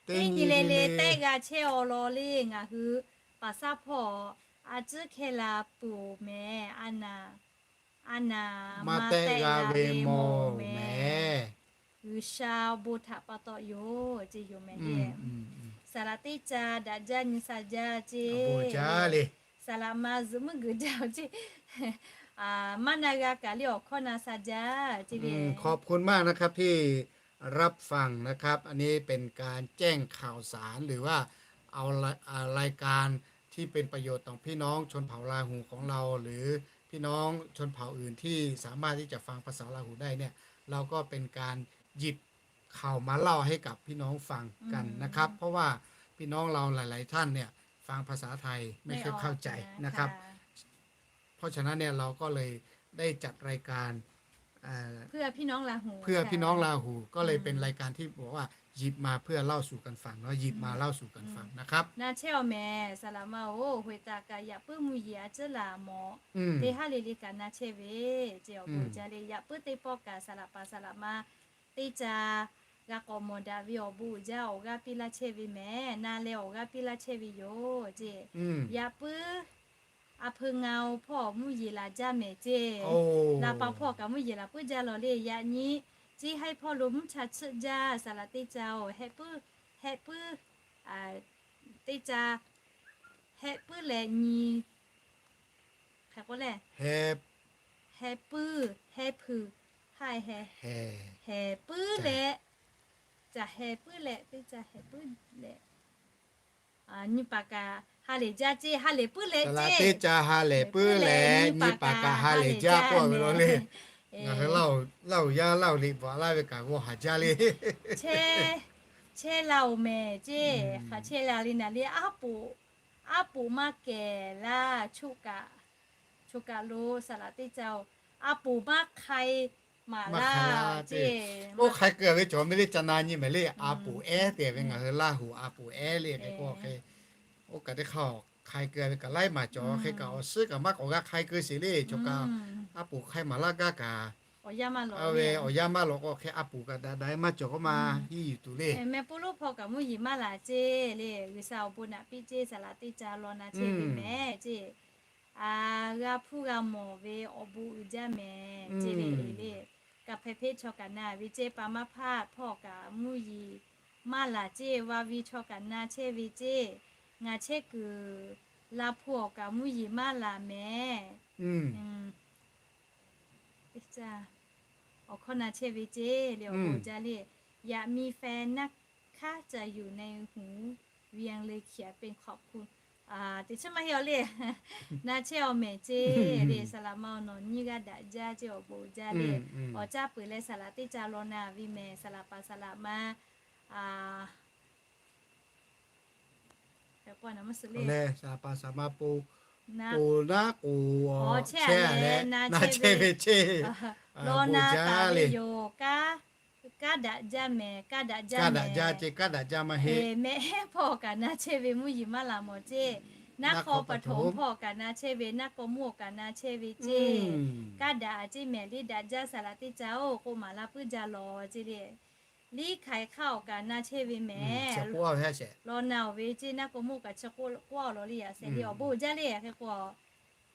teˇ nyi le le tehˆ g'a chehˇ-aw law le, ngaˬ hui paˍ saˉ hpawˇ a ciˉ hkehˇ la peuˬ-oˬ mehˍ, a naˍ, a naˍ maˇ tehˆ g'a ve mawˬ mehˍ. G'uiˬsha bon htaꞈ pa taw yoˬ ceˇ yoˬ mehˍ le. Saˍ laꞈ teˇ ca daꞈ jaˇ nyi sha jaˇ ceˇ. Saˍ laꞈ ma zuhꞈ meuˇ geuꞈ jaˇ ceˇ. Maˇ na g'a kaꞈ le awˬ hkawˇ na sha jaˇ ceˇ le. ขอบคุณมากนะครับที่รับฟังนะครับ อันนี้เป็นการแจ้งข่าวสารหรือว่าเอารายการที่เป็นประโยชน์ต่อพี่น้องชนเผ่าลาหูของเรา หรือพี่น้องชนเผ่าอื่นที่สามารถที่จะฟังภาษาลาหูได้เนี่ย เราก็เป็นการหยิบข่าวมาเล่าให้กับพี่น้องฟังกันนะครับ เพราะว่าพี่น้องเราหลายๆท่านเนี่ยฟังภาษาไทยไม่ค่อยเข้าใจนะครับ เพราะฉะนั้นเนี่ยเราก็เลยได้จัดรายการ เพื่อพี่น้องลาหู เพื่อพี่น้องลาหู ก็เลยเป็นรายการที่บอกว่าหยิบมาเพื่อเล่าสู่กันฟังเนาะ หยิบมาเล่าสู่กันฟังนะครับ Na chehˇ-aw mehˍ, saˍ laꞈ ma-oˬ, hoꞈ taꞈ kaꞈ yaꞈ puiˉ mvuhˇ yeˬ a ciˉ laˬ mawˬ, teˇ haˉ le le kaꞈ na chehˇ ve ceˇ awˬ bon jaˇ le. Yaꞈ puiˉ teˇ pawˆ kaꞈ saˍ laꞈ paˍ saˍ laꞈ ma teˇ ca g'a k'awꞈ mawˬ daꞈ ve awˬ bon uiˍ jaˇ awˬ g'aˇ piˇ laˇ chehˇ ve mehˍ, na leh awˬ g'aˇ piˇ laˇ chehˇ ve yoˬ ceˇ. Yaꞈ puiˉ a hpeu ngaˬ-oˬ hpawˇ mvuhˇ yeˬ laˬ jaˇ mehˍ ceˇ. Laˇ pa hpawˇ kaꞈ mvuhˇ yeˬ laˬ puiˉ jaˇ law le. Yaꞈ nyi ciˉ haiˉ hpawˇ lo mvuhˇ cha tsuhˆ jaˇ saˍ laꞈ teˇ ca-oˬ, hehˆ puiˉ, hehˆ puiˉ, teˇ ca hehˆ puiˉ leh nyi hk'e k'oˆ le, heh puiˉ, heh hpui, haiˬ heh, heh puiˉ leh, caˬ heh puiˉ leh, teˇ ca heh puiˉ leh, nyi paˍ kaꞈ ha lehˬ jaˇ ceˇ, ha lehˬ puiˉ leh ceˇ. Teˇ ca ha lehˬ puiˉ leh nyi paˍ kaꞈ ha lehˬ jaˇ k'oˆ ve law le. Ngaˬ hui Laˇ huˍ yaˇ Laˇ huˍ liꞈ bvuhꞈ laˇ ve kaꞈ g'aw haˍ jaˇ le. Chehˇ la-oˬ mehˍ ceˇ, hk'aˬ chehˇ la le naˍ le, aˉ poꞈ, aˉ poꞈ maˇ kehˬ laˇ, choˬ kaꞈ, choˬ kaꞈ lo saˍ laꞈ teˇ ca-oˬ, aˉ poꞈ maˇ hk'ai maˍ laˇ ceˇ. Oˇ hk'ai keu ve cawˬ mehˍ le, ca na nyi mehˍ le, aˉ poꞈ ehˉ te ve ngaˬ hui Laˇ huˍ aˉ poꞈ ehˉ le hk'e k'o hk'e, oˇ kaꞈ teˇ hk'aˇ hk'ai keu ve kaꞈ laiˉ maˬ cawˬ hk'e kaꞈ awˬ suhˉ kaꞈ maˇ k'awꞈ g'a hk'ai keu sheˍ le, choˬ kaꞈ aˉ poꞈ hk'ai maˍ laˇ gaˇ kaꞈ, a ve awˬ yanˇ maˇ lawꞈ k'o hk'e aˉ poꞈ kaꞈ daꞈ daꞈ maˇ cawˬ k'oˆ maˇ hiˉ yuˬ tuˬ le. Mehˆ puˇ lonˉ hpawˇ kaꞈ mvuhˇ yeˬ maˇ laˬ ceˇ le, G'uiˬsha awˬ bon naꞈ piˇ ceˇ, saˍ laꞈ teˇ ca law na chehˇ ve mehˍ ceˇ. A, g'a hpuˇ g'a mawˬ ve awˬ bon uiˍ jaˇ mehˍ ceˇ le. Kaꞈ hpehꞈ hpeˆ chaw kaꞈ na ve ceˇ, pa maˇ hpaˇ hpawˇ kaꞈ mvuhˇ yeˬ maˇ laˬ ceˇ, va vi chaw kaꞈ na chehˇ ve ceˇ. Ngaˬ chehˇ kuiˬ la hpu awˬ kaꞈ mvuhˇ yeˬ maˇ laˬ mehˍ. Awˬ hkawˇ na chehˇ ve ceˇ le, awˬ bon jaˇ le. อยากมีแฟนนะคะ จะอยู่ในหูเวียงเลยเขียนเป็นขอบคุณ teˇ chiˉ maˇ heˆ-aw le. Na chehˇ-aw mehˍ ceˇ le, saˍ laꞈ ma awˬ nawˬ nyiˇ g'aˇ daꞈ jaˇ ceˇ, awˬ bon jaˇ le. Awˬ caˇ peuˬ leh saˍ laꞈ teˇ ca law na ve mehˍ, saˍ laꞈ paˍ saˍ laꞈ ma a, saˍ laꞈ paˍ saˍ laꞈ ma po, po naˉ k'o, chehˇ leh na chehˇ ve ceˇ. Law na taˍ ve yoˬ. Kaˉ daꞈ jaˇ mehˍ, kaˉ daꞈ jaˇ ceˇ, kaˉ daꞈ jaˇ maˇ heˆ. Mehˆ hpawˇ kaꞈ na chehˇ ve mvuhˇ yeˬ maˇ laˬ mawˬ ceˇ. Naˉ hk'aw paˍ htoꞈ hpawˇ kaꞈ na chehˇ ve, naˉ k'aw mvuhˇ awˬ kaꞈ na chehˇ ve ceˇ. Kaˉ daꞈ ceˇ mehˍ, liˇ daꞈ jaˇ saˍ laꞈ teˇ ca-oˬ k'oˆ maˍ laˇ puiˉ jaˇ lawˬ ceˇ le. Liˇ hk'aiˍ hk'aˇ awˬ kaꞈ na chehˇ ve mehˍ. Law na-oˬ ve ceˇ, naˉ k'aw mvuhˇ kaꞈ chi k'oˆ-a law le, yaꞈ shehˍ le, awˬ bon jaˇ le, hk'e k'o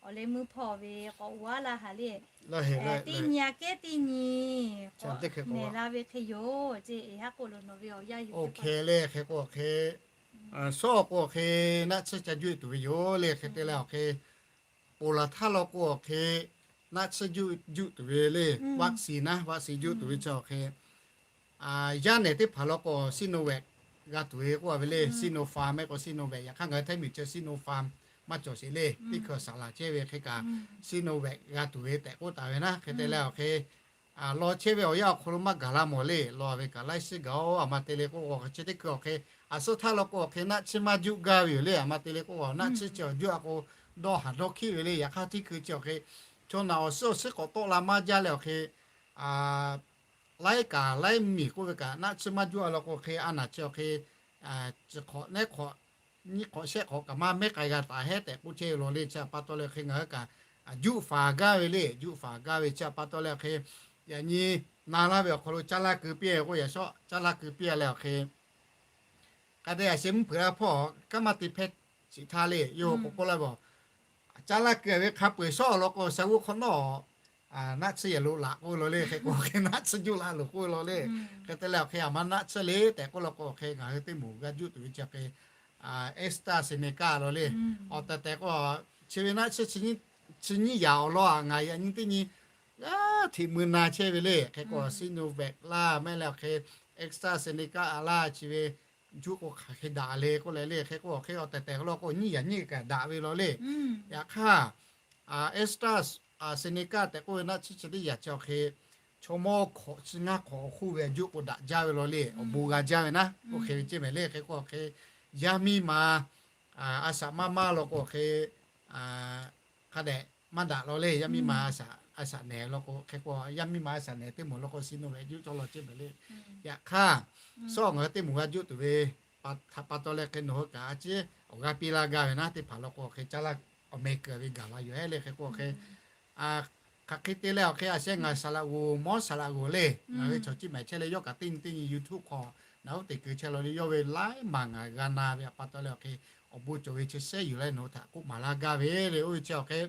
awˬ leh mvuhˇ hpawˇ ve k'awꞈ uˉ laˇ haˍ le. Teˇ nyi aꞈ kehˉ teˇ nyi k'awꞈ mehˍ la ve hk'e yoˬ ceˇ. Eˬ, haˉ k'oˆ lo nawˬ ve awˬ yanˇ yoˬ. Oˇ hk'e le, hk'e k'o hk'e, shawˉ k'o hk'e naˆ tsuhˇ ca juˇ tuˬ ve yoˬ le. Hk'e te leh awˬ hk'e, ponˬ laˬ htaˇ law k'o awˬ hk'e naˆ tsuhˇ juˇ juˇ tuˬ ve le. Vaccine naˉ, vaccine juˇ tuˬ ve chi awˬ hk'e, yaˇ nehˬ teˇ hpaˍ law k'o, Sinovac g'a tuˬ ve k'oˆ a ve le. Sinopharm mehˆ k'o Sinovac, yaꞈ hk'aˇ ngaˬ hui htaiˇ miˬ chi Sinopharm maˇ cawˬ sheˍ le. Teˇ hkui saˍ laˍ chehˇ ve hk'e kaꞈ, Sinovac g'a tuˬ ve tehꞈ k'oˆ taˍ ve naˉ. Hk'e te leh awˬ hk'e, law chehˇ ve awˬ yanˇ awˬ hk'aw lo maˇ gaˬ la mawˬ le. Law ve kaꞈ laiˉ shiˉ gaˬ-oˬ, a ma te le k'oˆ k'o, chi teˇ hkui awˬ hk'e, a suhˉ htaˇ law k'o awˬ hk'e naˆ tsuhˇ maˇ juˆ gaˇ ve yoˬ le. A ma te le k'oˆ k'o, naˆ tsuhˇ chi awˬ juˆ a k'o, dawˇ haˍ dawˇ hkiˆ ve le. Yaꞈ hk'aˇ teˇ hkui chi awˬ hk'e, chaw naˬ awˬ suhˉ awˬ suhˉ k'awꞈ tawˆ la maˇ jaˇ leh awˬ hk'e, laiˉ kaꞈ laiˉ miˬ k'oˆ ve kaꞈ, naˆ tsuhˇ maˇ juˆ a law k'o hk'e, a naˬ chi awˬ hk'e, chi hk'awꞈ nehˉ hk'awꞈ, nyiˇ hk'awꞈ shehˆ hk'awꞈ kaꞈ maˇ mehˉ k'ai g'a taˍ hehˉ tehꞈ k'oˆ chehˇ ve law le. Chi pa taw leh hk'e ngaˬ hui kaꞈ, juˆ faˍ gaˇ ve le. Juˆ faˍ gaˇ ve chi pa taw leh awˬ hk'e, yaꞈ nyi na laˇ ve awˬ hk'aw lo caˇ laˇ keu piˇ k'o, yaꞈ shawˆ caˇ laˇ keu piˇ leh awˬ hk'e, hk'a dehꞈ a sheh mvuhˇ hpeuꞈ la hpawˇ kanˉ maˇ te hpehˇ shiˍ htaˇ le, yawˇ k'o k'oˆ laˇ ve, caˇ laˇ keu ve hk'a peu-eˬ shawˉ awˬ lawn k'o, sha g'uˇ hk'awꞈ nawˉ naˆ tsuhˇ yehˬ lo laꞈ k'oˆ ve law le. Hk'e k'o hk'e naˆ tsuhˇ juˆ la loˬ k'oˆ ve law le. Hk'e te leh awˬ hk'e, a ma naˆ tsuhˇ le tehꞈ k'oˆ law k'o, awˬ hk'e ngaˬ hui teˇ moˍ g'a juˆ tuˬ ve chi hk'e, AstraZeneca law le. Awˬ tehˬ tehˬ k'o, chi ve naˆ tsuhˇ chi nyiˇ yaꞈ awˬ lawn a ngaˬ yaꞈ nyi teˇ nyi g'aˇ hteꞈ mui na chehˇ ve le. Hk'e k'o Sinovac laˇ mehˆ leh awˬ hk'e, AstraZeneca laˇ, chi ve juˆ k'o hk'aˬ hk'e daꞈ le k'oˆ leh le. Hk'e k'o awˬ hk'e awˬ tehˬ tehˬ law k'o, nyiˇ yaꞈ nyiˇ kaꞈ daꞈ ve law le. Yaꞈ hk'aˇ, AstraZeneca tehꞈ k'oˆ ve naˆ tsuhˇ chi teˇ yaꞈ chi awˬ hk'e, chaw mawˇ hkawꞈ chi ngaˇ hk'awꞈ awˬ hk'oˆ ve juˆ k'o daꞈ jaˇ ve law le. Awˬ bon g'a jaˇ ve naˉ, oˇ hk'e ve ceˇ mehˍ le. Hk'e k'o awˬ hk'e, yaˇ miˇ ma a shaꞈ maˇ maˇ law k'o awˬ hk'e, hk'a dehꞈ maˇ daꞈ law le. Yaˇ miˇ ma a shaꞈ nehˬ law k'o, hk'e k'o yaˇ miˇ ma a shaꞈ nehˬ teˇ moˍ law k'o, Sinovac juˆ cawˇ law ceˇ mehˍ le. Yaꞈ hk'aˇ, shawˉ ngaˬ hui teˇ moˍ g'a juˆ tuˬ ve htaꞈ pa taw leh hk'e, nawˬ hui kaꞈ a ciˉ awˬ g'aˇ piˇ laˇ gaˇ ve naˉ. Teˇ hpaˍ law k'o awˬ hk'e caˇ laˇ, awˬ meh keu ve gaˬ la yoˬ hehˉ le. Hk'e k'o awˬ hk'e, hk'aˬ hk'e te leh awˬ hk'e, a sheh ngaˬ saˍ laꞈ g'oˍ mawˉ saˍ laꞈ g'oˍ le, ngaˬ ve chaw ciˉ mehˍ chehˇ leh yawˇ kaꞈ teˇ nyi teˇ nyi YouTube hk'aw naˬ uˉ te keu chehˇ law le. Yawˇ ve laiˉ maˬ ngaˬ g'a na ve htaꞈ pa taw leh awˬ hk'e, awˬ bon cawˬ ve chi shehˉ yuˬ leh nawˬ hui htaꞈ k'oˆ maˍ laˇ gaˇ ve le. Oˇ ve chi awˬ hk'e,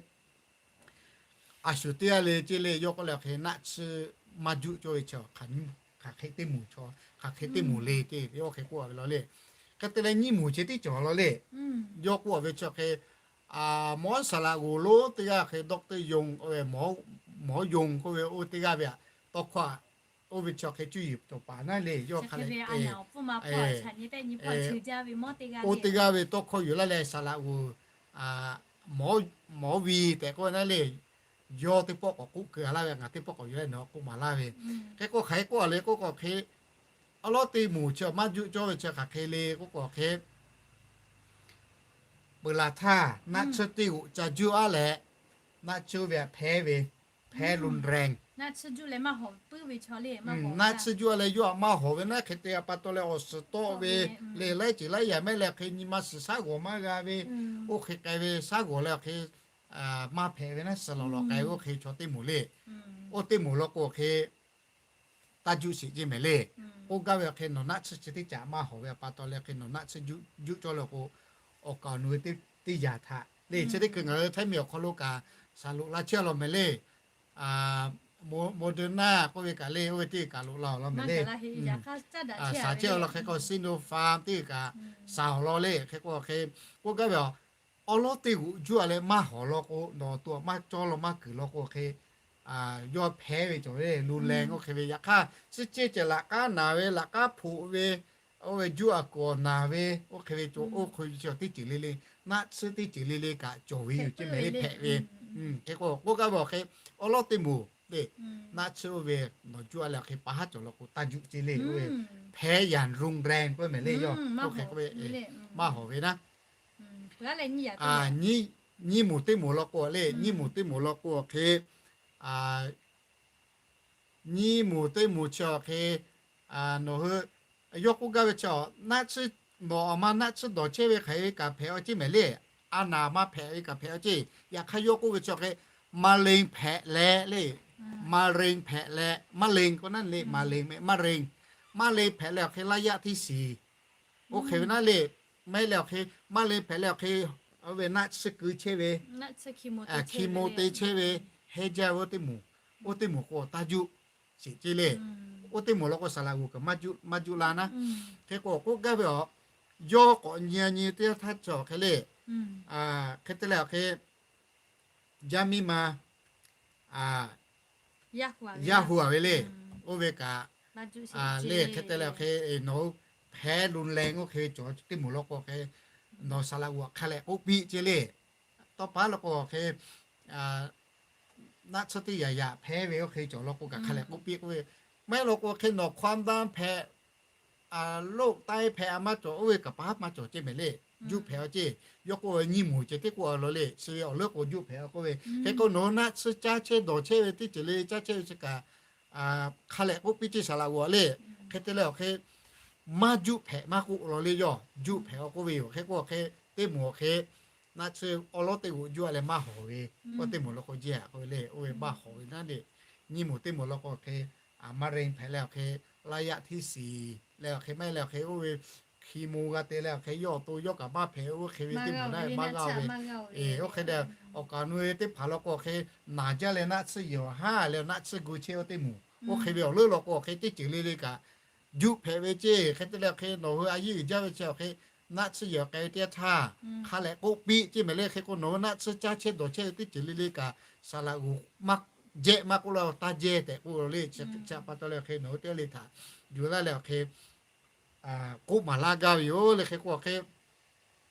a shuˍ teˇ g'aˇ le ceˇ le. Yawˇ k'oˆ leh awˬ hk'e naˆ tsuhˇ maˇ juˆ cawˇ ve chi hk'aˬ hk'e teˇ moˍ chaw, hk'aˬ hk'e teˇ moˍ le ceˇ, yawˇ hk'e k'oˆ a ve law le. Hk'e te leh nyiˇ moˍ chi teˇ cawˬ law le. Yawˇ k'oˆ a ve chi awˬ hk'e, mawˉ saˍ laꞈ g'oˍ lonˉ teˇ g'aˇ hk'e doctor Yong, mawˉ Yong k'oˆ ve oˇ teˇ g'aˇ ve aꞈ, tawˇ hkawˇ oˇ ve chi awˬ hk'e cuˇ yiˍ cawˬ paˍ naˉ le. Yawˇ hk'a leh oˇ teˇ g'aˇ ve tawˇ hkawˇ yuˬ laˇ leh saˍ laꞈ g'oˍ mawˉ vi tehꞈ k'oˆ ve naˉ le, yawˇ teˇ pawˆ k'awꞈ k'oˆ keu a laˇ ve, ngaˬ teˇ pawˆ k'awꞈ yuˬ laˇ nawˬ k'oˆ maˍ laˇ ve. Hk'e k'o hk'aˬ hk'e k'oˆ a le k'oˆ k'o hk'e, awˬ lawˉ teˇ moˍ chi maˇ juˆ cawˇ ve chi hk'aˬ hk'e le k'oˆ k'o hk'e, peuˬ laˬ htaˇ naˆ tsuhˇ teˇ g'oꞈ ca juˆ a leh, naˆ tsuhˇ ve hpehˇ ve, hpehˇ รุนแรง, naˆ tsuhˇ juˆ a leh yawˇ htaꞈ maˇ hawˍ ve naˉ. Hk'e te a pa taw leh awˬ suhˍ tawˆ ve le, laiˉ ceuˬ laiˉ yaꞈ mehˆ leh hk'e nyi ma suhˍ shaˉ g'awˬ maˇ g'a ve, oˇ hk'e k'ai ve shaˉ g'awˬ leh awˬ hk'e maˇ hpehꞈ ve naˉ, suhˍ lawˬ lawˬ k'ai ve oˇ hk'e chaw teˇ moˍ le. Oˇ teˇ moˍ law k'o hk'e, taˇ juˆ sheˍ ceˇ mehˍ le. K'oˆ gaˇ ve awˬ hk'e nawˬ naˆ tsuhˇ chi teˇ caꞈ maˇ hawˍ ve a pa taw leh hk'e nawˬ naˆ tsuhˇ juˆ cawˇ leh k'o, awˬ kaˍ awˬ nu ve teˇ yaꞈ htaꞈ le, chi teˇ hkui ngaˬ hui Htaiˇ miˬ awˬ hk'aw lo kaꞈ shaˍ loꞈ la chehˇ law mehˍ le. Moderna k'oˆ ve kaꞈ le, oˇ ve teˇ kaꞈ loꞈ la law mehˍ le. Shaˍ chehˇ law hk'e k'o Sinopharm teˇ kaꞈ shaˍ awˬ law le. Hk'e k'o hk'e, k'oˆ gaˇ ve a, awˬ lawˉ teˇ g'oꞈ juˆ a leh maˇ hawˍ law k'o, nawˬ awˬ to maˇ cawˇ law maˇ kuiˬ law k'o hk'e, yawˇ hpehˇ ve cawˬ ve รุนแรง oˇ hk'e ve. Yaꞈ hk'aˇ, suhˉ ceˇ ceh laꞈ k'aˉ naˬ ve, laꞈ k'aˉ hpoꞈ ve, oˇ ve juˇ a kuiˬ awˬ naˬ ve, oˇ hk'e ve cawˬ, oˇ hk'e ve cawˬ teˇ ceuˬ le le, naˆ tsuhˇ teˇ ceuˬ le le kaꞈ cawˬ ve yoˬ ceˇ mehˍ le hpehꞈ ve. Hk'e k'o k'oˆ gaˇ ve awˬ hk'e, awˬ lawˉ teˇ moˍ le, naˆ tsuhˇ oˇ ve nawˬ juˆ a leh awˬ hk'e pa haˉ cawˬ law k'o taˇ juˆ ceˇ le. Oˇ ve hpehˇ อย่างรุนแรง k'oˆ mehˍ le. Yawˇ oˇ hk'e k'oˆ ve maˇ hawˍ ve naˉ. Nyiˇ moˍ teˇ moˍ law k'o le, nyiˇ moˍ teˇ moˍ law k'o awˬ hk'e, nyiˇ moˍ teˇ moˍ chi awˬ hk'e, nawˬ hui yawˇ k'oˆ gaˇ ve chi, naˆ tsuhˇ, nawˬ a ma naˆ tsuhˇ dawˬ chehˇ ve hk'aˬ ve kaꞈ hpehꞈ a ceˇ mehˍ le. A naˍ maˇ hpehꞈ ve kaꞈ hpehꞈ a ceˇ. Yaꞈ hk'aˇ yawˇ k'oˆ ve chi awˬ hk'e, มะเร็ง hpehꞈ leh le, มะเร็ง hpehꞈ leh, มะเร็ง k'o naˉ le, มะเร็ง มะเร็ง hpehꞈ leh awˬ hk'e laˇ yaˆ teˇ shiˍ oˇ hk'e ve naˉ le. Mehˍ leh awˬ hk'e, มะเร็ง hpehꞈ leh awˬ hk'e, oˇ ve naˆ tsuhˇ keu chehˇ ve, hkiˇ mo te chehˇ ve, heh jaˇ ve oˇ teˇ moˍ, oˇ teˇ moˍ k'o taˇ juˆ sheˍ ceˇ le. Oˇ teˇ moˍ law k'o saˍ laꞈ g'oˍ kaꞈ maˇ juˆ la naˉ. Hk'e k'o k'oˆ gaˇ ve a, yawˇ k'awꞈ nyi a nyi teˇ yanˇ htaˇ cawˬ hk'e le. Hk'e te leh awˬ hk'e, yaˇ miˇ ma yaˇ hu a ve le. Oˇ ve kaꞈ le. Hk'e te leh awˬ hk'e nawˬ hui hpehˇ lo leh oˇ hk'e ve cawˬ teˇ moˍ law k'o hk'e, nawˬ saˍ laꞈ g'oˍ hk'a lehꞈ k'oˆ piˇ ce le. Tawˇ pa law k'o hk'e, naˆ tsuhˇ teˇ yaꞈ yaꞈ hpehˇ ve oˇ hk'e cawˬ law k'o kaꞈ hk'a lehꞈ k'oˆ piˇ k'oˆ ve, maˇ heˆ law k'o hk'e nawˬ hkawˇ daˇ hpehꞈ, loˆ taiˇ hpehꞈ a maˇ cawˬ, oˇ ve kaꞈ pa haˉ maˇ cawˬ ce mehˍ le. Juˆ hpehꞈ a ce. Yawˇ k'oˆ ve nyiˇ moˍ ceh teˇ k'oˆ a law le, chi ve awˬ leuˉ k'o juˆ hpehꞈ a k'oˆ ve. Hk'e k'o nawˬ hui naˆ tsuhˇ caˇ chehˇ dawˬ chehˇ ve teˇ ceuˬ le le caˇ chehˇ ve chi kaꞈ hk'a lehꞈ k'oˆ piˇ ce saˍ laꞈ g'oˍ a le. Hk'e te leh awˬ hk'e maˇ juˆ hpehꞈ maˇ k'oˆ law le, yawˇ juˆ hpehꞈ a k'oˆ ve yoˬ. Hk'e k'o awˬ hk'e teˇ moˍ awˬ hk'e naˆ tsuhˇ awˉ lawˉ teˇ g'oꞈ juˆ a leh maˇ hawˍ ve, k'oˆ teˇ moˍ law k'o jehˇ a k'oˆ ve le, oˇ ve maˇ hawˍ ve naˉ le. Nyiˇ moˍ teˇ moˍ law k'o awˬ hk'e maˇ renˇ hpehꞈ leh awˬ hk'e laˇ yaˆ htiˇ siˍ leh awˬ hk'e maˇ heˆ leh awˬ hk'e oˇ ve hki mo g'a te leh awˬ hk'e yawˇ awˬ to yawˇ kaꞈ maˇ hpehꞈ, oˇ hk'e ve teˇ moˍ naˉ maˇ g'a ve. Oˇ hk'e leh awˬ kaˍ nu ve teˇ hpaˍ law k'o awˬ hk'e naˍ jaˇ leh naˆ tsuhˇ yehˬ awˬ haˉ leh naˆ tsuhˇ gu chehˇ oˇ teˇ moˍ, oˇ hk'e ve awˬ leuˉ law k'o awˬ hk'e teˇ ceuˬ le le kaꞈ juˆ hpehꞈ ve ce. Hk'e te leh awˬ hk'e nawˬ hui a yeˇ uiˍ jaˇ ve chi awˬ hk'e naˆ tsuhˇ yehˬ awˬ k'ai ve teˇ yanˇ htaˇ hk'a lehꞈ k'oˆ piˇ ce mehˍ le. Hk'e k'o nawˬ hui naˆ tsuhˇ caˇ chehˇ dawˬ chehˇ ve teˇ ceuˬ le le kaꞈ saˍ laꞈ g'oˍ maˇ jehˇ maˇ k'oˆ la, taˇ jehˇ tehꞈ k'oˆ law le. Chi pa taw leh awˬ hk'e nawˬ hui teˇ g'aˇ le htaꞈ yuˬ laˇ leh awˬ hk'e k'oˆ maˍ laˇ gaˇ ve yoˬ le. Hk'e k'o awˬ hk'e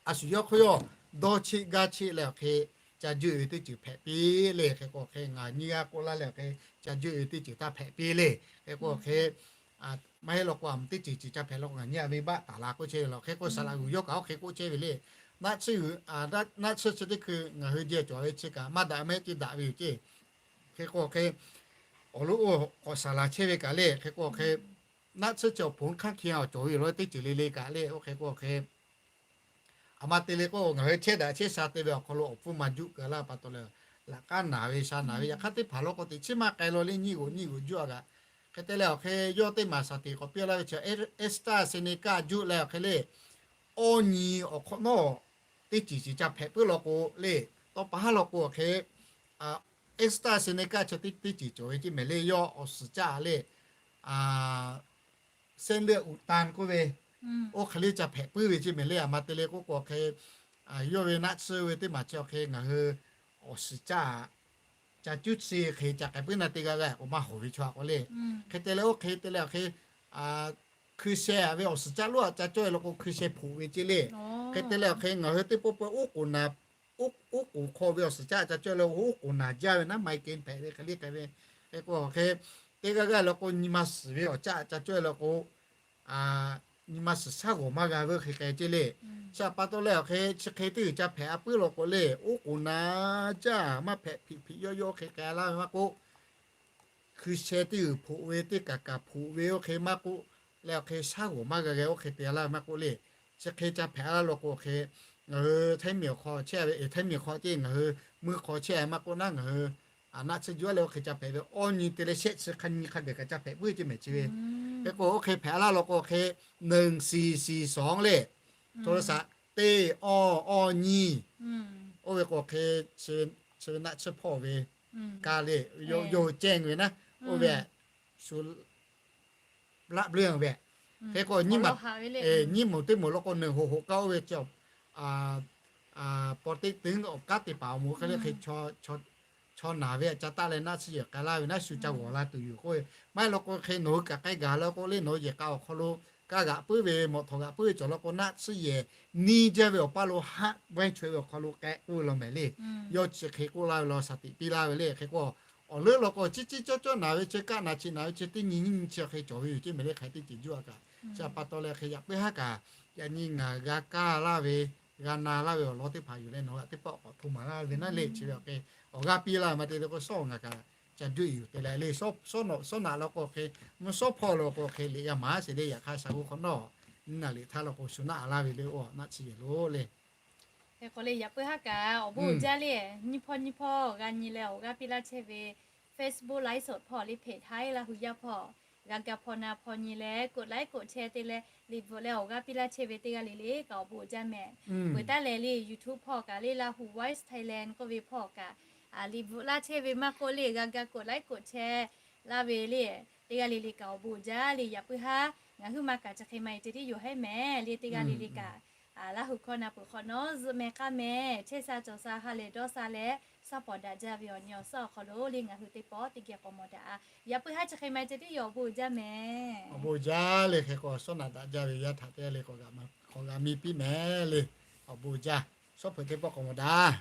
a shu yawˇ hk'oˆ yawˇ dawˇ cheˆ gaˇ cheˆ leh awˬ hk'e ca juˆ ve teˇ ceuˬ hpehꞈ piˇ le. Hk'e k'o awˬ hk'e ngaˬ nyiˇ g'aˇ k'oˆ laˇ leh awˬ hk'e ca juˆ ve teˇ ceuˬ taˇ hpehꞈ piˇ le. Hk'e k'o awˬ hk'e maˇ heˆ law k'o a teˇ ceuˬ ceuˬ ca hpehꞈ law k'o ngaˬ nyiˇ g'aˇ venˇ baˆ taˍ la k'oˆ chehˇ ve law. Hk'e k'o saˍ laꞈ g'uiˬ yawˇ kaꞈ oˇ hk'e k'oˆ chehˇ ve le. Naˆ tsuhˇ, naˆ tsuhˇ chi teˇ hkui ngaˬ hui jehˇ cawˬ ve chi kaꞈ maˇ daꞈ mehˆ ce daꞈ ve yoˬ ce. Hk'e k'o awˬ hk'e awˬ lo oˇ k'awꞈ saˍ laˍ chehˇ ve kaꞈ le. Hk'e k'o awˬ hk'e naˆ tsuhˇ chi awˬ hponˇ hkanˉ hki a awˬ cawˬ ve yoˬ law teˇ ceuˬ le le kaꞈ le. Oˇ hk'e k'o awˬ hk'e a ma te le k'o ngaˬ hui chehˇ daꞈ chehˇ sha te ve awˬ hk'aw lo awˬ pfuhˇ maˇ juˆ keu laˇ pa taw leh laꞈ k'aˉ naˍ ve sha naˍ ve yaꞈ hk'aˇ teˇ hpaˍ law k'o teꞈ chiˉ maˇ k'ai law le. Nyiˇ g'oꞈ nyiˇ g'oꞈ juˆ a kaꞈ hk'e te leh awˬ hk'e yawˇ teˇ maˬ shaˍ tiꞈ k'awꞈ piˇ laˇ ve chi AstraZeneca juˆ leh awˬ hk'e le awˇ nyi awˬ hk'awꞈ nawˉ teˇ ceuˬ ceuˬ ca hpehꞈ puiˉ law k'o le. Tawˇ pa haˉ law k'o awˬ hk'e AstraZeneca chi teˇ ceuˬ cawˬ ve ce mehˍ le. Yawˇ awˬ suhˍ caˇ le เส้นเลือดอุดตัน k'oˆ ve oˇ hk'e le ca hpehꞈ puiˉ ve ce mehˍ le. A ma te le k'oˆ k'o awˬ hk'e yawˇ ve naˆ tsuhˇ ve teˇ maˬ chi awˬ hk'e ngaˬ hui awˬ suhˍ caˇ ca cuˇ tcuh hk'e ca k'ai puiˉ na teˇ g'aˇ g'aˇ k'o maˇ hawˍ ve chaw a k'o le. Hk'e te leh oˇ hk'e te leh awˬ hk'e hkui sheh ve awˬ suhˍ caˇ lonˉ a ca cawˇ e law k'o hkui sheh hpoꞈ ve ce le. Hk'e te leh awˬ hk'e ngaˬ hui teˇ pawˆ pawˆ oˉ k'oˍ naˍ oˉ k'oˍ hk'aw ve awˬ suhˍ caˇ ca cawˇ e law k'o oˉ k'oˍ naˍ jaˇ ve naˉ maˇ heˆ k'e hpehꞈ ve hk'e le hk'e ve. Hk'e k'o awˬ hk'e teˇ g'aˇ g'aˇ law k'o nyi ma suhˍ ve awˬ caˇ ca cawˇ e law k'o nyi ma suhˍ shaˉ g'awˬ maˇ g'a ve hk'e k'ai ce le. Chi pa taw leh awˬ hk'e chi hk'e teˇ g'uiˬ ca hpehꞈ a puiˉ law k'o le oˉ k'oˍ naˍ jaˇ maˇ hpehꞈ hpiꞈ hpiꞈ yawˇ yawˇ hk'e k'ai laˇ ve maˇ k'oˆ hkui sheh teˇ g'uiˬ hpoꞈ ve teˇ kaꞈ kaꞈ hpoꞈ ve oˇ hk'e maˇ k'oˆ leh awˬ hk'e shaˉ g'awˬ maˇ g'a g'a oˇ hk'e te laˇ ve maˇ k'oˆ le. Chi hk'e ca hpehꞈ laˇ law k'o awˬ hk'e ngaˬ hui hteˇ miˬ awˬ hk'aw chehˇ ve, hteˇ miˬ hk'aw ce ngaˬ hui meuˇ hk'aw chehˇ a maˇ k'oˆ naˉ ngaˬ hui naˆ tsuhˇ juˆ a leh oˇ hk'e ca hpehꞈ ve awˇ nyi te leh shehˆ chi hk'a nyi hk'a gaˬ kaꞈ ca hpehꞈ puiˉ ce mehˍ chi ve. Hk'e k'o oˇ hk'e hpehꞈ laˇ law k'o awˬ hk'e หนึ่งสี่สี่สอง le โทรศัพท์ teˇ awˇ awˇ nyi. Oˇ ve k'o awˬ hk'e chi ve naˆ tsuhˇ hpawˇ ve ka le yawˇ cehˇ ve naˉ oˇ ve shu laˆ bleuˇ ve. Hk'e k'o nyiˇ moˍ teˇ moˍ law k'o หนึ่งหกหกเก้า oˇ ve paw teˇ teunˉ awˬ kanˉ te paˍ awˬ moˍ hk'e le hk'e chaw naˍ ve ca taˆ leh naˆ tsuhˇ yehˬ k'ai laˇ ve naˉ shu ca g'awˬ la tuˬ yoˬ k'oˆ ve. Maˇ heˆ law k'o hk'e nawˬ hui kaꞈ k'ai gaˬ law k'o le nawˬ hui yehˬ k'a awˬ hk'aw lo kaˇ g'aꞈ puiˉ ve mawꞈ htawꞈ g'aꞈ puiˉ ve cawˬ law k'o naˆ tsuhˇ yehˬ niˇ jaˇ ve awˬ paˇ lo haˆ vaˇ chaweh ve awˬ hk'aw lo k'ai k'oˆ ve law mehˍ le. Yawˇ chi hk'e k'oˆ laˇ ve law shaˍ tiꞈ piˇ laˇ ve le. Hk'e k'o awˬ leuˉ law k'o ciˉ ciˉ cawˇ cawˇ naˍ ve chi kaˆ naˍ chi naˍ ve chi teˇ nyi nyiˇ nyi chi hk'e cawˬ ve yoˬ ce mehˍ le. Hk'e teˇ ceuˬ juˆ a kaꞈ chi pa taw leh hk'e yaꞈ puiˉ haˉ kaꞈ yaꞈ nyi ngaˬ g'a kaˇ laˇ ve g'a na laˇ ve awˬ lawn teˇ hpaˍ yuˬ leh nawˬ g'aꞈ teˇ pawˆ k'awꞈ hto maˍ laˇ ve naˉ le. Chi ve awˬ hk'e awˬ g'aˇ piˇ laˇ ve maˇ te le k'o shawˉ ngaˬ kaꞈ ca juˆ e yoˬ te leh le. Shawˉ naꞈ law k'o hk'e mvuhˇ shawˉ hpawˇ law k'o hk'e liꞈ g'a maˍ sheˍ le. Yaꞈ hk'aˇ sha g'uˇ hk'awꞈ nawˉ nyiˇ naˍ liꞈ htaˇ law k'o shu naˆ a laˇ ve le. Oˇ naˆ tsuhˇ yehˬ lo le. Hk'e k'o le yaꞈ puiˉ haˉ kaꞈ awˬ bon uiˍ jaˇ le. Nyiˇ hpawˇ nyiˇ hpawˇ g'a nyi leh awˬ g'aˇ piˇ laˇ chehˇ ve Facebook live สด hpawˇ le hpehꞈ htaˇ laˇ hui yaˇ hpawˇ g'a ga hpaw na hpaw nyi leh กดไลค์ กดแชร์ te leh liꞈ bvuhꞈ leh awˬ g'aˇ piˇ laˇ chehˇ ve teˇ g'aˇ le le kaꞈ awˬ bon uiˍ jaˇ mehˍ. Peuˬ taˉ lehˬ le YouTube hpawˇ kaꞈ le Lahu Voice Thailand k'oˆ ve hpawˇ kaꞈ liꞈ bvuhꞈ laˇ chehˇ ve maˇ k'oˆ le g'a ga กดไลค์ กดแชร์ laˇ ve le teˇ g'aˇ le le kaꞈ awˬ bon uiˍ jaˇ le. Yaꞈ puiˉ haˉ ngaˬ hui ma kaꞈ chi hk'e ma e te tiˉ yoˬ hehˉ mehˍ le. Teˇ g'aˇ le le kaꞈ Laˇ hu hkawˇ na peuˬ hk'awꞈ nawˉ zuhˆ meh k'aˇ meh chehˇ sha cawˬ sha ha lehˬ dawˇ sha leh, shaˉ pawˍ daꞈ jaˇ ve awˬ nyi awˬ suhˉ awˬ hk'aw lo le ngaˬ hui teˇ pawˆ teˇ geh k'awꞈ mawˬ daꞈ. Yaꞈ puiˉ haˉ chi hk'e ma ceh tiˉ yoˬ, awˬ bon jaˇ meh. Awˬ bon jaˇ le. Hk'e k'o, shawˉ naꞈ daꞈ jaˇ ve yaˇ htaꞈ teˇ g'aˇ le k'awꞈ g'a mi piˇ meh le. Awˬ bon jaˇ. Shawˉ hpeuꞈ teˇ pawˆ k'awꞈ mawˬ daꞈ.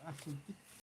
A shu tiˉ